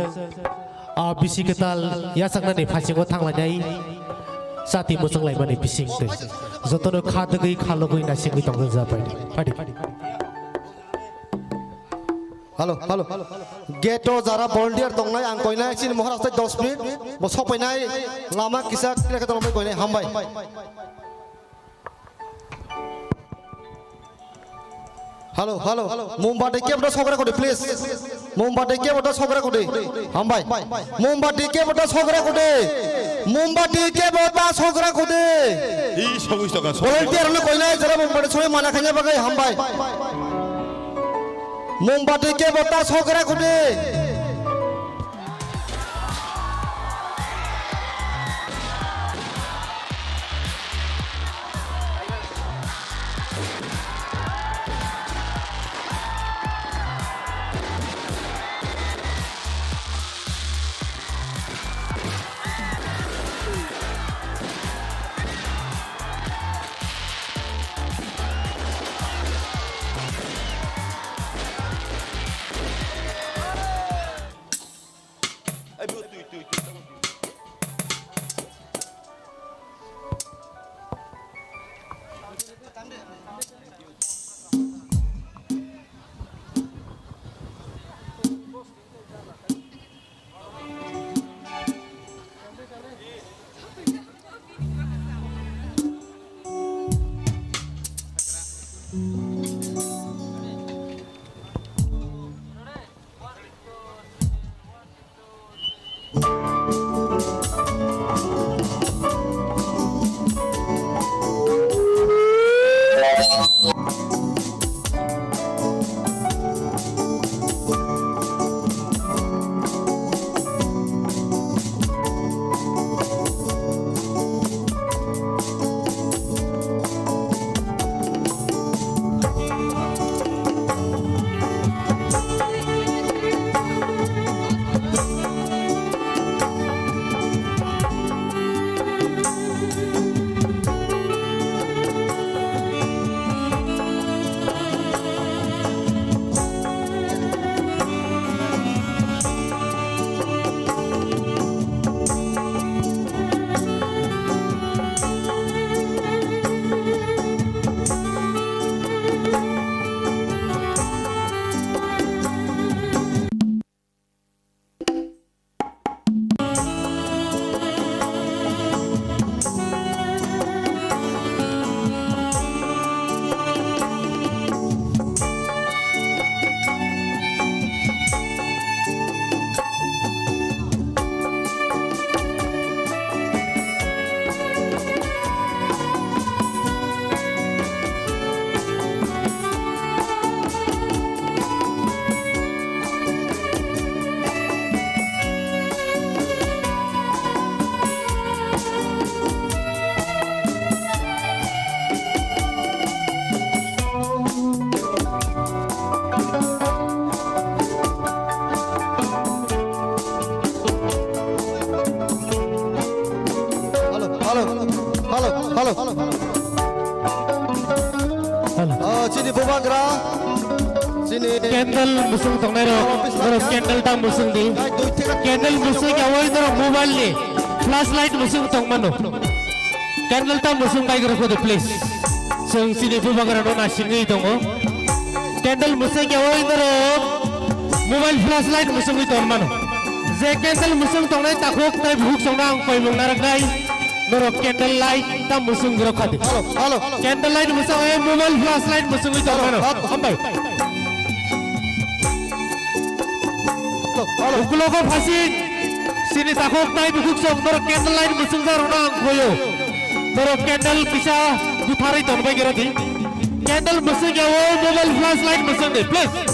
ah, bisi kwtal yachaknani phasingo thanglainai chati muchung laimani bising twi. Jotono kha dwgwi kha logwi naisingwi tongjakjak pai. Phaidi. Halo, halo. Gate o jara volunteer tongnai ang koinai chini Maharaj tai dos minute. Bo sopainai lama kisa kira khe tongmai koinai hambai. Halo, halo. Mombati kebda sogra kode, please. Mombati kebda sogra kode. Hambai. Mombati kebda sogra kode. Mombati kebo ta sogra kode. I sogwi sogra, sogwi. Volunteer no koinai jora mombati sogwi mana khanya bagai hambai. Mombati kebo ta sogra kode. Hello, hello, hello, hello. Hello. Oh, chini bubagra, chini candle musung tongnai rok, norok candle ta musung di. Candle musung ya wai norok mobile ni flashlight musung tong mano. Candle ta musung bai goro kode, please. Chwng chini bubagra no nasingwi tongo. Candle musung ya wai norok mobile flashlight musungwi tong mano. Je candle musung tongnai takhuk tai bukhuk songno ang koimung narwknai. Norok candle light ta musung goro khadi. Hello, hello. Candle light musung, eh, mobile flashlight musungwi tong mano. Hello, hello. Hambai. Hello, hello. Ukulogo phasing, chini takhuk tai bukhuk song, norok candle light musung jarokno ang khoyo. Norok candle kisa butharwi tong bai goro di. Candle musung ya o mobile flashlight musung di, please.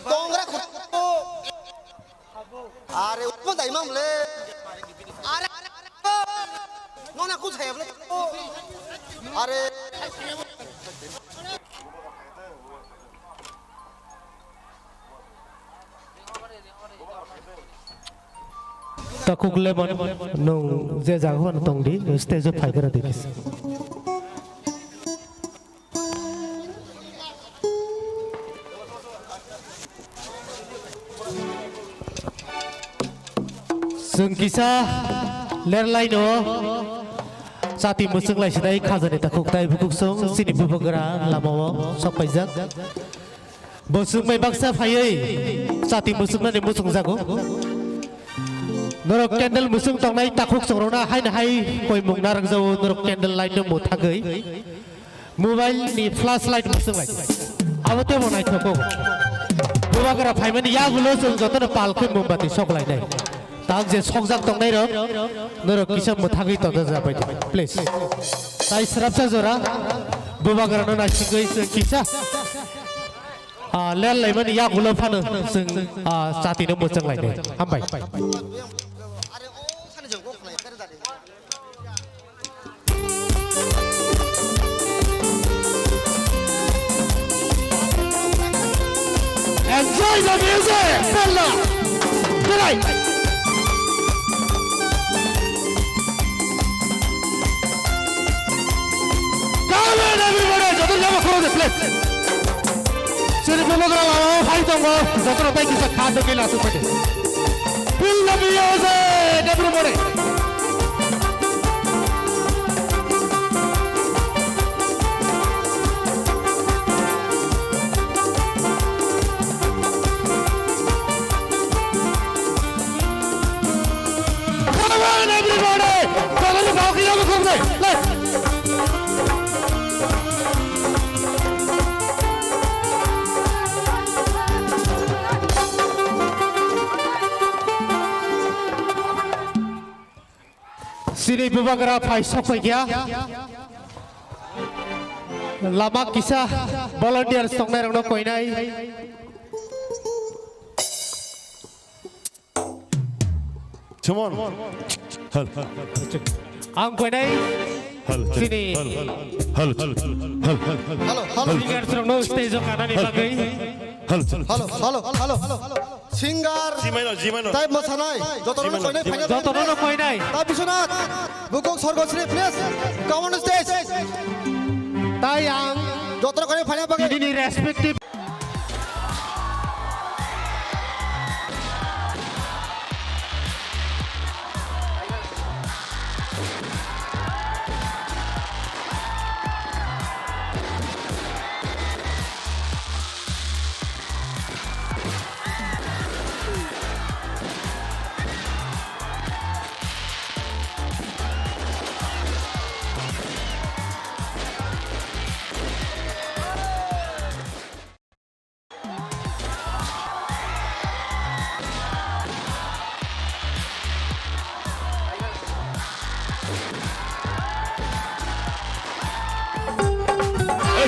Tongra khupo. Are upo dai mam le. Are, are, are. Nona kuch hai able. Are. Takhuk Lemon, nwng je jaga phano tong di, stage o phai gra di kisa. Chwng kisa lerlaino chati mwchwng lai sinai khajani takhuk tai bukhuk song chini bubagra lamao sok paijak. Bo chwngbai baksa phaiwi chati mwchwngnani mwchwngjago. Norok candle mwchwng tongnai takhuk chongrokno haino hai koimung narwkjago, norok candle light no mwthagwi mobile ni flash light mwchwnglai. Abo teibo naithogo. Bubagra phaimani yagulo chwng jotono pal khe mombati soklainai. Tak je sokjak tongnairok, norok kisa mwthagwi tongjajabai di, please. Tai srapsa jora bubagrano naisingwi chwng kisa Ah, ler laimani yagulo phano chwng, ah, chatino mwchwng lainai. Hambai. Enjoy the music, Pella. Tonight. Come on, everybody, joto jama khoro de, please. Chini bubagra lama o phai tongo, joto rok tai kisa kha dogwi la su phaidi. Feel the music, everybody. Come on, everybody! Let's Chini bubagra phai sokphaikha. Lama kisa volunteers tongnairokno koinai. Come on. Hal. Ang koinai. Hal. Chini. Hal. Hal. Hal. Hal. Hal. Hal. Hal. Singers rokno stage o kanani bagwi. Hal. Halo, halo, halo, halo. Singer. Jimaino, jimaino. Tai mwsanai. Jotono koinai, jimaino. Jotono koinai. Tai Biswanath. Bukung Sorgosri, please. Come on stage. Tai ang. Jotono koinai, final bagwi. Ini respective.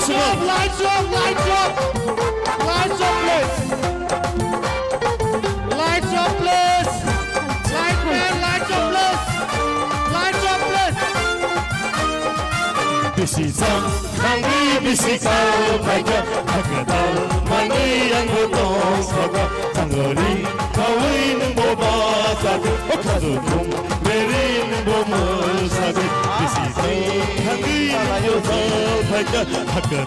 Lights off, lights off, lights off. Lights off, please. Lights off, please. Light man, lights off, please. Lights off, please. Bisi sam. Thangwi bisi kal phaikha, hakhe dal manwi ang bo tong sakha. Thangwi khawi nwng bo bachakha, o khaju thum beri nwng bo mwsakha. Bisi sam thangwi bisi kal phaikha, hakhe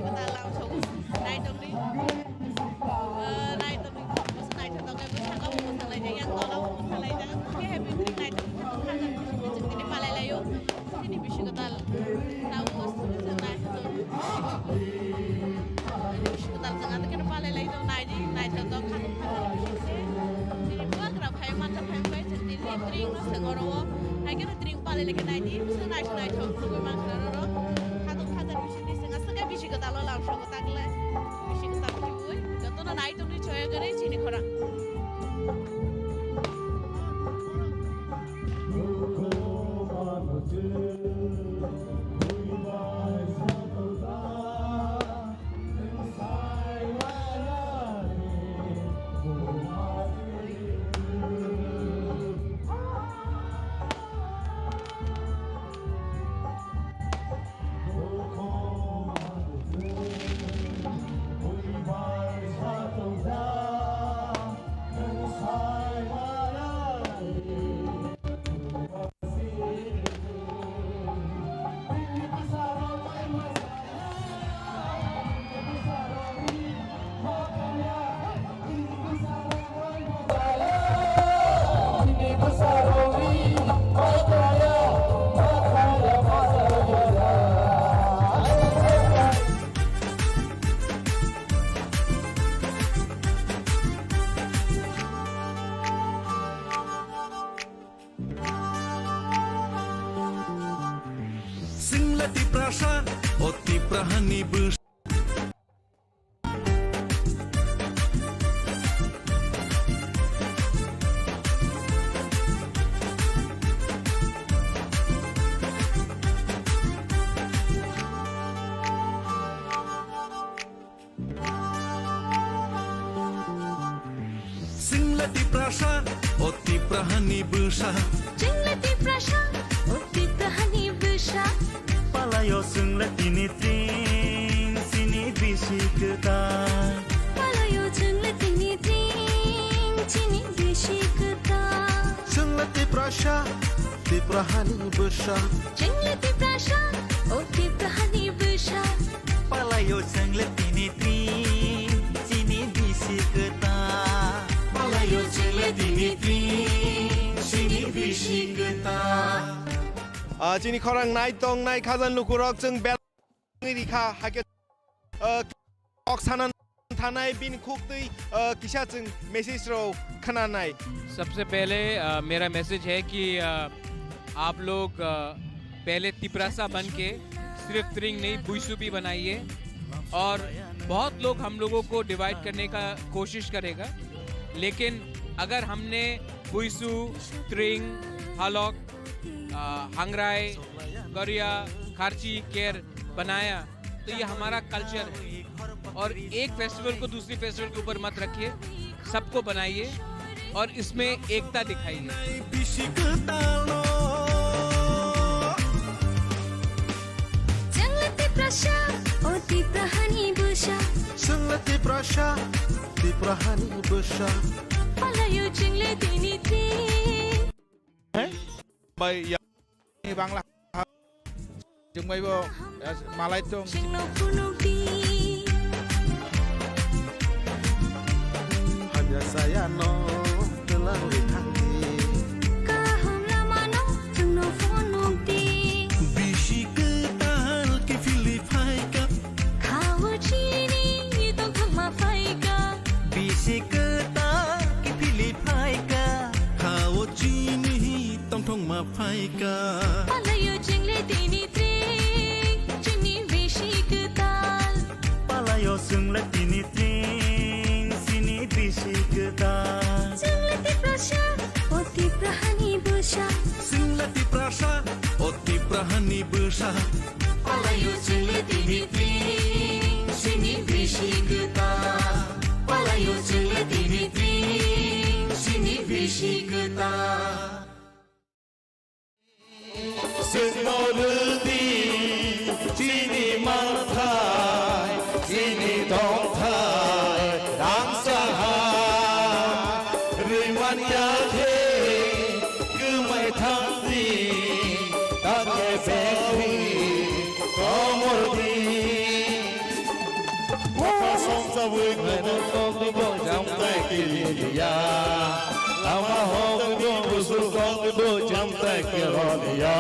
Kwtal ang sogo naitokni, eh, naitokni khoroksa naithotok khe bwskango mwsalaijak, yang tolao mwsalaijak, khe happy tree naitokni khatung khajakni chwng tini palai laio. Chini bisi kwtal tabuk chwng naithotok, bisi kwtal chwng ano kheno palai lai tong naidi, naithotok khatung khajakni chwng tini bubagra phai mansa phai phai chwng tini tring no chwng oro o hai kheno tring palai lai khe naidi, chwng naithok naithok nugui mankha oro khatung khajakni chwng tini chwng aswk khe bisi kwtal o lam sogo. Takle bisi kwtal khiui jotono naitokni choya gwnwi chini khorang. Chwngla Tiprasa, o Tipra hani bwsa. Chwngla Tiprasa, o Tipra hani bwsa. Chwngla Tiprasa, o Tipra hani bwsa. Palaio chwngla tini tring, chini bisi kwtal. Palaio chwngla tini tring, chini bisi kwtal. Chwngla Tiprasa, Tipra hani bwsa. Chwngla Tiprasa, o Tipra hani bwsa. Palaio chwngla tini tring, chini bisi kwtal. Palaio chwngla tini tring, chini bisi kwtal. Ah, chini khorang nai tong nai khajal lukurok chwng bel rikha, hakhe, ah, kok sanan thanai bini khuktwi, ah, kisa chwng message rok khnanai. सबसे पहले, अ, मेरा मैसेज है कि, अ, आप लोग, अ, पहले तिपरासा बन के सिर्फ त्रिंग नहीं, बुइसु भी बनाइए। और बहुत लोग हम लोगों को डिवाइड करने का कोशिश करेगा, लेकिन अगर हमने बुइसु, त्रिंग, हालॉक, अ, हंगराई, गरिया, खारची, केर बनाया, तो ये हमारा कल्चर है। और एक फेस्टिवल को दूसरी फेस्टिवल के ऊपर मत रखिए, सबको बनाइए और इसमें एकता दिखाइए। Chwngla Tiprasa, o Tipra hani bwsa. Chwngla Tiprasa, Tipra hani bwsa. Palaio chwngla tini tring. Bai ya. Bangla. Chwng bai bo, eh, malai tong. Hamya saya no twlang ri thang di. Kaham lama no chwng no phone nuk di. Bisi kwtal kiphilwi phaikha. Khao chini tongthokma phaikha. Bisi kwtal kiphilwi phaikha. Khao chini tongthokma phaikha. Palaio chwngla tini tring, chini bisi kwtal. Palaio chwngla tini tring, chini bisi kwtal. Chwngla Tiprasa, o Tipra hani bwsa. Chwngla Tiprasa, o Tipra hani bwsa. Palaio chwngla tini tring, chini bisi kwtal. Palaio chwngla tini tring, chini bisi kwtal. Chwngno rwdi chini manthai, chini tongthai rangchak ha. Rwimanya khe kwmai thangdi, takhe bengdi, komordi. Tabuk tabuk kok bo jam tai kiri ya. Ama hok bo busul kok bo jam tai kiro ya.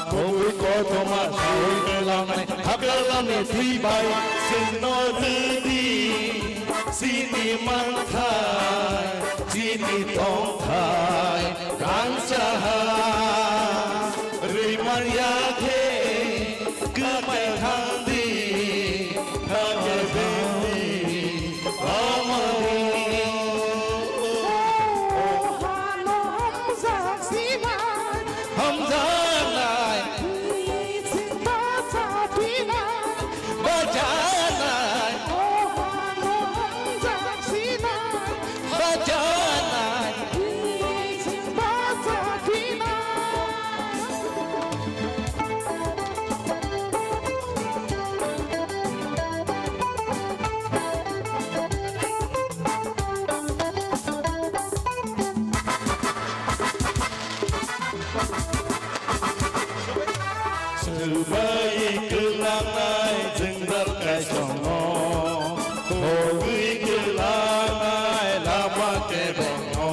Kobu kotoma sui kelamai hakalamni twi bai singno twi di. Sini manthai, sini tongthai, kansaha, rimar yakhe, kwmai thangdi, thangdi, thangdi, amari. Hamjaknai. Bajanai. Bajanai. Swbai kwlangnai jwngdal kaisongo, kogwi kwlangnai lama kebongno,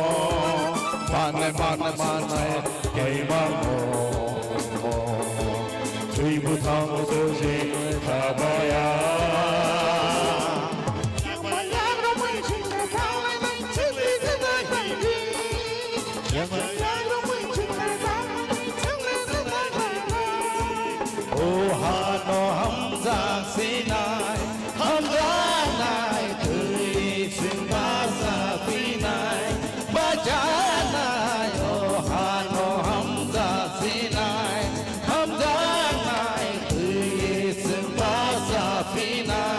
manai manai manai kaimango, thwi bwthang sosi khabaya. O hano hamjak sinai, hamjaknai twi chwng bacha phinai, bajanai. O hano hamjak sinai, hamjaknai twi chwng bacha phinai.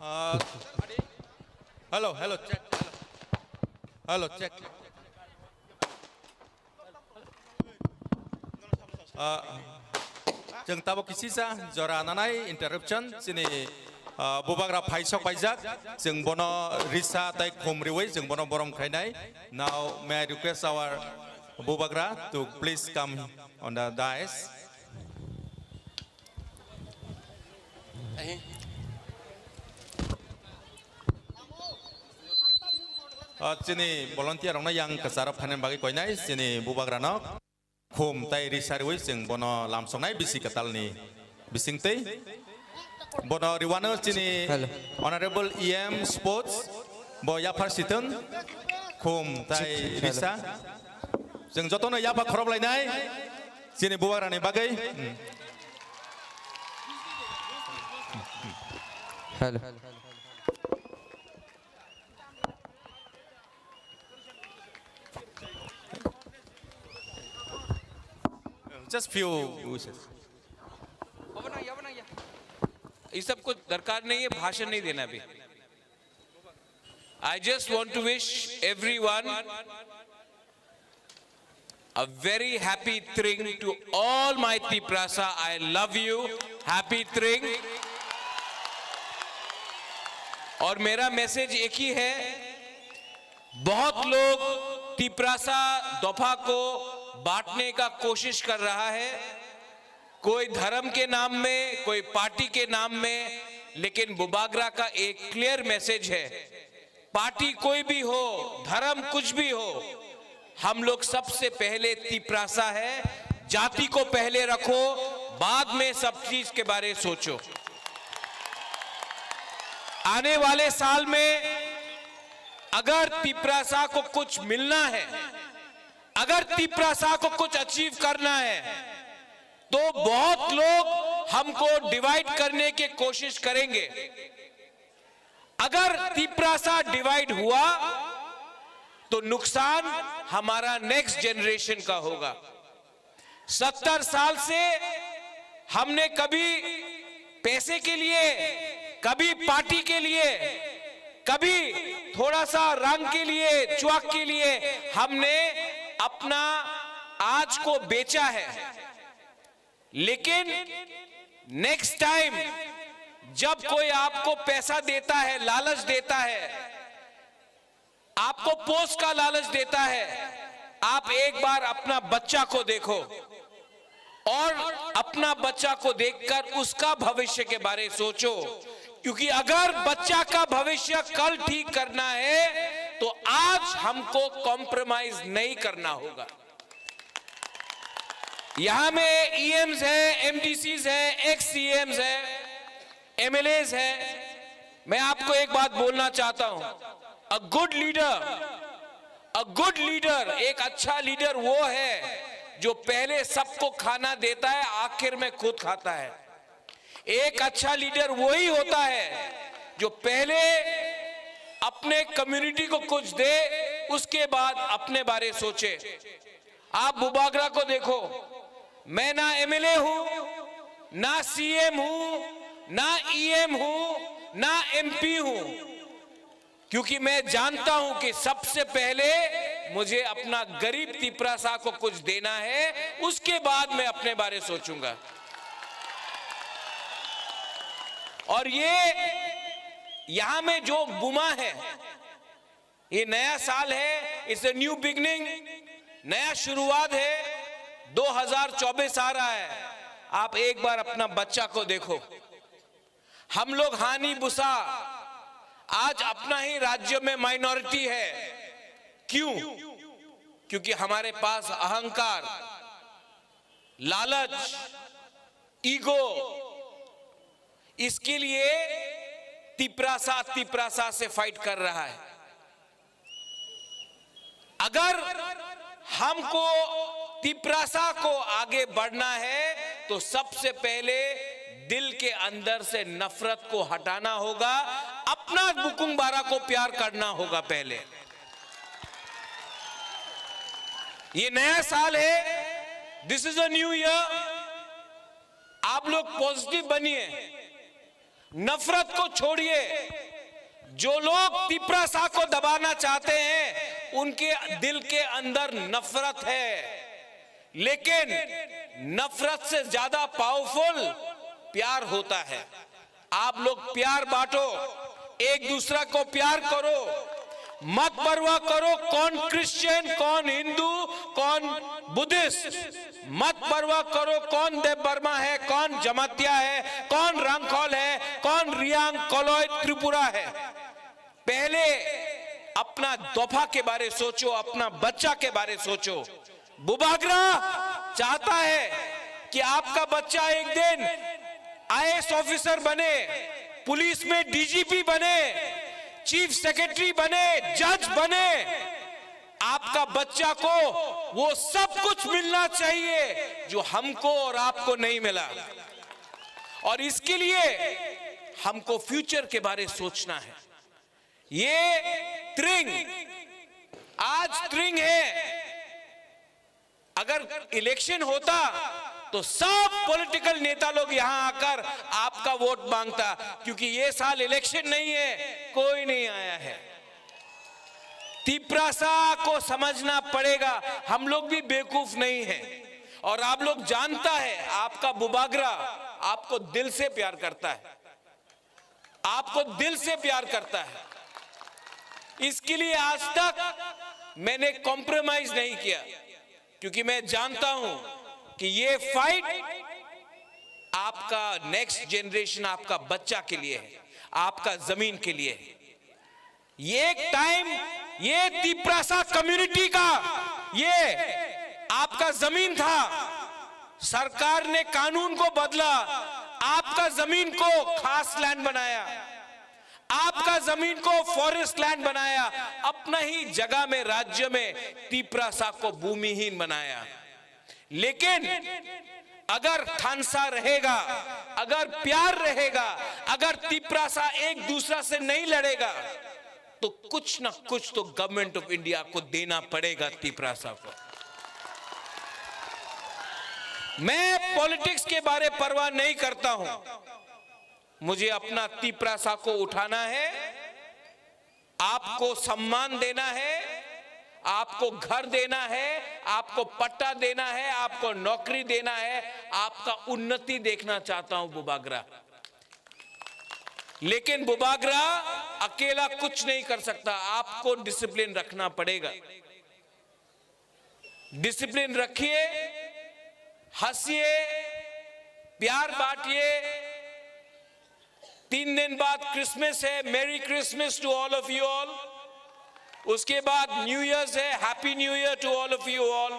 Uh, hello, hello, check. Hello, hello, check. Uh, chwng tabuk kisisa jora nanai interruption chini, uh, bubagra phaisok paijak, chwng bono risa tai khum riwi chwng bono borom khainai. Now may I request our bubagra to please come on the dais. Ah, chini volunteer rokno yang kwcharo phainani bagwi koinai chini bubagrano khum tai risa riwi chwng bono lamsoknai bisi kwtalni bisingtwi. Bono riwano chini Hello. Honorable E M Sports bo yaphar sitwng khum tai Hello. Risa. Chwng jotono yapha khoroklainai chini bubagrani bagwi. Hmm. Hello. Just few wishes. ये सब कुछ दरकार नहीं है, भाषण नहीं देना अभी। I just want to wish everyone a very happy Tring to all my Tiprasa. I love you. Happy Tring. और मेरा मैसेज एक ही है, बहुत लोग तिप्रासा दफा को बांटने का कोशिश कर रहा है, कोई धर्म के नाम में, कोई पार्टी के नाम में, लेकिन बुबागरा का एक क्लियर मैसेज है, पार्टी कोई भी हो, धर्म कुछ भी हो, हम लोग सबसे पहले तिप्रासा है। जाति को पहले रखो, बाद में सब चीज के बारे सोचो। आने वाले साल में अगर तिप्रासा को कुछ मिलना है, अगर तिप्रासा को कुछ अचीव करना है, तो बहुत लोग हमको डिवाइड करने की कोशिश करेंगे। अगर तिप्रासा डिवाइड हुआ, तो नुकसान हमारा नेक्स्ट जनरेशन का होगा। सत्तर साल से हमने कभी पैसे के लिए, कभी पार्टी के लिए, कभी थोड़ा सा रंग के लिए, च्वाक के लिए हमने अपना आज को बेचा है। लेकिन नेक्स्ट टाइम जब कोई आपको पैसा देता है, लालच देता है, आपको पोस्ट का लालच देता है। आप एक बार अपना बच्चा को देखो और अपना बच्चा को देखकर उसका भविष्य के बारे सोचो, क्योंकि अगर बच्चा का भविष्य कल ठीक करना है तो आज हमको कॉम्प्रोमाइज नहीं करना होगा। यहां में ईएम्स हैं, एमडीसीज हैं, एक्स सीएम्स हैं, एमएलएज हैं। मैं आपको एक बात बोलना चाहता हूं, a good leader, a good leader, एक अच्छा लीडर वो है जो पहले सबको खाना देता है, आखिर में खुद खाता है। एक अच्छा लीडर वही होता है जो पहले अपने कम्युनिटी को कुछ दे, उसके बाद अपने बारे सोचे। आप बुबागरा को देखो, मैं ना एमएलए हूं, ना सीएम हूं, ना ईएम हूं, ना एमपी हूं, क्योंकि मैं जानता हूं कि सबसे पहले मुझे अपना गरीब तिपरासा को कुछ देना है, उसके बाद मैं अपने बारे सोचूंगा। और ये यहां में जो बुमा है, ये नया साल है, इट्स ए न्यू बिगनिंग, नया शुरुआत है। दो हज़ार चौबीस आ रहा है, आप एक बार अपना बच्चा को देखो। हम लोग हानि बुसा आज अपना ही राज्य में माइनॉरिटी है। क्यों? क्योंकि हमारे पास अहंकार, लालच, ईगो, इसके लिए तिपरासा तिपरासा से फाइट कर रहा है। अगर हमको तिपरासा को आगे बढ़ना है तो सबसे पहले दिल के अंदर से नफरत को हटाना होगा, अपना बुकुंग बारा को प्यार करना होगा पहले। ये नया साल है, this is a new year. आप लोग पॉजिटिव बनिए, नफरत को छोड़िए। जो लोग तिपरासा को दबाना चाहते हैं, उनके दिल के अंदर नफरत है, लेकिन नफरत से ज्यादा पावरफुल प्यार होता है। आप लोग प्यार बांटो, एक दूसरा को प्यार करो। मत परवाह करो कौन क्रिश्चियन, कौन हिंदू, कौन बुद्धिस्ट, मत परवाह करो कौन देव वर्मा है, कौन जमातिया है, कौन रांखल है, कौन रियांग, कलौय, त्रिपुरा है। पहले अपना दफा के बारे सोचो, अपना बच्चा के बारे सोचो। बुबागरा चाहता है कि आपका बच्चा एक दिन आईएएस ऑफिसर बने, पुलिस में डीजीपी बने, चीफ सेक्रेटरी बने, जज बने। आपका बच्चा को वो सब कुछ मिलना चाहिए जो हमको और आपको नहीं मिला। और इसके लिए हमको फ्यूचर के बारे सोचना है। ये त्रिंग, आज त्रिंग है, अगर इलेक्शन होता तो सब पॉलिटिकल नेता लोग यहां आकर आपका वोट मांगता, क्योंकि ये साल इलेक्शन नहीं है, कोई नहीं आया है। तिपरासा को समझना पड़ेगा, हम लोग भी बेवकूफ नहीं है। और आप लोग जानता है, आपका बुबागरा आपको दिल से प्यार करता है, आपको दिल से प्यार करता है। इसके लिए आज तक मैंने कॉम्प्रोमाइज नहीं किया, क्योंकि मैं जानता हूं कि ये फाइट आपका नेक्स्ट जनरेशन, आपका बच्चा के लिए है, आपका जमीन के लिए है। ये एक टाइम ये तिपरासा कम्युनिटी का ये आपका जमीन था, सरकार ने कानून को बदला, आपका जमीन को खास लैंड बनाया, आपका जमीन को फॉरेस्ट लैंड बनाया, अपना ही जगह में, राज्य में तिपरासा को भूमिहीन बनाया। लेकिन अगर थानसा रहेगा, अगर प्यार रहेगा, अगर तिपरासा एक दूसरा से नहीं लड़ेगा, तो कुछ ना कुछ तो गवर्नमेंट ऑफ इंडिया को देना पड़ेगा तिपरासा को। मैं पॉलिटिक्स के बारे परवाह नहीं करता हूं, मुझे अपना तिपरासा को उठाना है। आपको सम्मान देना है, आपको घर देना है, आपको पट्टा देना है, आपको नौकरी देना है, आपका उन्नति देखना चाहता हूं बुबागरा। लेकिन बुबागरा अकेला कुछ नहीं कर सकता, आपको डिसिप्लिन रखना पड़ेगा। डिसिप्लिन रखिए, हंसिए, प्यार बांटिए। तीन दिन बाद क्रिसमस है, Merry Christmas to all of you all। उसके बाद न्यू ईयर्स है, Happy New Year to all of you all।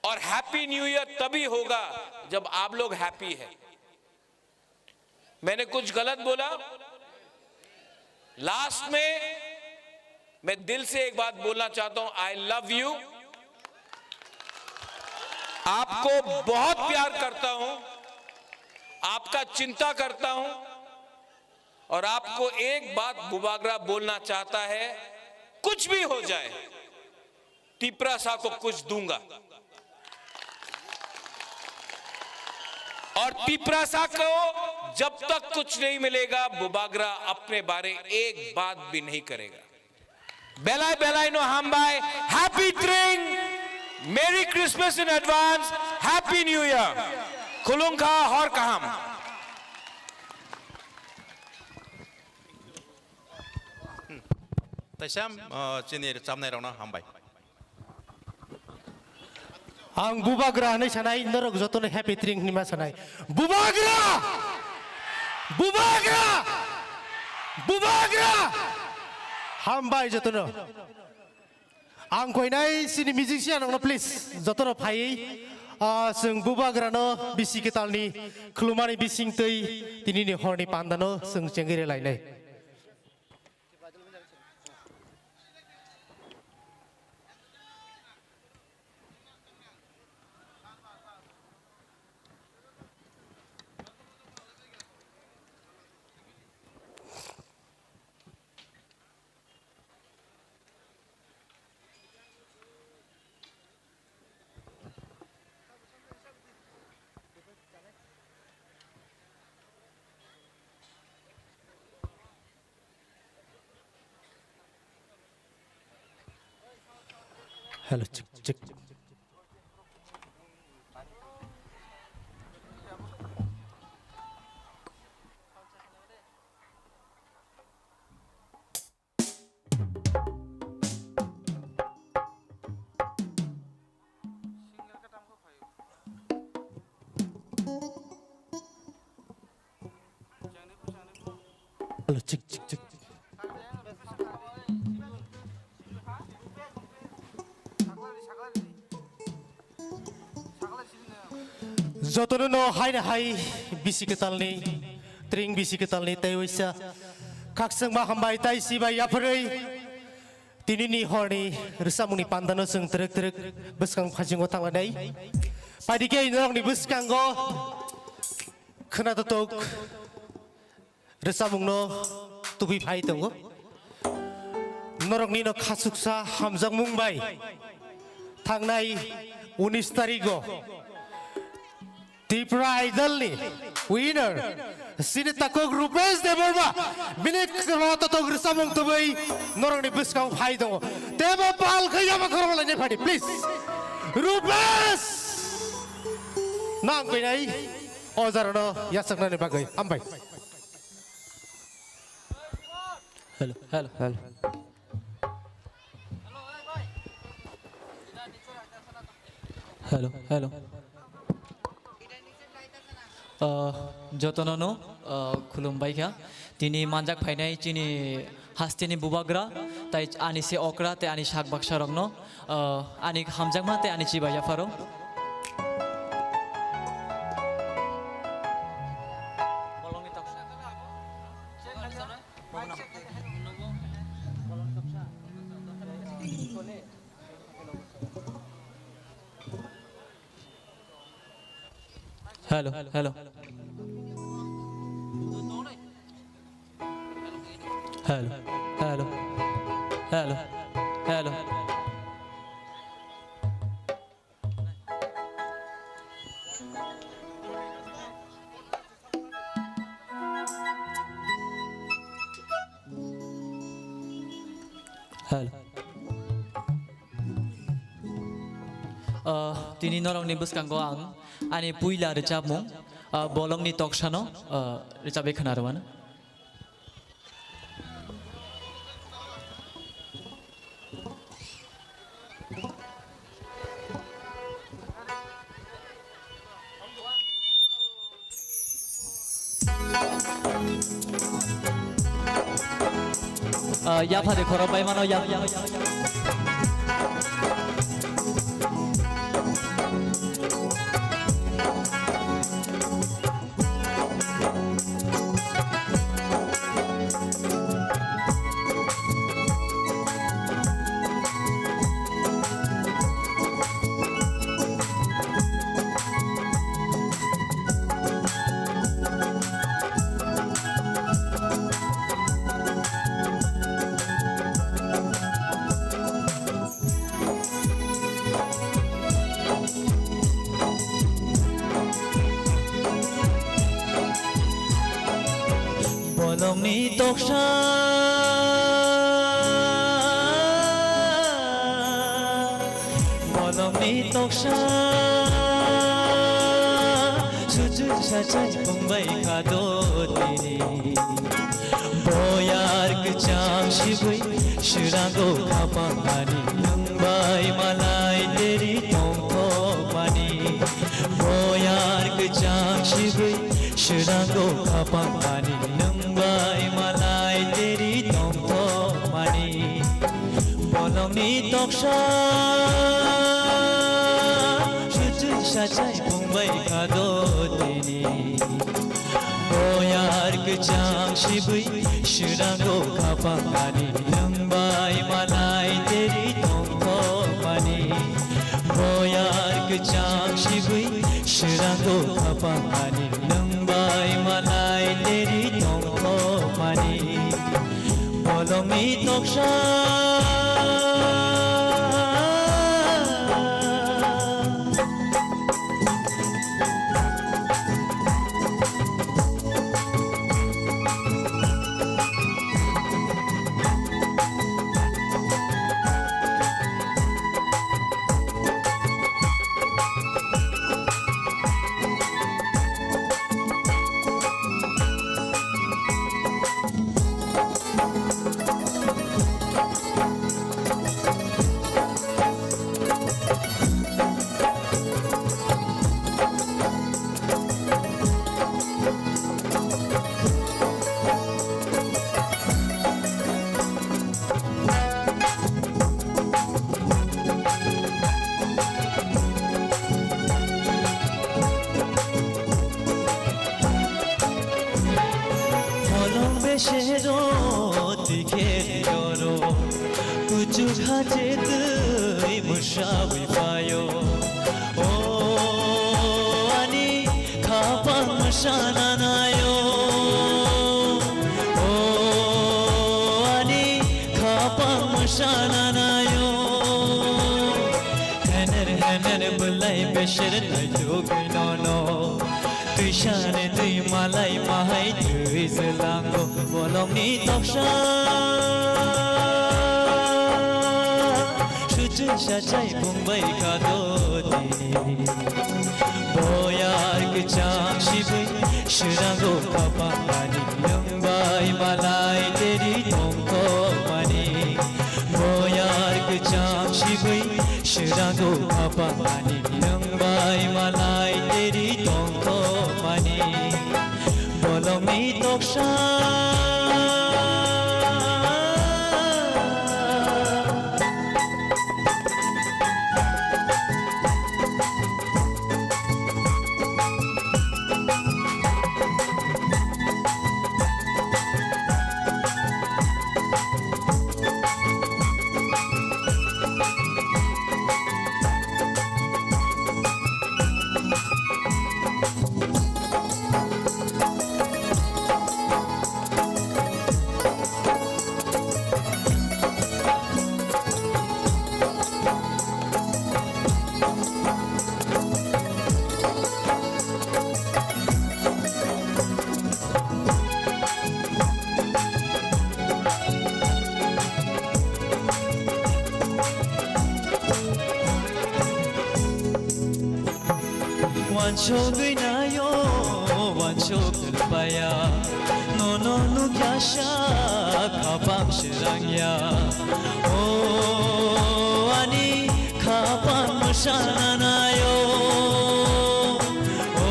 और हैप्पी न्यू ईयर तभी होगा जब आप लोग हैप्पी है। मैंने कुछ गलत बोला? लास्ट में मैं दिल से एक बात बोलना चाहता हूं, आई लव यू। आपको बहुत प्यार करता हूं, आपका चिंता करता हूं, और आपको एक बात बुबागरा बोलना चाहता है, कुछ भी हो जाए, तिपरासा को कुछ दूंगा। और तिपरासा को जब तक कुछ नहीं मिलेगा, बुबागरा अपने बारे एक बात भी नहीं करेगा। Belai belai no hambai, Happy Tring, Merry Christmas in advance, Happy New Year, Khulungkha, Hor Kaham. Taisam, uh, chini rwchapnai rokno hambai. Ang bubagra hinwi sanai, norok jotono happy tring hinwi ma sanai. Bubagra! Bubagra! Bubagra! Hambai jotono. Ang koinai sini musician rokno please jotono phaiwi, ah, chwng bubagrano bisi kwtalni khulumani bisingtwi tinini horni pandano chwng chengwi rwlainai. Hello, check, check. Hello, check, check, check. Jotono no haino hai bisi kwtalni, tring bisi kwtalni tei waisa khakchangma hambai tai sibai yapharwi tinini horni rwchapmungni pandano chwng twrwk twrwk bwskang phaijingo thanglainai. Paidikhe norokni bwskango khwna totok rwchapmungno tubui phai tongo. Norokni no khachuksa hamjakmung bai thangnai unis tarigo Tripura Idol ni winner sini takhuk Rupesh Debbarma bini khwna totok rwchapmung tubui norokni bwskango phai tongo. Tebo pal khe yama khorokma lainai phadi, please. Rupesh! Nang koinai o jarano yachaknani bagwi. Hambai. Hello, hello, hello. Hello, hello. Ah, jotono no, ah, khulumbai kha. Tini manjak phainai chini hasteni bubagra, tai ani se okra, tai ani sak baksa rokno, ah, ani hamjakma, tai ani chibai yapharo. Hello, hello. Hello, hello, hello, hello. Hello. Ah, tini norokni bwskango ang ani puila rwchapmung, ah, Bolongni Toksano, ah, rwchapwi khwnarwano. Ah, yapha de khorok bai mano, yap, yap. Bolongni toksa, bolongni toksa, suju sachai pungbai kado tini. Boyar kwchang sibui, srango khapang ani, nwng bai malai teri tongthok mani. Boyar kwchang sibui, srango khapang ani, nwng bai malai teri tongthok mani. Bolongni toksa, suju sachai pungbai kado tini. Boyar kwchang sibui, srango khapang ani, nwng bai malai teri tongthok mani. Boyar kwchang sibui, srango khapang ani, nwng bai malai teri tongthok mani. Bolongni toksa. Bolong besero tikhe joro, kuchuk hache twi mwsawi phaio. O ani khapang mwsana naio. O ani khapang mwsana naio. Hener hener bwlai beser naitugwi nono. Twisani twi malai mahai twi jwlango bolongni toksa. Suchung sachai pungbai kado tini. Boyar kwchang sibui srango khapang ani, nwng bai malai teri tongthok mani. Boyar kwchang sibui srango khapang ani, nwng bai malai teri tongthok mani. Bolongni toksa. Wansugwi naio, wansuk baya, nono nukya sa, khapang srangya. O ani khapang mwsana naio. O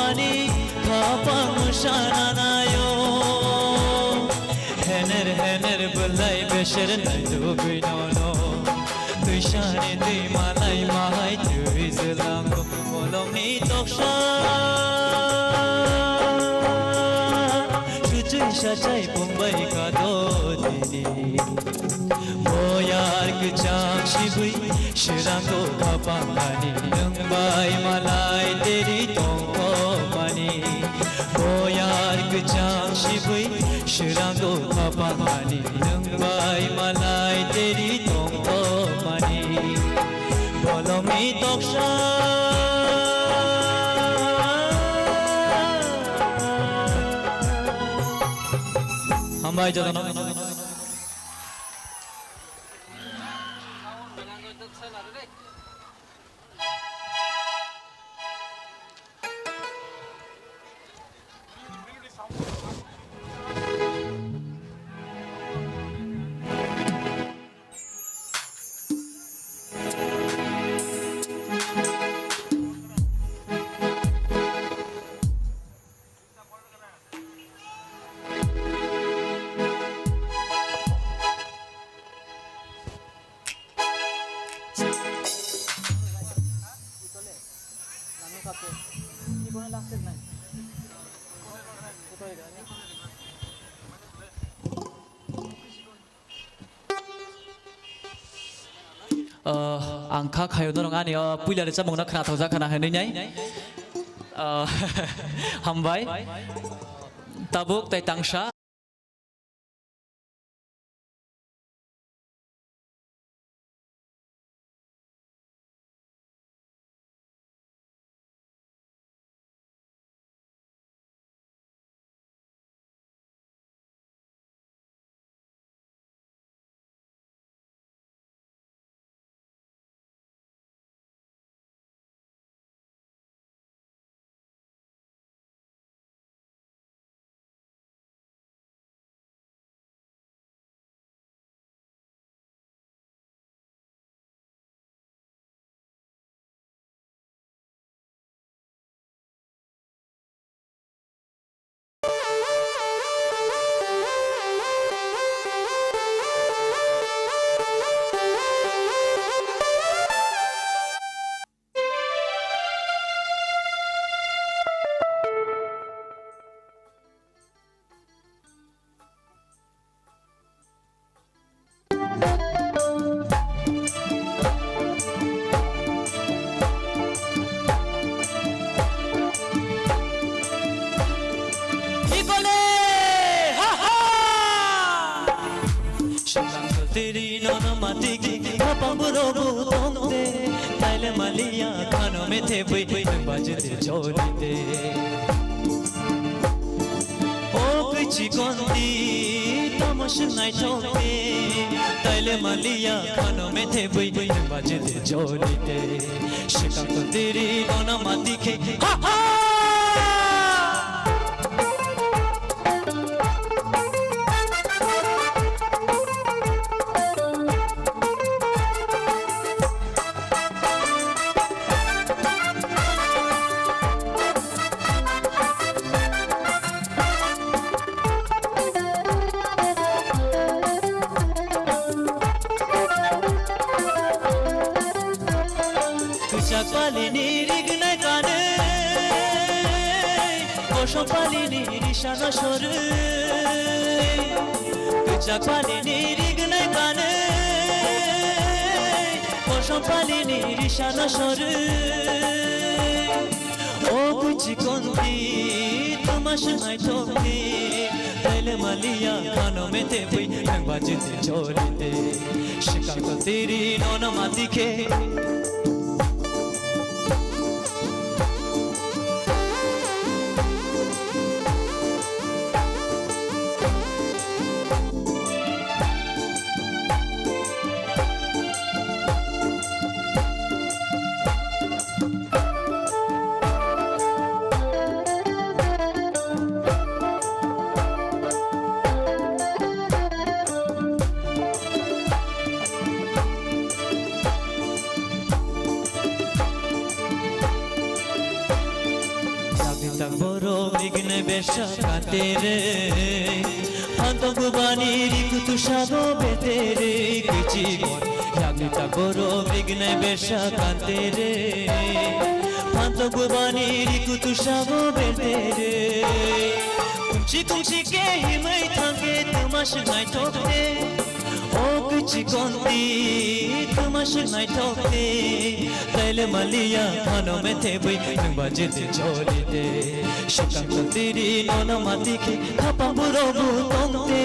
ani khapang Chananayo, hener hener bwlai beser nai tugwi nono. Twisani twi malai mahai twi zlango bolongni toksa. Suchwi sachai pungbai kado dini. Boyar kwchang sibwi srango khapangani nwng bai malai teri tongthokmani. Boyar kwchang sibwi srango khapangani nwng bai malai teri tongthokmani. Bolongni toksa. Hambai jotono. Ah, ang kha khayo norok ani, ah, puila rwchapmungno khnathokjak khna hinwi nai. Ah, hambai. Tabuk tei tangsa. Ikole! Ha ha! Tiri nono matiki, bapang burobu tongte, taile malia khano methe bui, bajite chorite. O kwi chikon di, tamo swng naithok di, taile malia khano methe bui, bajite chorite. Swkang tiri nono matiki, ha ha! Kwchak palini rignai kanwi, kosom palini risano sorwi. Kwchak palini rignai kanwi, kosom palini risano sorwi. O kwi chikon di, tama swng naithok di, taile malia khano methe bui, nang bajite chorite. Swkang tiri nono matike. Yagni tak borok rignai bersa kante re, phantok bubani rikutu sago bete re, kichi bon. Yagni tak borok rignai bersa kante re, phantok bubani rikutu sago bete re. Kungsi kungsi ke himai thangke tuma swngnai thokte. O kichi konti tuma swngnai thokte. Taile maliya khano methe bui nungba jete cholite. Shukang tiri nono matiki khapang burobu tongte.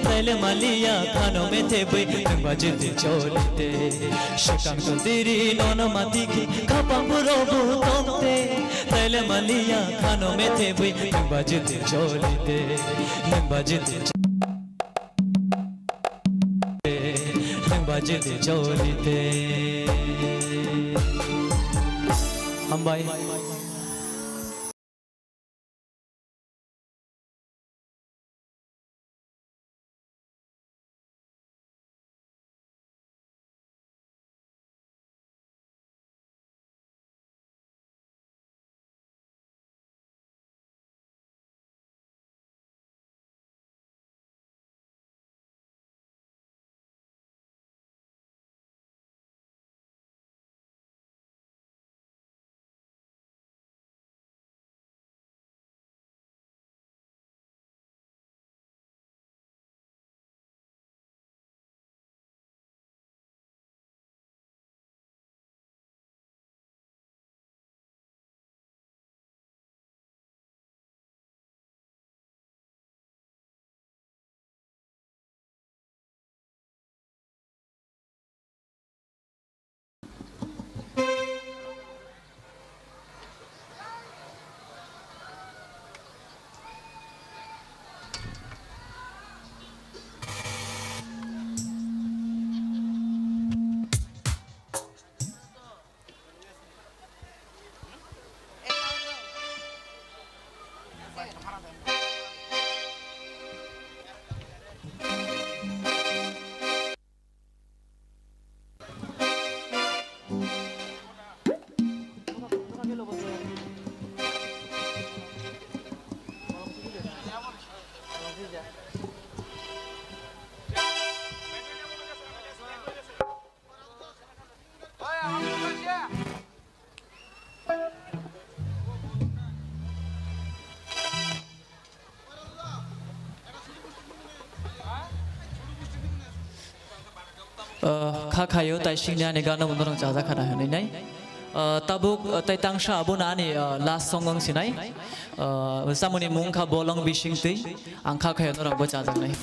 Taile maliya khano methe bui nungba jete cholite. Shukang tiri nono matiki khapang burobu tongte. Taile maliya khano methe bui nungba jete cholite. Nungba jete Nungba jete cholite. Hambai. Ah, kha khayo tai singni ani gana bo norok chajakha na hinwi nai. Ah, tabuk, ah, tai tangsa abo na ani, ah, last song wng sinai. Ah, samoni mung kha bolong bising twi. Ang kha khayo norok bo chajaknai.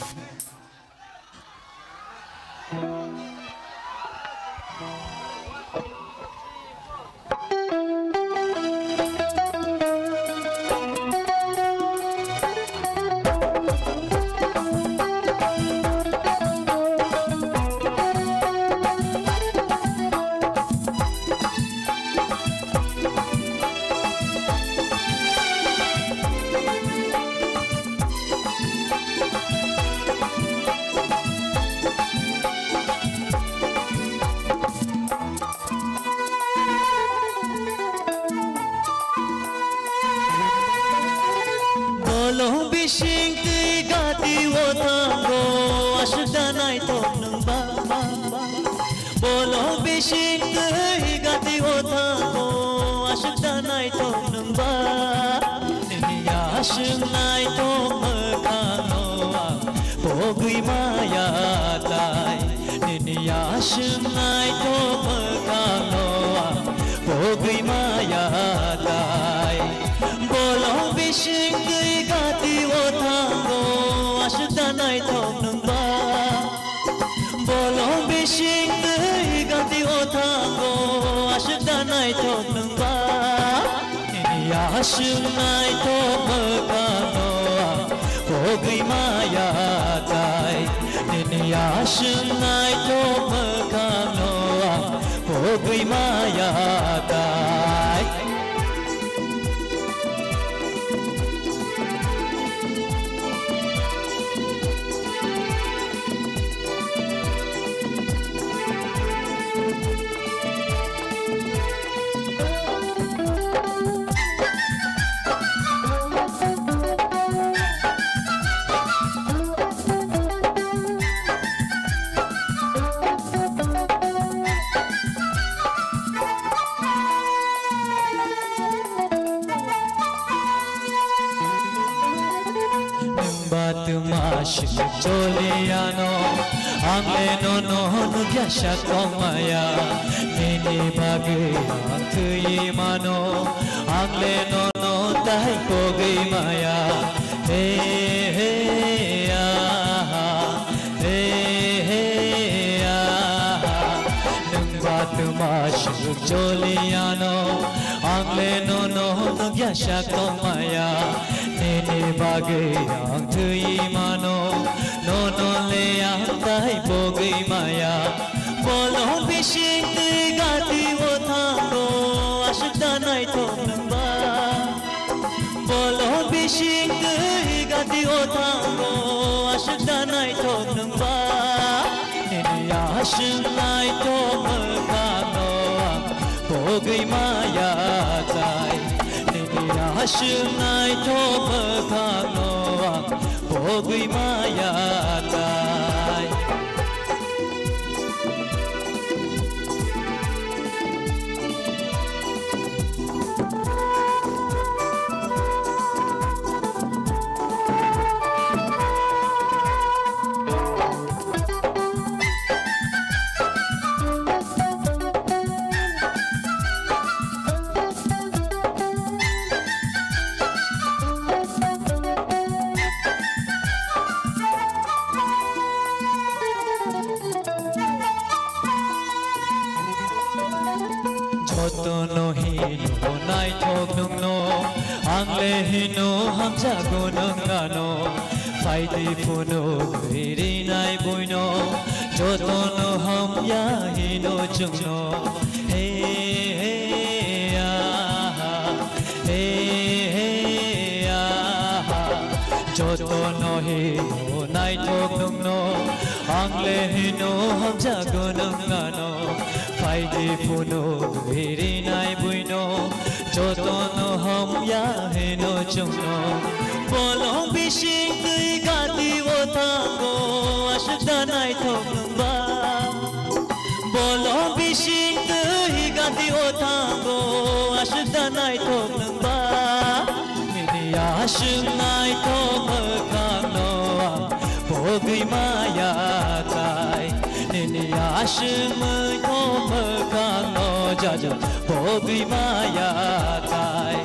Bolong bising twi gati o thango, aswk da naithok nwng ba. Bolong bising twi gati o thango, aswk da naithok nwng ba. Nini aswk naithok mwkhang no ang pogwi maya tai. Nini aswk naithok mwkhang no ang pogwi maya tai. Bolong bising twi gati o thango, aswk da naithok nwng ba. Bolong bising twi gati o thango, aswk da naithok nwng ba. Nini aswk naithok mwkhang no ang pogwi maya tai. Nini aswk naithok mwkhang no ang pogwi maya tai. Batma sik choliano, ang le nono nukya sak tongmaya. Nini bagwi ang thwi mano, ang le nono tai pogwi maya. He, he, ah, he, he, ah, nwng batma sik choliano, ang le nono nukya sak tongmaya. Nini bagwi ang thwi mano, nono le ang tai pogwi maya. Bolong bising twi gati o thango, aswk da naithok nwng ba. Bolong bising twi gati o thango, aswk da naithok nwng ba. Nini aswk naithok mwkhangno ang pogwi maya tai. Nini aswk naithok mwkhangno ang pogwi maya tai. Jotono hino naithok nwngno, ang le hino hamjago nwng ano. Phaidi phunugwi rinai buino, jotono hamya hino chwngno. He, he, ah, he, he, ah, jotono hino naithok nwngno, ang le hino hamjago nwng ano. Phaidi phunugwi rinai buino, jotono hamya hino chwngno. Bolong bising twi gati o thango, aswk da naithok nwng ba. Bolong bising twi gati o thango, aswk da naithok nwng ba. Nini aswk naithok mwkhangno ang pogwi maya tai. Nini aswk naithok mwkhangno jajo pogwi maya tai.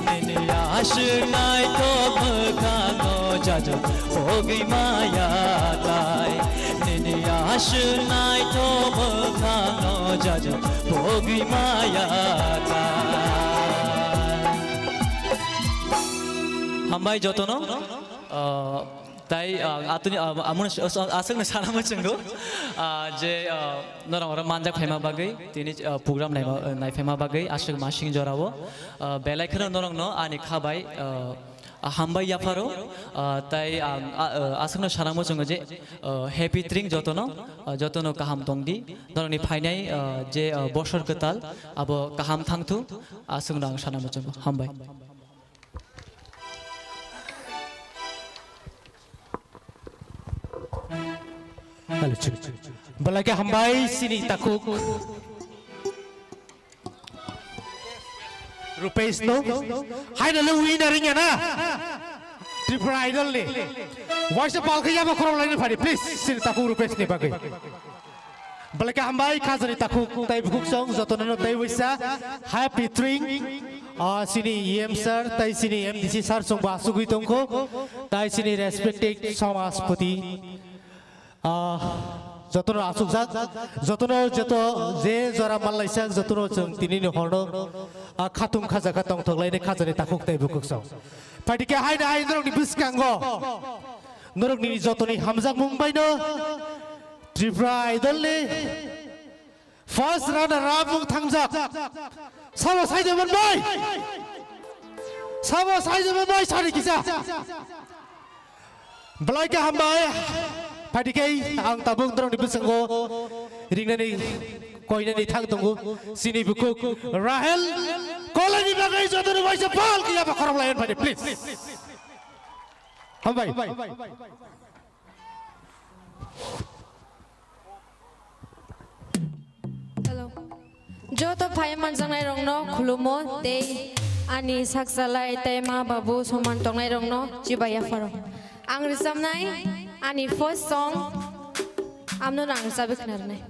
Nini aswk naithok mwkhangno jajo pogwi maya tai. Nini aswk naithok mwkhangno jajo pogwi maya tai. Hambai jotono. Ah, tai, ah, atuni, ah, amon aswkno sana muchungo, ah, je, ah, norok oro manjak phaima bagwi, tini, ah, program naima, ah, naiphaima bagwi, aswk masing jorao, ah, belai kheno norokno ani kha bai, ah, hambai yapharo, ah, tai ang, ah, ah, aswkno sana muchungo je, ah, happy tring jotono, ah, jotono kaham tongdi, norokni phainai, ah, je, ah, bosor kwtal abo kaham thangthu, aswkno ang sana muchungo, hambai. Hello, chik. Belai khe hambai sini takhuk. Rupesh no. Hai na le winner ringya na. Tripura Idol ni. Waisa palkhe yaba khorok laini phari, please. Sini takhuk Rupesh ni bagwi. Belai khe hambai, khajani takhuk tai bukhuk song, jotono no tai waisa happy tring. Ah, sini E M sir, tai sini M D C sir song ba asugwi tongkho, tai sini respected samajpati. Ah, jotono asukjak, jotono joto je jora mallaijak, jotono chwng tini ni horno, ah, khatung khajakha tongthok laini khajani takhuk tai bukhuk song. Phaidi khe hai na hai norokni bwskango, norokni jotoni hamjakmung baino Tripura Idol ni first runner up mung thangjak. Sabo saide manbai. Sabo saide manbai sari kisa. Belai khe hambai. Phaidi khe ang tabuk norokni bwskango ringnani koinani thang tongo. Sini bukhuk Rahel Kolani bagwi jotono waisa pal khe yaba khorok layan phaidi, please. Hambai. Hello. Joto phai manjaknai rokno khulumo tei ani sakchalai tei ma babu soman tongnai rokno chibai yapharo. Ang rwchapnai ani first song, amno ang rwchapwi khwnarwnai.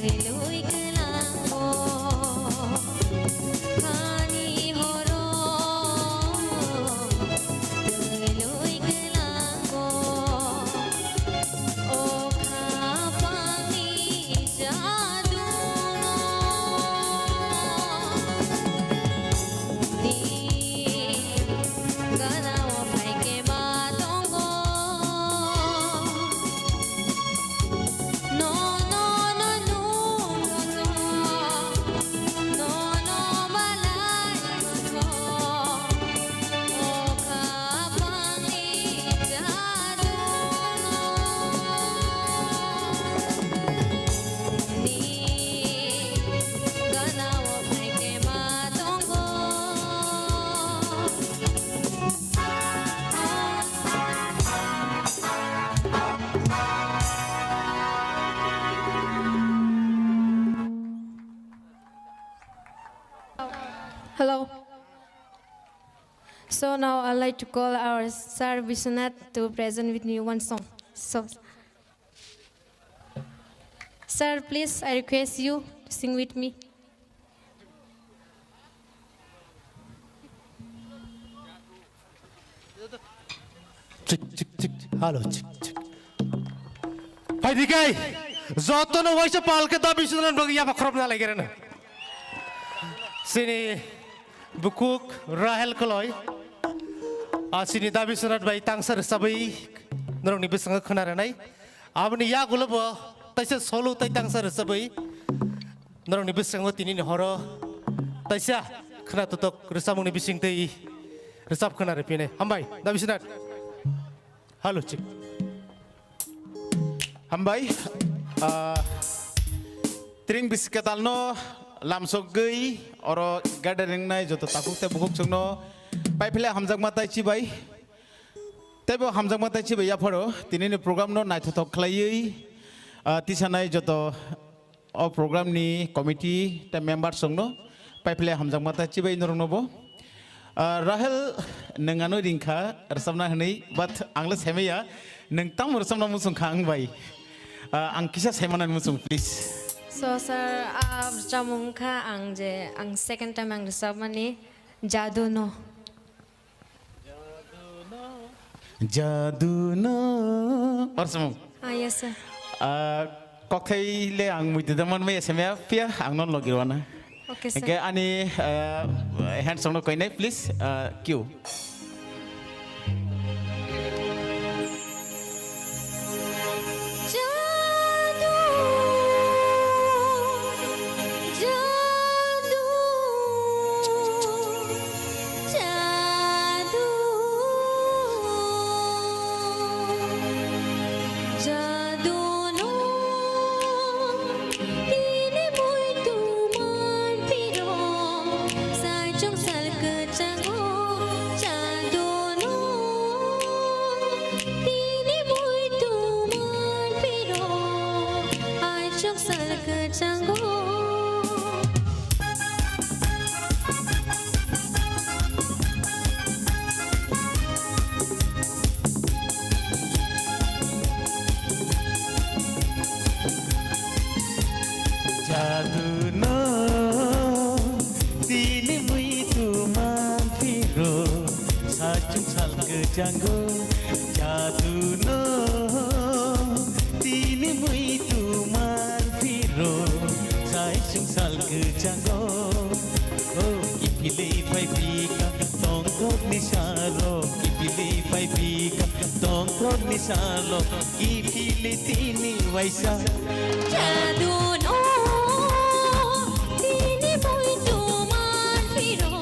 Twi lwi kwlango, khani horo, twi lwi kwlango, o khapangni jaduno. Ni ganao phaikhe ma tongo. No, no, no, no, no, no, no, malai no, o khapangni jaduno. Ni ganao phaikhe ma tongo. Hello. So now I'd like to call our Sir Biswanath to present with me one song. So, Sir, please, I request you to sing with me. Chik, chik, chik, chik. Hello, chik, chik. Hai dikai, jotono waisa palke da Biswanath bagi yapa khorop na lagi rena. Sini bukuk Rahel Koloi. A sini da Biswanath bai tangsa rwchapwi norokni bwskango khna rwnai. Aboni yagulo bo taisa solo tai tangsa rwchapwi norokni bwskango tinini horo taisa khna totok rwchapmungni bisingtwi rwchap khna rwphinai. Hambai, da Biswanath. Hello, chik. Hambai. Ah, tring bisi ketalno lamsogwi oro gathering nai joto takhuk tei bukhuk chwngno paiphile hamjakma tai chibai. Teibo hamjakma tai chibai yapharo tinini program no naithothok khlaiwi, ah, tisanai joto o program ni committee tei members rokno paiphile hamjakma tai chibai norokno bo. Ah, Rahel, nwng ano ringkha rwchapna hwnwi, but ang le saimaya, nwng tamo rwchapna muchung kha ang bai? Ah, ang kisa saimanani muchung, please. So, sir, ah, rwchapmung kha ang je, ang second time ang rwchapmani Jadu no. Jadu no. Orsamo. Ah, yes, sir. Ah, kokthai le ang muitu da man maya semya pia ang non logi rwana. Okay, sir. Engke ani, ah, hand song no koinai, please. Ah, cue. Jadu, jadu. Jadu, jadu no, tini muitu manphiro, saichung sal kwchango. Jadu no, tini muitu manphiro, aichung sal kwchango. Jadu no tini muitu manphiro, saichung sal kwchango. Jadu no tini muitu manphiro, saichung sal kwchango. Oh, kiphilwi phai phika tongthokni salo, kiphilwi phai phika tongthokni salo, kiphilwi tini waisa. Jadu no, tini muitu manphiro,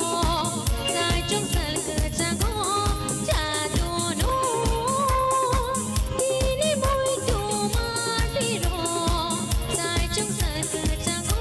saichung sal kwchango. Jadu no, tini muitu manphiro, saichung sal kwchango.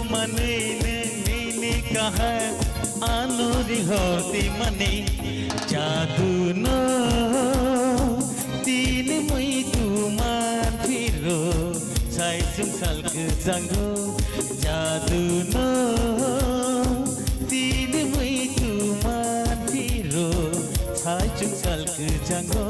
Manwi nwng nini kaham ano ringho twi mani jadu no tini muitu man phiro sai chwng sal kwchango jadu no tini muitu man phiro sai chwng sal kwchango.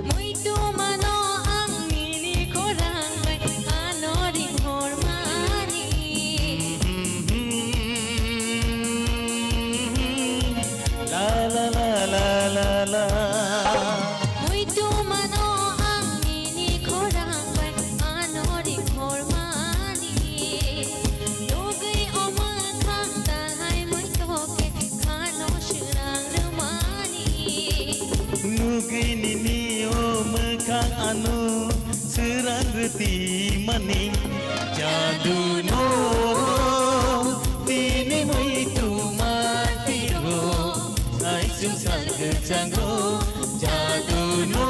Muitu mano ang nini khorang bai ano ring hor mani. La la la la la la. Muitu mano ang nini khorang bai ano ring hor mani. Nugui o mwkhang talhai muitu khe khano srang rwmani. Nugui nini o mwkhang ano srang rwti mani. Jadu no tini muitu man phiro, sai chwng sal kwchango. Jadu no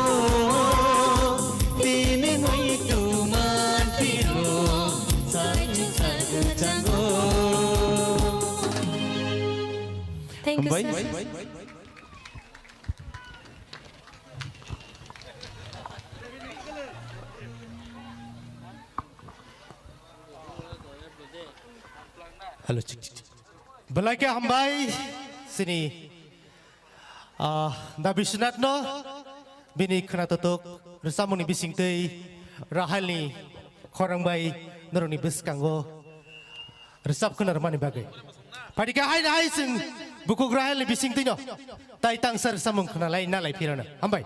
tini muitu man phiro, sai chwng sal kwchango. Thank you, Hambai. Sir. Hello, chik, chik, chik. Belai khe hambai sini, ah, Da Biswanath no bini khwna totok rwchapmungni bisingtwi Rahalni khorang bai norokni bwskango rwchap khwna rwmani bagwi. Phaidi khe haino hai chwng bukhuk Rahalni bisingtwino tai tangsa rwchapmung khwna lai na lai phirano. Hambai.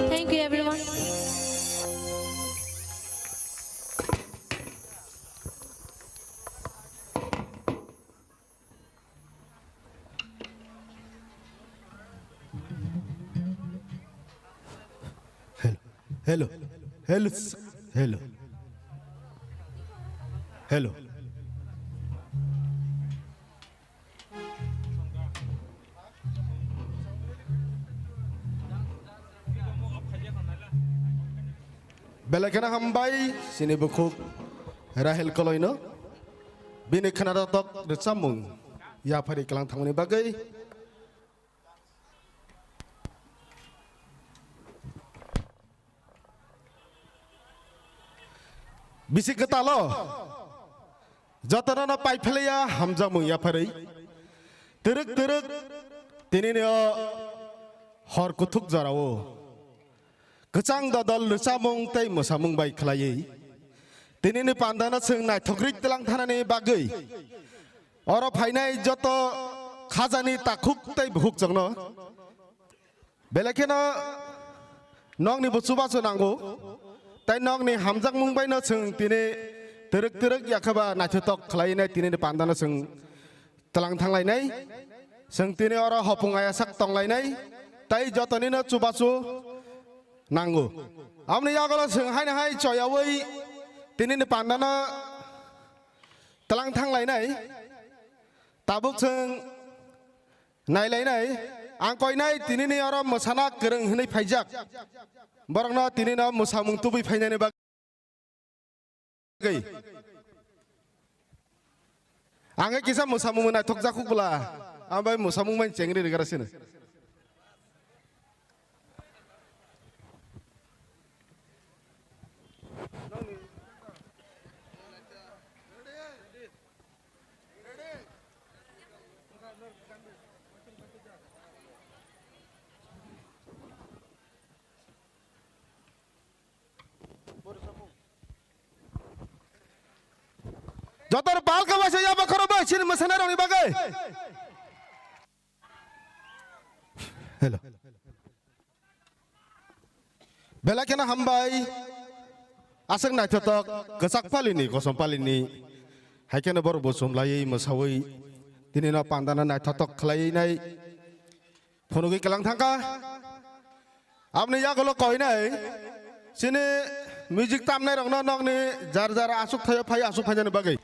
Thank you, everyone. Hello. Hello. Hello. Hello. Hello. Belai kheno hambai, chini bukhuk Rahel Koloino. Bini khwnatok rwchapmung yaphari kwlang thangmani bagwi. Bisi kwtalo, jotono no paiphlaiya hamjakmung yapharwi. Twrwk twrwk tinini o hor kuthuk jorao kwchang dodol rwchapmung tei mwsamung bai khlaiwi tinini pandano chwng naithok rwi twlang thanani bagwi oro phainai joto khajani takhuk tei bukhukchokno belai kheno nokni bo chubachu nango, tei nokni hamjakmung baino chwng tini twrwk twrwk yakhaba naithotok khlainai tinini pandano chwng twlang thanglainai, chwng tini oro hopung ayasak tonglainai, tei jotonino chubachu nango. Aboni yagulo chwng haino hai choyaui tinini pandano twlang thanglainai, tabuk chwng nailainai, ang koinai tinini oro mwsana kwrwng hwnwi phaijak. Borokno tinino mwsamung tubui phainani bagwi. Ang kisa mwsamung naithok jakhuk bwla, ang bai mwsamung bai chengri rwgara sino. Jotor palka bai se yaba khoro bai chini mwsana roni bagwi. Hello. Belai kheno hambai. Aswk naithotok kwchak palini, kosom palini. Hai kheno borok bo chumlaiwi, mwsawi, tinino pandano naithotok khlainai phunugwi kwlang thangkha. Aboni yagulo koinai chini music tamnairokno nokni jar jar aswk thaio phai aswk phainani bagwi.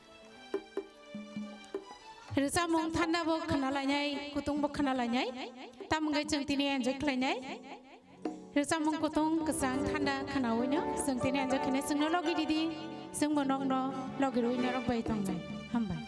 Rwchapmung thanda bo khwnalainai, kutung bo khwnalainai. Tamo wngkhe chwng tini enjoy khlainai. Rwchapmung kutung kwchang thanda khwnaoino chwng tini enjoy khainai. Chwngno logi ridi, chwngbo nokno logi rwi norok bai tongnai. Hambai.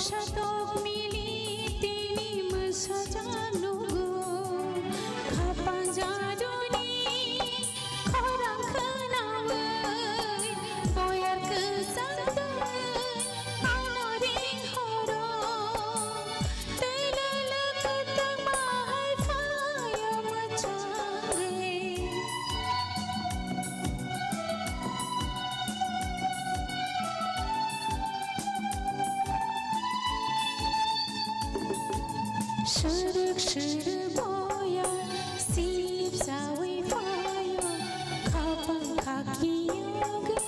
Satok mili tini mwsajak nugo, khapang jaduni khorang khwnawi, boyar kwchang twi ano ring horo, twi lele kwtang bahai phaio mwchangwi. Srwk srwk boya, sip sawi phaio, khapang khaki yogwi,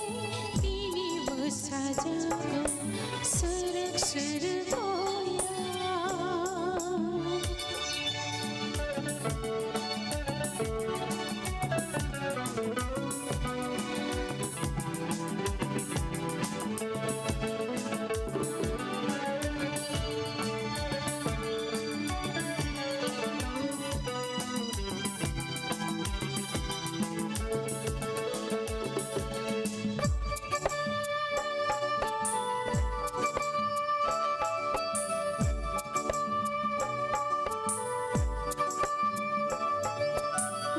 tini bwsa jago, srwk srwk boya.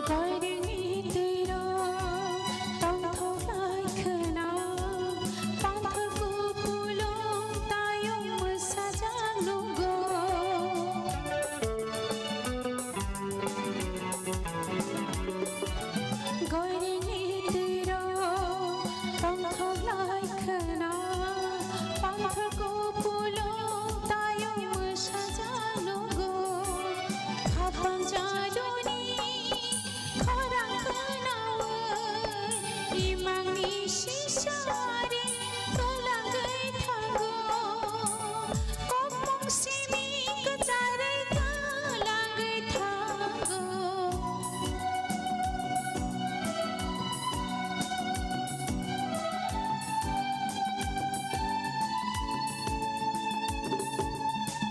Goiringni twirok tongthok lai khwna, panthor kupulung tayung mwsajak nugo. Goiringni twirok tongthok lai khwna, panthor kupulung tayung mwsajak nugo. Khapang jaduni khorang khwnawi, imangni sisari twlangwi thango. Kokmung simi kwcharwi twlangwi thango.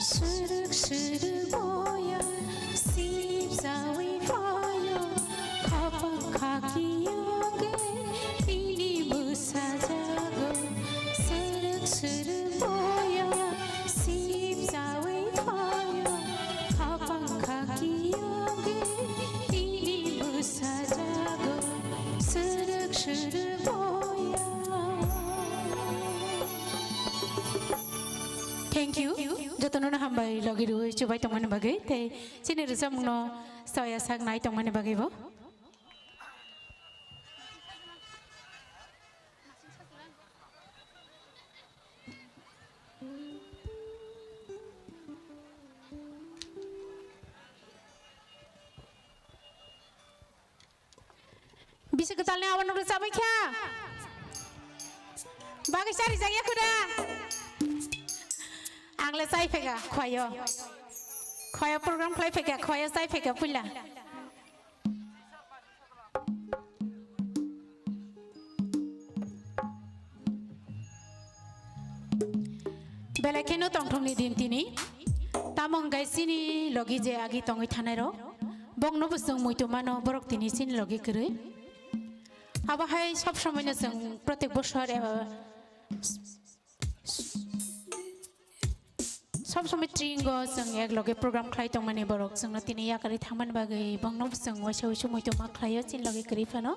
Srwk srwk boya, sip sawi phaio, khapang khaki yogwi tini bwsa jago. Srwk srwk boya, sip sawi phaio, khapang khaki yogwi tini bwsa jago. Srwk srwk boya. Thank you. Jotono no hambai logi rwi chubai tongmani bagwi. Tei chini rwchapmungno soya sak nai tongmani bagwi bo. Bisi kwtalni abono rwchabwi kha. Bagwi chari jagya khuda. Angle chai phega khoyo. Khoyo program khlai phega, khoyo chai phega puila. Belai kheno tongthokni din tini. Tamo hwnkhe chini logi je agi tongwi thanai rok, bokno bo chwng muitu mano, borok tini chini logi kwrwi. Abo hai sob somoino chwng protek bosor eba sob somoi tringo chwng ek loge program khlai tongmani borok chwngno tini yakarwi thangmani bagwi bongno chwng waisa waisa muitu ma khlaio chini loge kwrwi phano.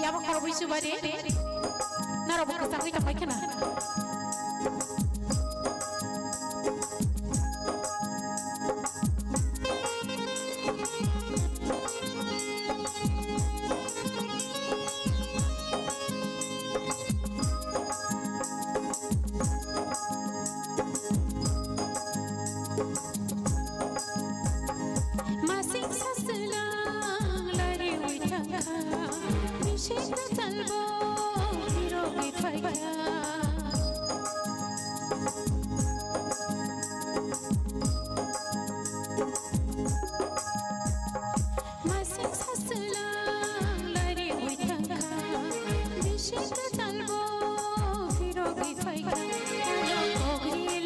Yabo khorokbwi chuba di. Norokbo kwchangwi tongbai kheno. Masing saswlang lariwi thangkha, bising kwtalbo phirogwi phaikha. Masing saswlang lariwi thangkha, bising kwtalbo phirogwi phaikha. Ano kogri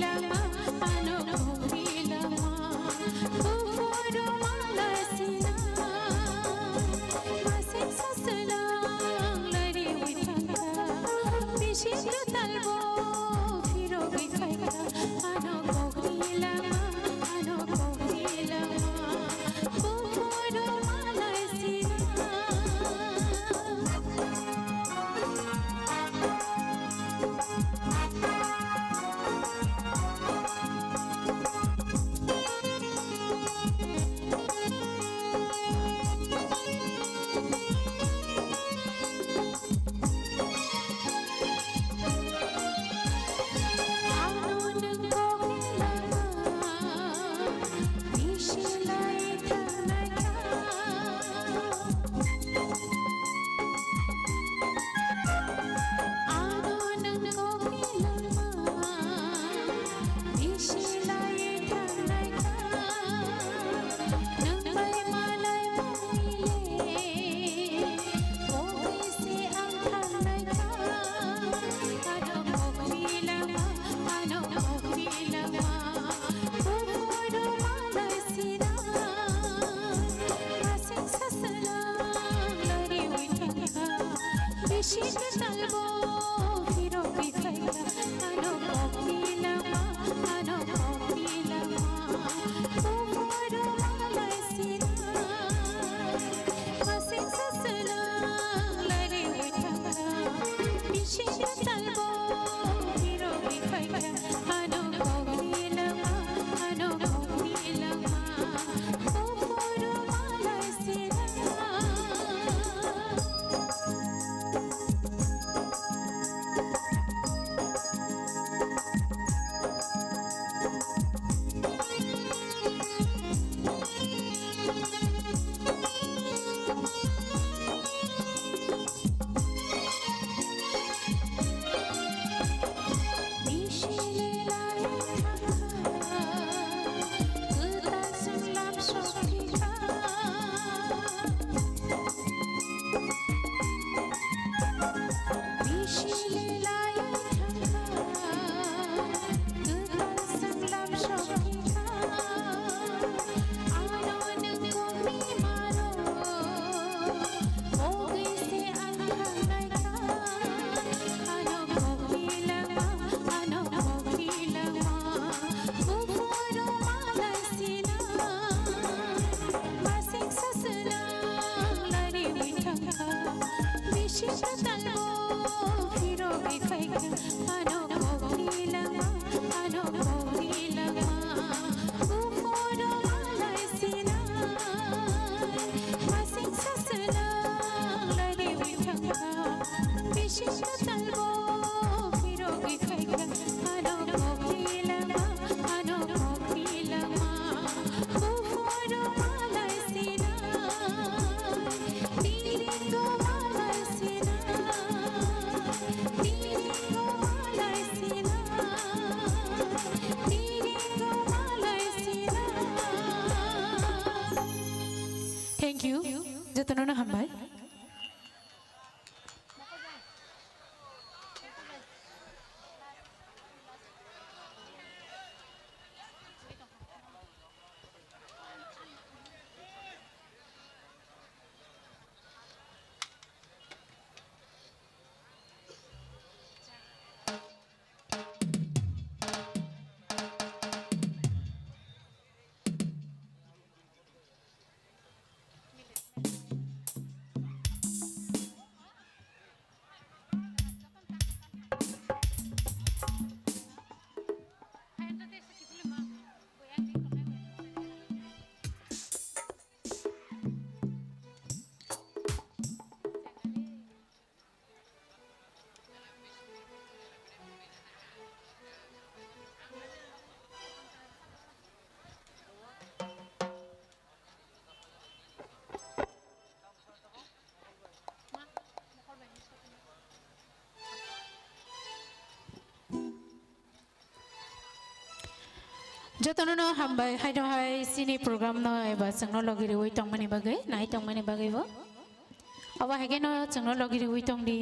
Thank you. Jotono no hambai. Jotono no hambai, haino hai chini program no eba chwngno logi riwi tongmani bagwi, nai tongmani bagwi bo. Obo hai khe no chwngno logi riwi tong di.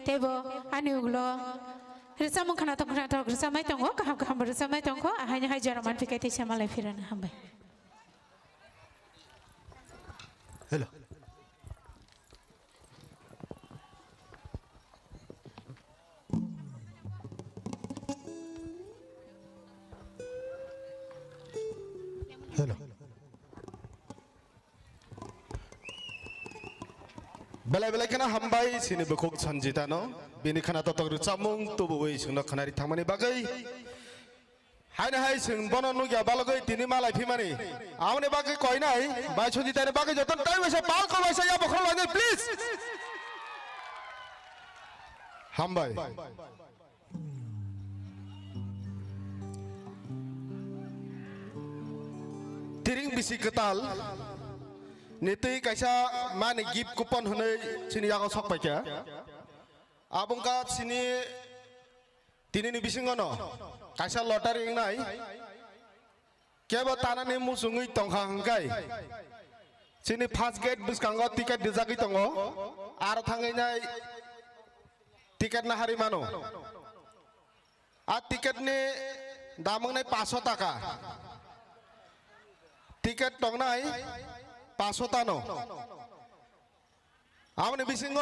teibo ani ulo rwchapmung khwnatok khwnatok rwchapmai tongo, kaham kaham bo rwchapmai tongkho, ahaino hai jora manphi khe teisa malai phirano hambai. Hello. Hello. Belai belai kheno hambai chini bukhuk Sanjitano, bini khwnatok rwchapmung tubuwi chwngno khwnari thangmani bagwi. Haino hai chwng bono nukya balogwi tini malai phimani. Aboni bagwi koinai, bai Sanjitani bagwi jotono tai waisa palko waisa ya bokhorok lainai, please. Hambai. Tiring bisi kwtal ni twi kaisa mani gift coupon hwnwi chini yago sok paikha. Abo wngkha chini tinini bisingono kaisa lottery wngnai. Kebo tanani muchungwi tongkha hwnkhe chini first gate bwskango ticket rijagwi tongo. Aro thangwi nai ticket nahari mano. A ticket ni dam wngnai paso taka. Ticket tongnai paso tano. Aboni bisingo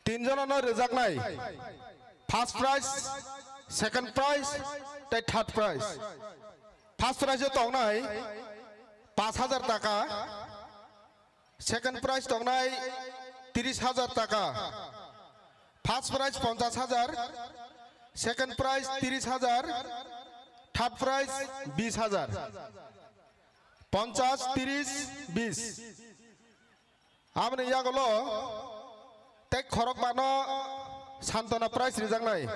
tin jonano rwjaknai, first prize, second prize, tei third prize. First prize o tongnai pash hajar taka, second prize tongnai tris hajar taka, first prize ponchash hajar, second prize tris hajar, third prize bis hajar. Ponchash, tris, bis. Aboni yagulo tei khorokbano Santona prize rijaknai.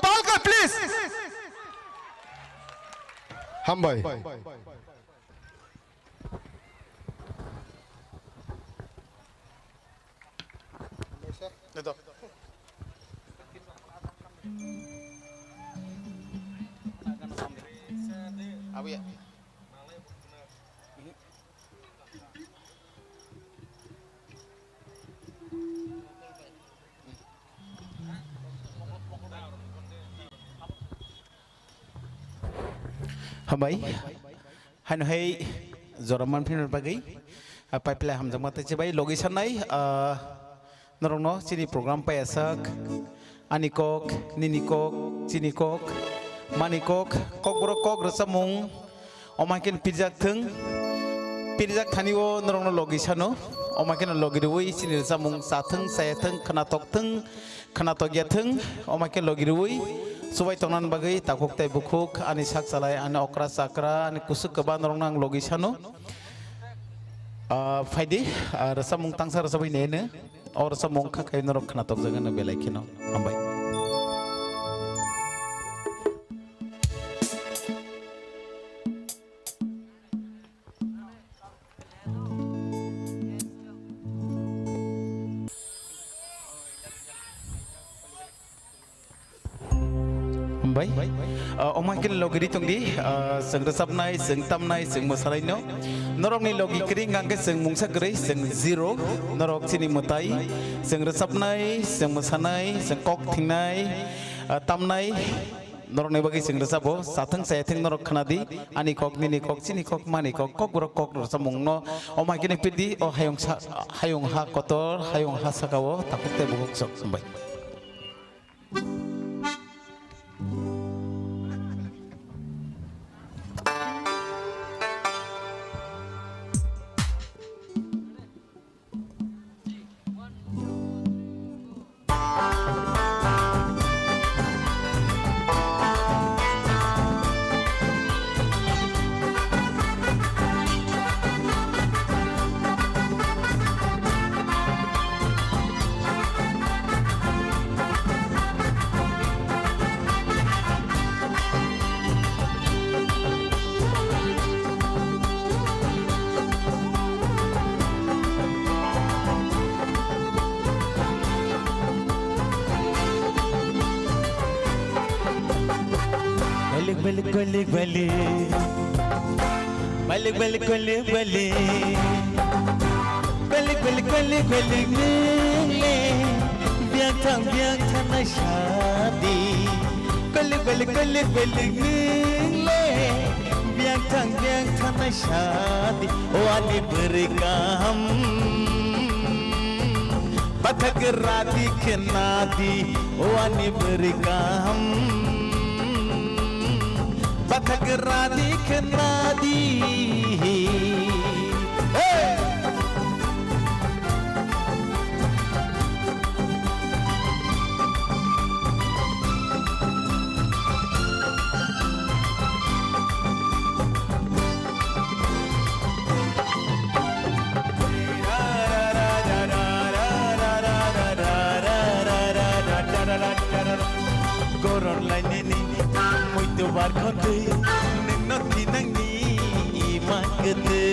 Palka, please. Hambai. Abu ya. Hambai. Haino hai jora manphinani bagwi, ah, paiphilai hamjakma tei chibai logi sanai, ah, norokno chini program paiyasak, ani kok, nini kok, chini kok, mani kok, kokborok kok rwchapmung, omo hai khe pirjak thung, pirjak thani o norokno logi sano, omo hai kheno logi rwui chini rwchapmung cha thung, chaya thung, khwnatok thung, khwnatok ya thung, omo hai khe logi rwui chubai tongnani bagwi takhuk tei bukhuk, ani sak chalai, ani okra chakra, ani kusuk kwbang norokno ang logi sano. Ah, phaidi, ah, rwchapmung tangsa rwchapwi nai hwno. O rwchapmung kha khe norok khwnatok jagwi no belai kheno. Hambai. Bai. Ah, omo hai khe logi ri tong di, ah, chwng rwchapnai, chwng tamnai, chwng mwsanaino. Norokni logi kwrwi hwnkha khe chwng mungsa kwrwi, chwng zero. Norok chini mwtai, chwng rwchapnai, chwng mwsanai, chwng kok thingnai, ah, tamnai. Norokni bagwi chwng rwchabo, chathwng chayathwng norok khna di. Ani kok, nini kok, chini kok, mani kok, kokborok kok rwchapmungno. Omo hai khe nw pidi, o hayung sa-, hayung ha kotor, hayung ha sakao takhuk tei bukhuk sok. Hambai. Balik, balik, balik, balik. Balik, balik, balik, balik. Balik, balik, balik, balik nwng le. Biang thang, biang thang nai sadi. Balik, balik, balik, balik nwng le. Biang thang, biang thang nai sadi. O ani bwrwi kaham. Bathak radi khe nadi, o ani bwrwi kaham. Bathak radi khe nadi. Hey! Goron lainani muitu barkhotwi nwngno thinangni ima kwtwi.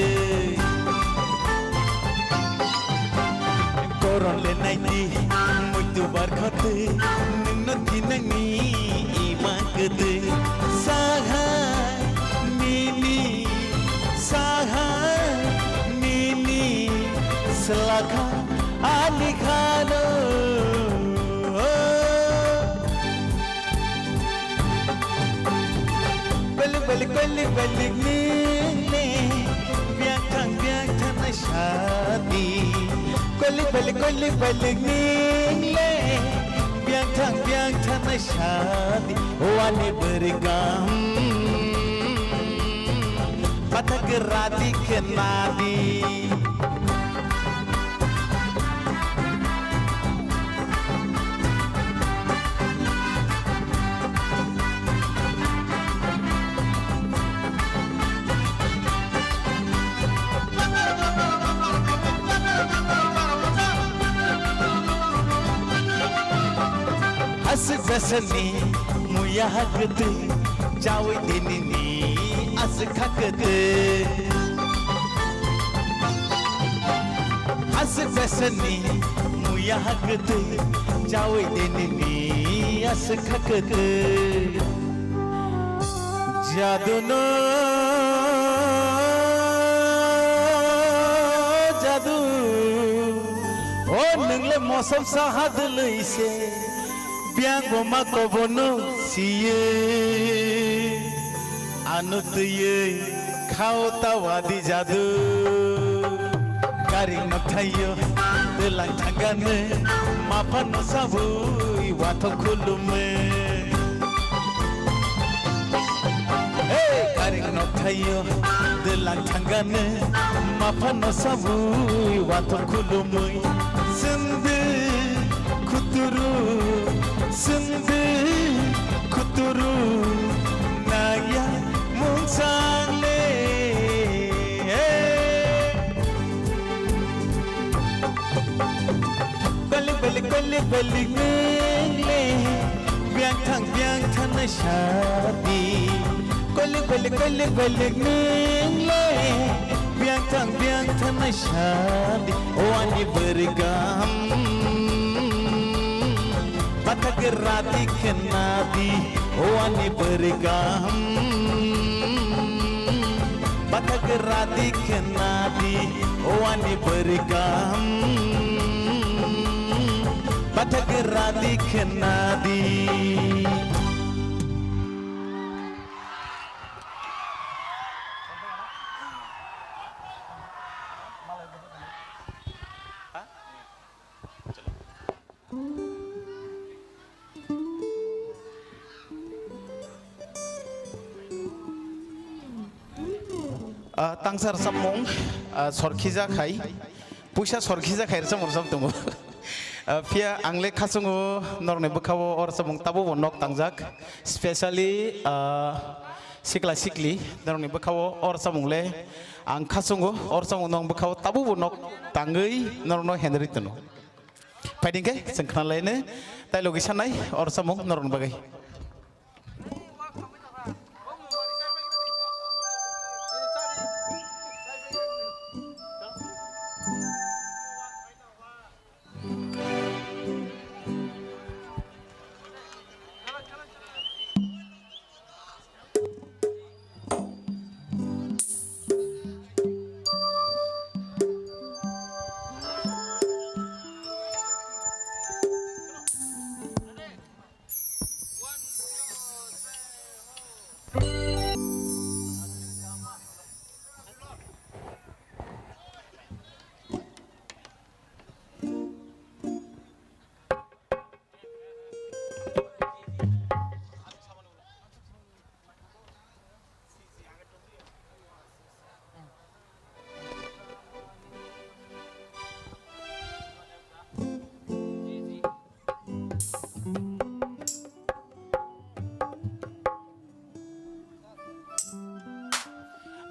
Goron le naidi muitu barkhotwi nwngno thinangni ima kwtwi. Saha nini, saha nini, slakha ani khano. Balik, balik, balik, balik, nini. Biang thang, biang thang na shadi. Balik, balik, balik, balik, nini. Biang thang, biang thang na shadi. Wani beri gam. Pathak radi khe nadi. Aswk jasani muya ha kwtwi, chawi dinini aswk kha kwtwi. Aswk jasani muya ha kwtwi, chawi dinini aswk kha kwtwi. Jadu no, jadu. O nwng le mosom saha dwlwi se. Biang bo ma kobono siye. Ano twiye khao ta wadi jadu. Karing nokthaiyo twilang thangane. Mapha no sabui wathok khulume. Hey, karing nokthaiyo twilang thangane. Mapha no sabui wathok khulumui. Sindi khuturu, sindi khuturu, naya mungsangle. Balik, balik, balik, balik, nungle. Biang thang, biang thang na shadi. Kolik, kolik, kolik, kolik, nungle. Biang thang, biang thang na shadi. O ani beri gam. Pathak radi khe nadi. O ani bwrwi kaham, bathak radi khnadi. O ani bwrwi kaham, bathak radi khnadi. Ah, tangsa rwchapmung, ah, sorkhijak hai, puisa sorkhijak hai rwchapmung rwchap tongo. Ah, phiya ang le khachungo norokni bwkhao o rwchapmung tabukbo nok tangjak, specially, ah, sikla sikli norokni bwkhao o rwchapmung le ang khachungo o rwchapmung norokni bwkhao tabukbo nok tangwi norokno henrwi tono. Phaidi hwnkhe chwng khna laino, tai logi sanai o rwchapmung norokni bagwi.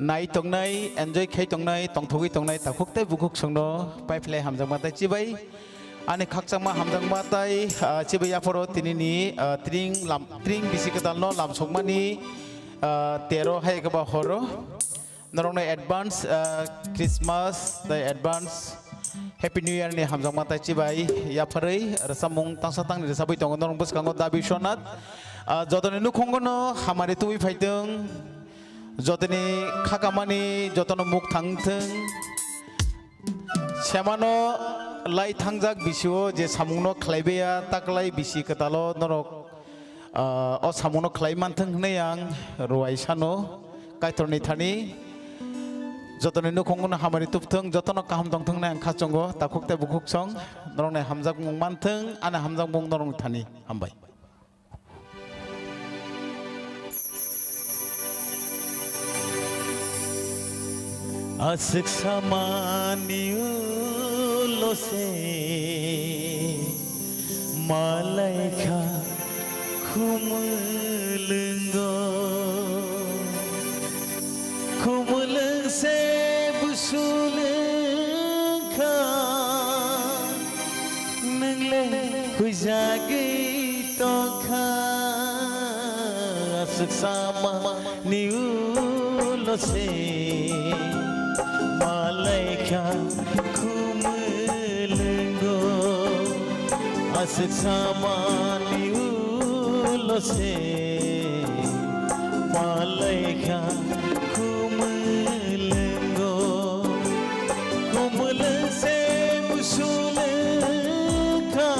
Nai tongnai, enjoy khai tongnai, tongthogwi tongnai, takhuk tei bukhuk songno paiphlai hamjakma tei chibai. Ani khakchangma hamjakma tei, ah, chibai yaphoro tinini, ah, tring lam, tring bisi kwtalno lamsokmani, ah, tero hai khe ba horo. Norokno advance, ah, Christmas tei advance Happy New Year ni hamjakma tei chibai yapharwi rwchapmung tangsa tangni rwchapwi tongo norok bwskango Da Biswanath. Ah, jotoni nukhungo no hamari tubui phaitwng, jotoni khakamani jotono muk thangthwng. Semano lai thangjak bisio je samungno khlaibai ya, taklai bisi kwtalo norok, ah, o samungno khlai manthwng hwnwi ang ruai sano Kaitorni thani. Jotoni nukhungo no hamari tubthwng, jotono kaham tongthwng hwnwi ang khachungo, takhuk tei bukhuk song norokni hamjakmung manthwng, ani hamjakmung norokni thani. Hambai. Aswk samani ulo se malaikha khumulwngo. Khumulwng se busulwng kha, nwng le huijagwi tong kha. Aswk samani ulo se malaikha khumulwngo. Aswk samani ulo se malaikha khumulwngo. Khumulwng se busulwng kha,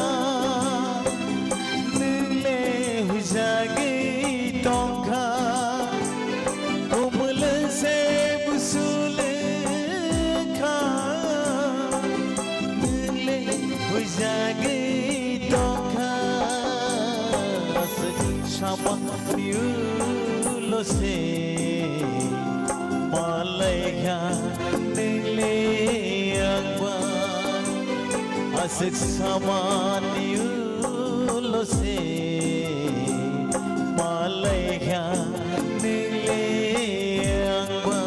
nwng le huijagwi tong kha. Khumulwng se busulwng kha, nwng le huijagwi tong kha. Aswk samani ulo se malaikha nwng le ang bai. Aswk samani ulo se malaikha nwng le ang bai.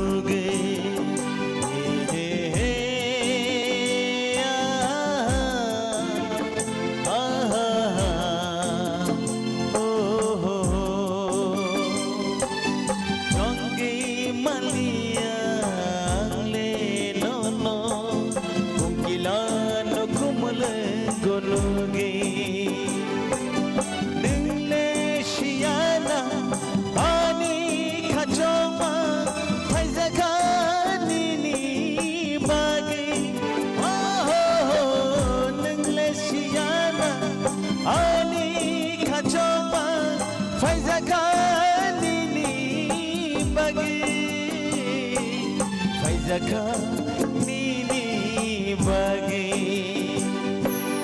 Nugwi, he, he, he, ah, ah, ah, ah, oh, oh, oh. Chongwi maliya ang le nono, kungkila no kumule gonugwi. Nung le siyana ani khachoma phaijak kha nini bagwi. Oh, nung le siyana ani khachoma phaijak kha nini bagwi. Phaijak kha nini bagwi.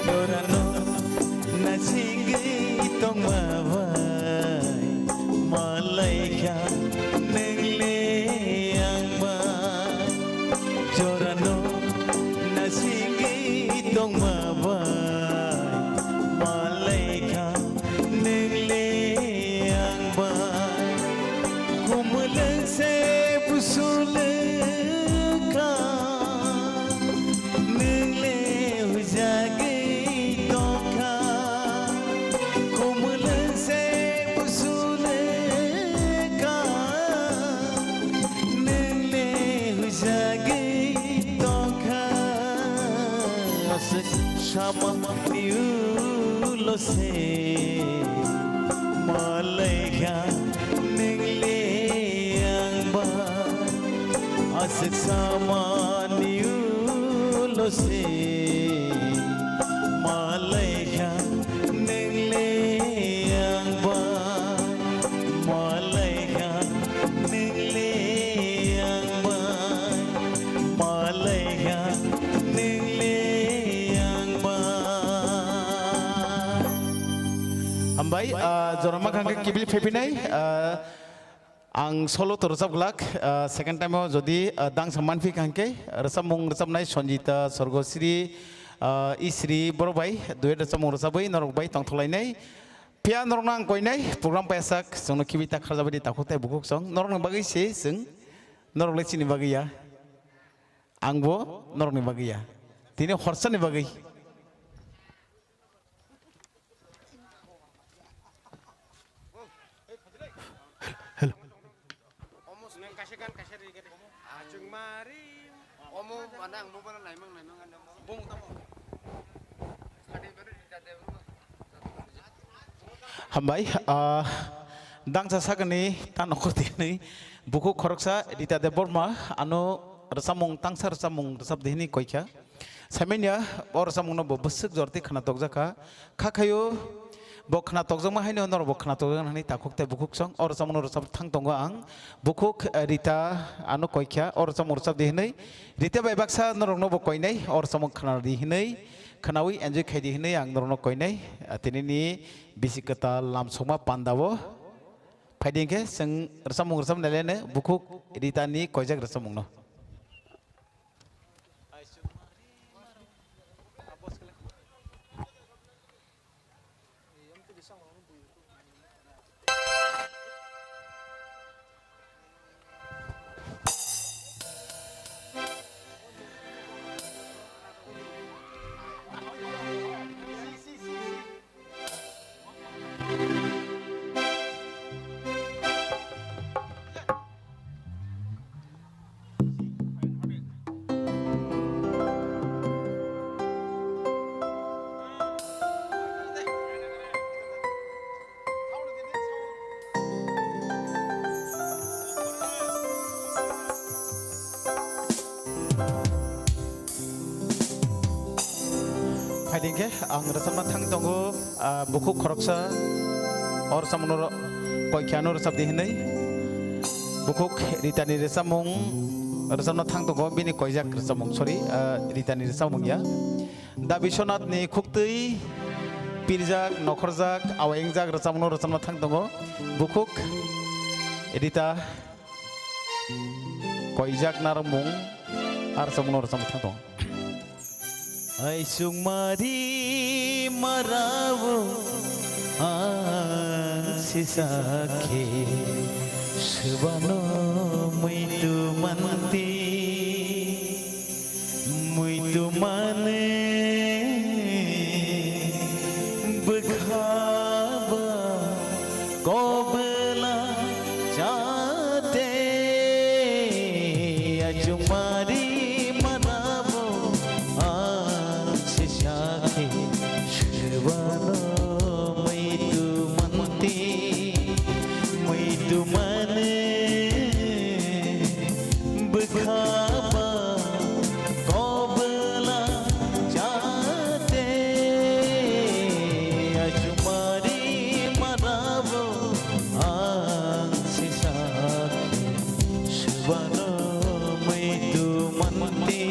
Jorano nasingwi tongma bai, malaikha nungle ang bai. Jorano nasingwi tongma bai, malaikha nungle ang bai. Kumulung se busulung kha. Nung le hujagwi tongkha, kumulung se busulung kha. Nung le hujagwi tongkha, aswk samani ulo se malaikha nung le ang bai. Aswk samani ulo se malaikha nung le ang bai, malaikha nung le ang bai, malaikha nung le ang bai. Hambai, ah, jora makhang khe kibil phepinai, ah, Ang solo to rwchap glak, ah, second time o jodi, ah, dangsa manphi kha hwnkhe, rwchapmung rwchapnai Sanjita, Sorgosri, ah, Isri borok bai duet rwchapmung rwchapwi norok bai tongthok lainai. Phiya norokno ang koinai program payasak, chwngno khibi ta kharjabadi takhuk tei bukhuk song. Norokni bagwi se chwng, norok le chini bagwi ya. Ang bo norokni bagwi ya. Tini horsani bagwi. Hello. Omo swnam kaisa gan kaisa ri gede. Achung mari. Omo mana ang mobile naimang naimang ano. Bong tamo. Hambai, ah, dangsa sakani ta nokor tini bukhuk khoroksa Rita Debbarma ano rwchapmung tangsa rwchapmung rwchap di hini koikha. Saimanya o rwchapmungno bo bwswk jor tei khwna tokjak kha. Kha khaio bo khwna tokjakma haino norok bo khwna tokjak nani takhuk tei bukhuk song o rwchapmungno rwchap thang tongo ang. Bukhuk, eh, Rita ano koikha o rwchapmung rwchap di hwnwi. Rita bai baksa norokno bo koinai o rwchapmung khwna di hwnwi. Khwnawi enjoy khai di hwnwi ang norokno koinai. Ah, tinini bisi kwtal lamsokma pandao. Phaidi hwnkhe chwng rwchapmung rwchap nai lainai bukhuk Rita ni koijak rwchapmungno. Phaidi hwnkhe ang rwchapna thang tongo, ah, bukhuk khoroksa o rwchapmungno ro-, koikha no rwchap di hwnwi. Bukhuk Rita ni rwchapmung rwchapna thang tongo, bini koijak rwchapmung, sorry, ah, Rita ni rwchapmung ya. Da Biswanath ni khuktwi pirjak, nokhorjak, awai wngjak rwchapmungno rwchapna thang tongo. Bukhuk Rita koijak narwkmung a rwchapmungno rwchapna thang tongo. Aisuk mari marao ang sisa khe swbano Muitu manti, muitu mane, bwkha ba kobla chate, achumari manabo ang se sakhi, sirwano muitu manti. Muitu mane bwkha ba kobla chate, achumari manabo ang se sakhi, sirwano muitu manti.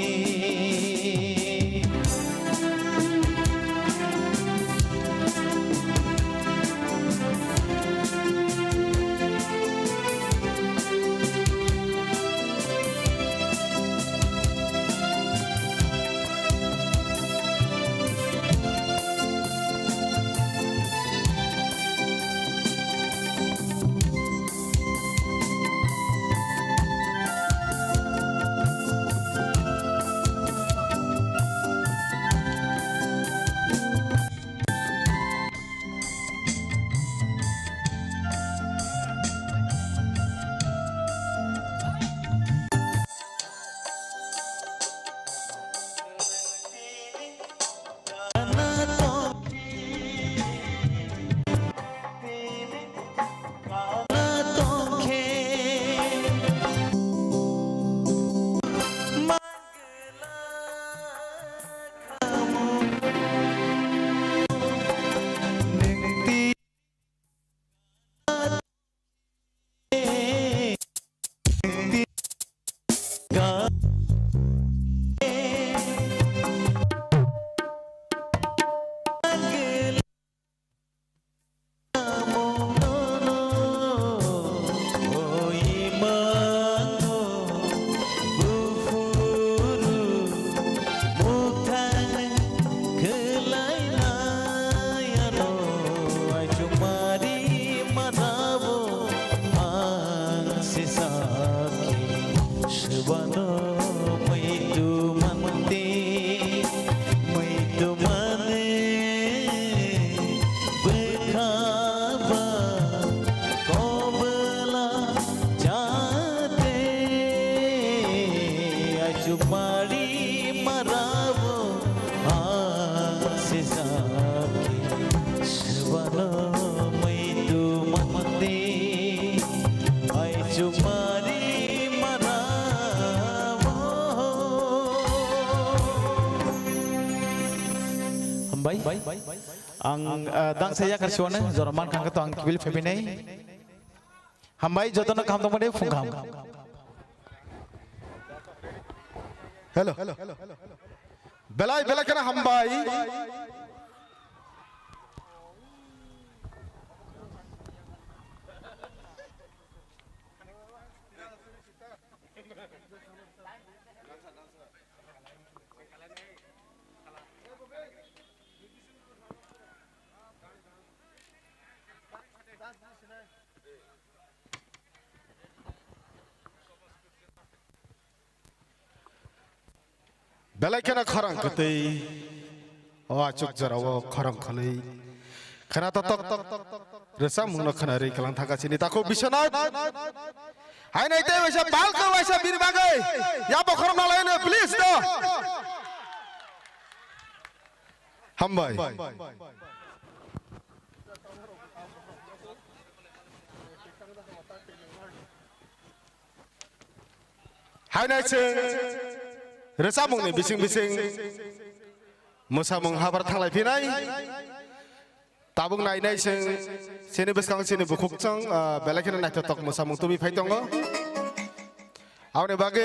Swbano muitu manti, muitu mane bwkha ba kobla chate, achumari marabo ang se sakhi, swbano muitu manti. Hambai. Ang, ah, dangsa yakar siwano jora man khangkha to ang kibil phepinai. Hambai jotono kaham tongmani phung kaham. Hello. Belai belai kheno hambai. Belai kheno khorang kwtwi, o achuk jorao khorang khwnwi khena totok rwchapmungno khwnarwi kwlang thangkha chini takhuk Biswanath. Hai nai tei waisa bal khe waisa bini bagwi ya bokhorok nalaino please do. Hambai. Hainai chwng rwchapmungni bising bising mwsamung habar thanglai phinai. Tabuk nainai chwng chini bwskang chini bukhuk chwng, ah, belai kheno naithotok mwsamung tubui phai tongo. Aboni bagwi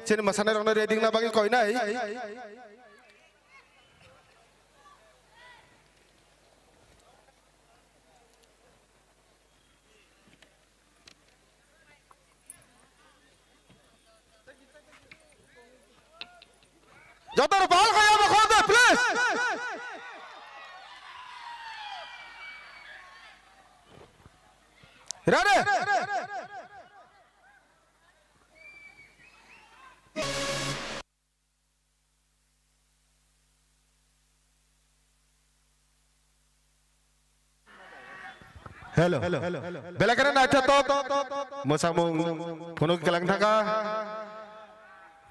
chini mwsanairokno ready wngna bagwi koinai. Joto bal kaya mo khode, please. Ready? Hello. Belai kheno naithotok. Mwsamung phunuk kelang thangkha.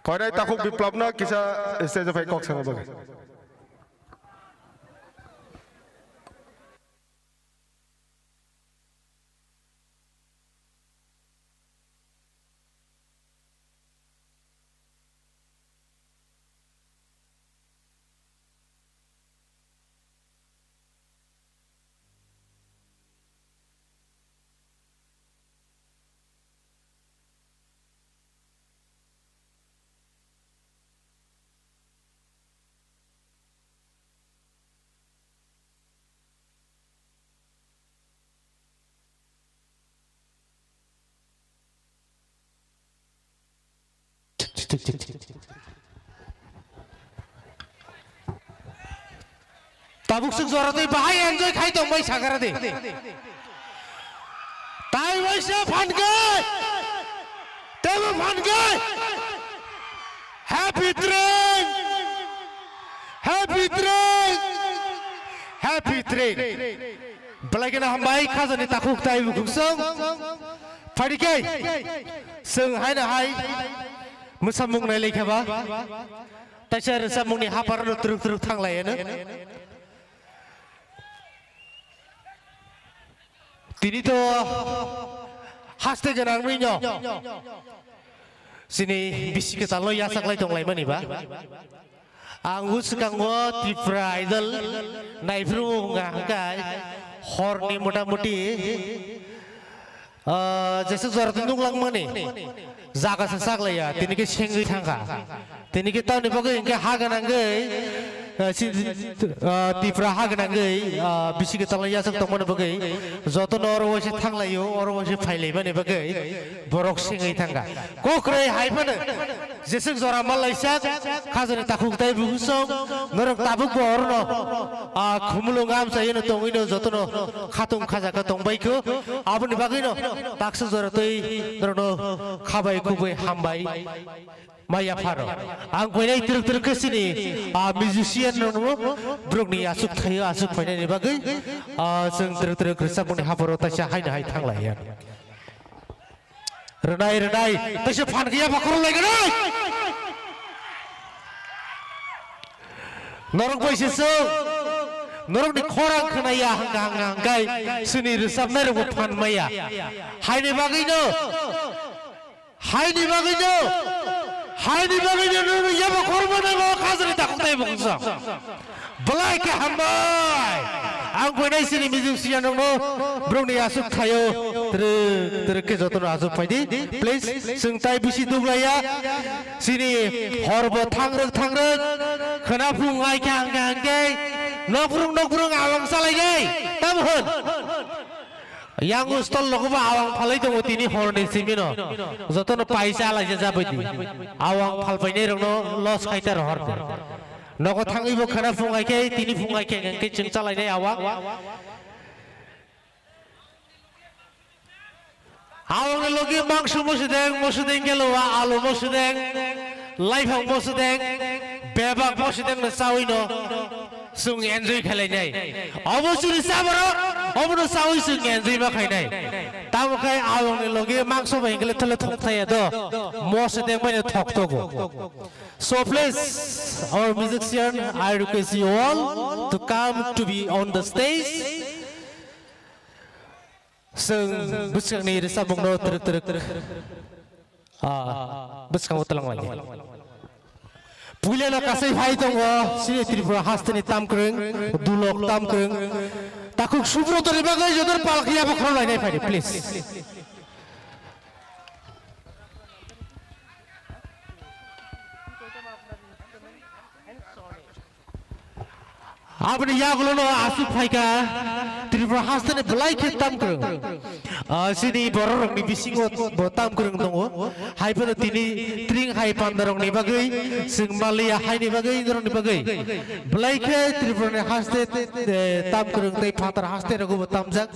Koinai takhuk Biplopno kisa stage-o phai kok sana bagwi. Tabuk swk jora twi bahai enjoy khai tongbai sakara de. Tai waisa phankai. Tebo phankai. Happy train. Happy train. Happy train. Belai kheno hambai khajani takhuk tai bukhuk song. Phadikai. Swng haino hai. Mwsamung nai laikha ba. Taisa rwchapmungni haphar no twrwk twrwk thang lai eno. Tini to haste gwnang nwi no. Chini bisi kwtal no yachak lai tong lai mani ba. Ang bwskango Tripura Idol naiphuru wngkha hwnkhe horni mota moti, ah, jesuk jora twi nuklang mani jaga sa sak laiya, tini khe sengwi thangkha. Tini khe tamni bagwi hwnkhe ha gwnangwi, ah, si, ah, Tripura ha gwnangwi, ah, bisi kwtal yachak tongmani bagwi jotono oro waisa thang laio, oro waisa phai lai mani bagwi borok sengwi thangkha. Kokroi hai phano jesuk jora ma laijak, khajani takhuk tai bukhuk song, norok tabuk bo orono, ah, khumulwng amchaino tongwino jotono khatung khajaka tongbaikho, aboni bagwino taksa jora twi norokno khabai khubui hambai maya pharo. Ang koinai twrwk twrwk khe chini, ah, musician rokno borokni aswk thaio aswk phainani bagwi, ah, chwng twrwk twrwk rwchapmungni hapharo taisa haino hai thang lai ya. Rwnai, rwnai, tei se phan khe yapha khorok lai gwnai. Norok bai se chwng, norokni khorang khwnaya hwnkha, hwnkha, hwnkhe chini rwchapnai rokbo phan maya. Haini bagwino, haini bagwino, haini bagwino norokni yapha khorokma nango, khajani takhuk tai bo khungsa. Belai khe hambai. Ang koinai chini musician rokno borokni aswk thaio twrwk twrwk khe jotono aswk phaidi. Please, chwng tai bisi duglaiya. Chini horbo thangrwk thangrwk khwna phung hai khe hangkhe hangkhe nokbrwng nokbrwng awang chalaigai. Tamo hwn. Yang stol logoba awang phalai tongo tini horni simino. Jotono paisa alaija jabaidi. Awang phalpainai rokno loss khaita rohor de. Nogo thangwi bo khana phungai khe tini phungai khe hwnkhe chwng chalainai awang. Awangni logi mangso mosodeng, mosodeng gelo wa alu mosodeng, laiphang mosodeng, bebak mosodeng no chawi no. Chwng enjoy khlainai. Obo chini chaborok, obono chawi chwng enjoy ma khainai. Tamo khai awangni logi mangso bai hingle thole thok thaya do. Mosodeng bai thok togo. So please, our musician, I request you all to come to be on the stage. Chwng bwskangni rwchapmungno twrwk twrwk, ah, bwskango twlang lai. Puilano kasai phai tongo, chini Tripura hasteni tamkwrwng, Dulok tamkwrwng. Takhuk Subrotoni bagwi jotor palkhiya bokhorok lainai phaidi, please. Aboni yagulono aswk phaikha Tripura hasteni belai khe tamkwrwng. Ah, chini bororokni bisingo bo tamkwrwng tongo. Hai phano tini tring hai pandarokni bagwi, chwng maliya haini bagwi, norokni bagwi belai khe Tripurani haste, eh, tamkwrwng tei phatar haste rogo bo tamjak.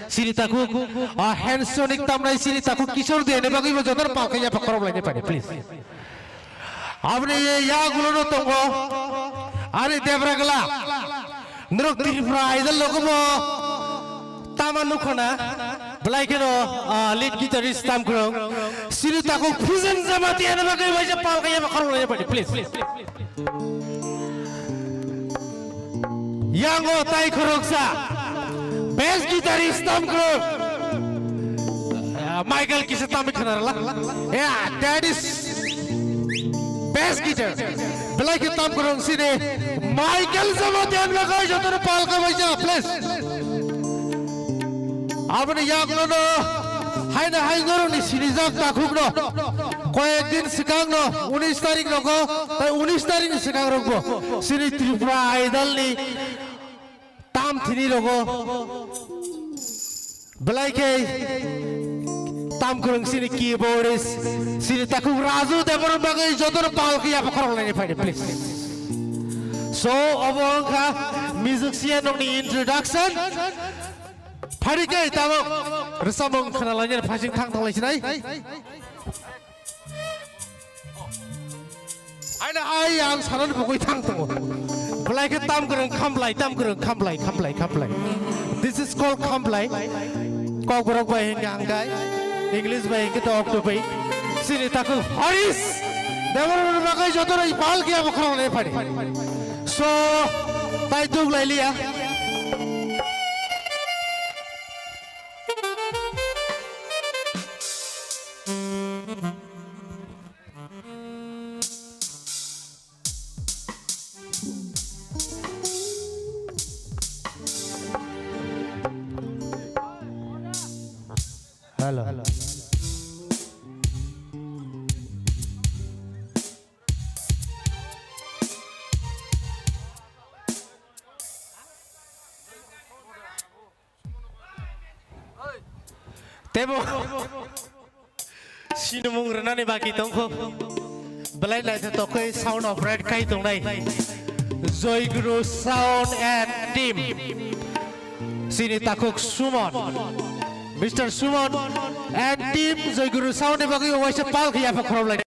Chini takhuk, ah, handsonic tamnai chini takhuk Kishore Deni bagwi bo jotono palkha yapha khorok lainai phaidi, please. Aboni yagulono tongo, ani Debra Gala. Norok Tripura Idol logobo Tama nukhona, belai kheno, ah, lead guitarist Tamkrung. Sini takhuk Fusion Jamatia ni bagwi waisa pal kaiya ba khorok laina phaidi, please. Yango tai khoroksa, bass guitarist Tamkrung. Ah, Michael kisa tamwi khanarla. Yeah, that is bass guitar. Belai khe Tamkrung sini Michael Jamatia ni bagwi jotono pal kaiya waisa, please. Aboni yaklono haino hai norokni sinijak takhukno koyek din swkangno unis tarik rogo, tai unis tarik ni swkang rokbo sini Tripura Idol ni tam thini rogo belai khe Tamkrung sini keyboardist sini takhuk Raju Debbarma bagwi jotono pal khe yapha khorok laini phaidi, please. So, obo wngkha musician nokni introduction. Phari khe tamo rwchapmung khna lainani phasing thang thang lai sinai. Aina ai ang sanan bugui thang tongo. Belai khe Tamkrung khamlai, Tamkrung khamlai, khamlai, khamlai. This is called khamlai. Kokborok bai hingkha hangkai. English bai hingkhe to octopi. Sini takhuk Harish. Debbarma bagwi jotono pal khe yapha khorok laini phaidi. So, tai duk lai liya. Hello. Tebo sinimung rwnani baki tongkho. Belai naithotok khe sound operate khai tongnai Joy Guru Sound and Team. Sini takhuk Suman, Mister Suman and Team Joy Guru Sound ni bagwi waisa pal khe yapha khorok lai.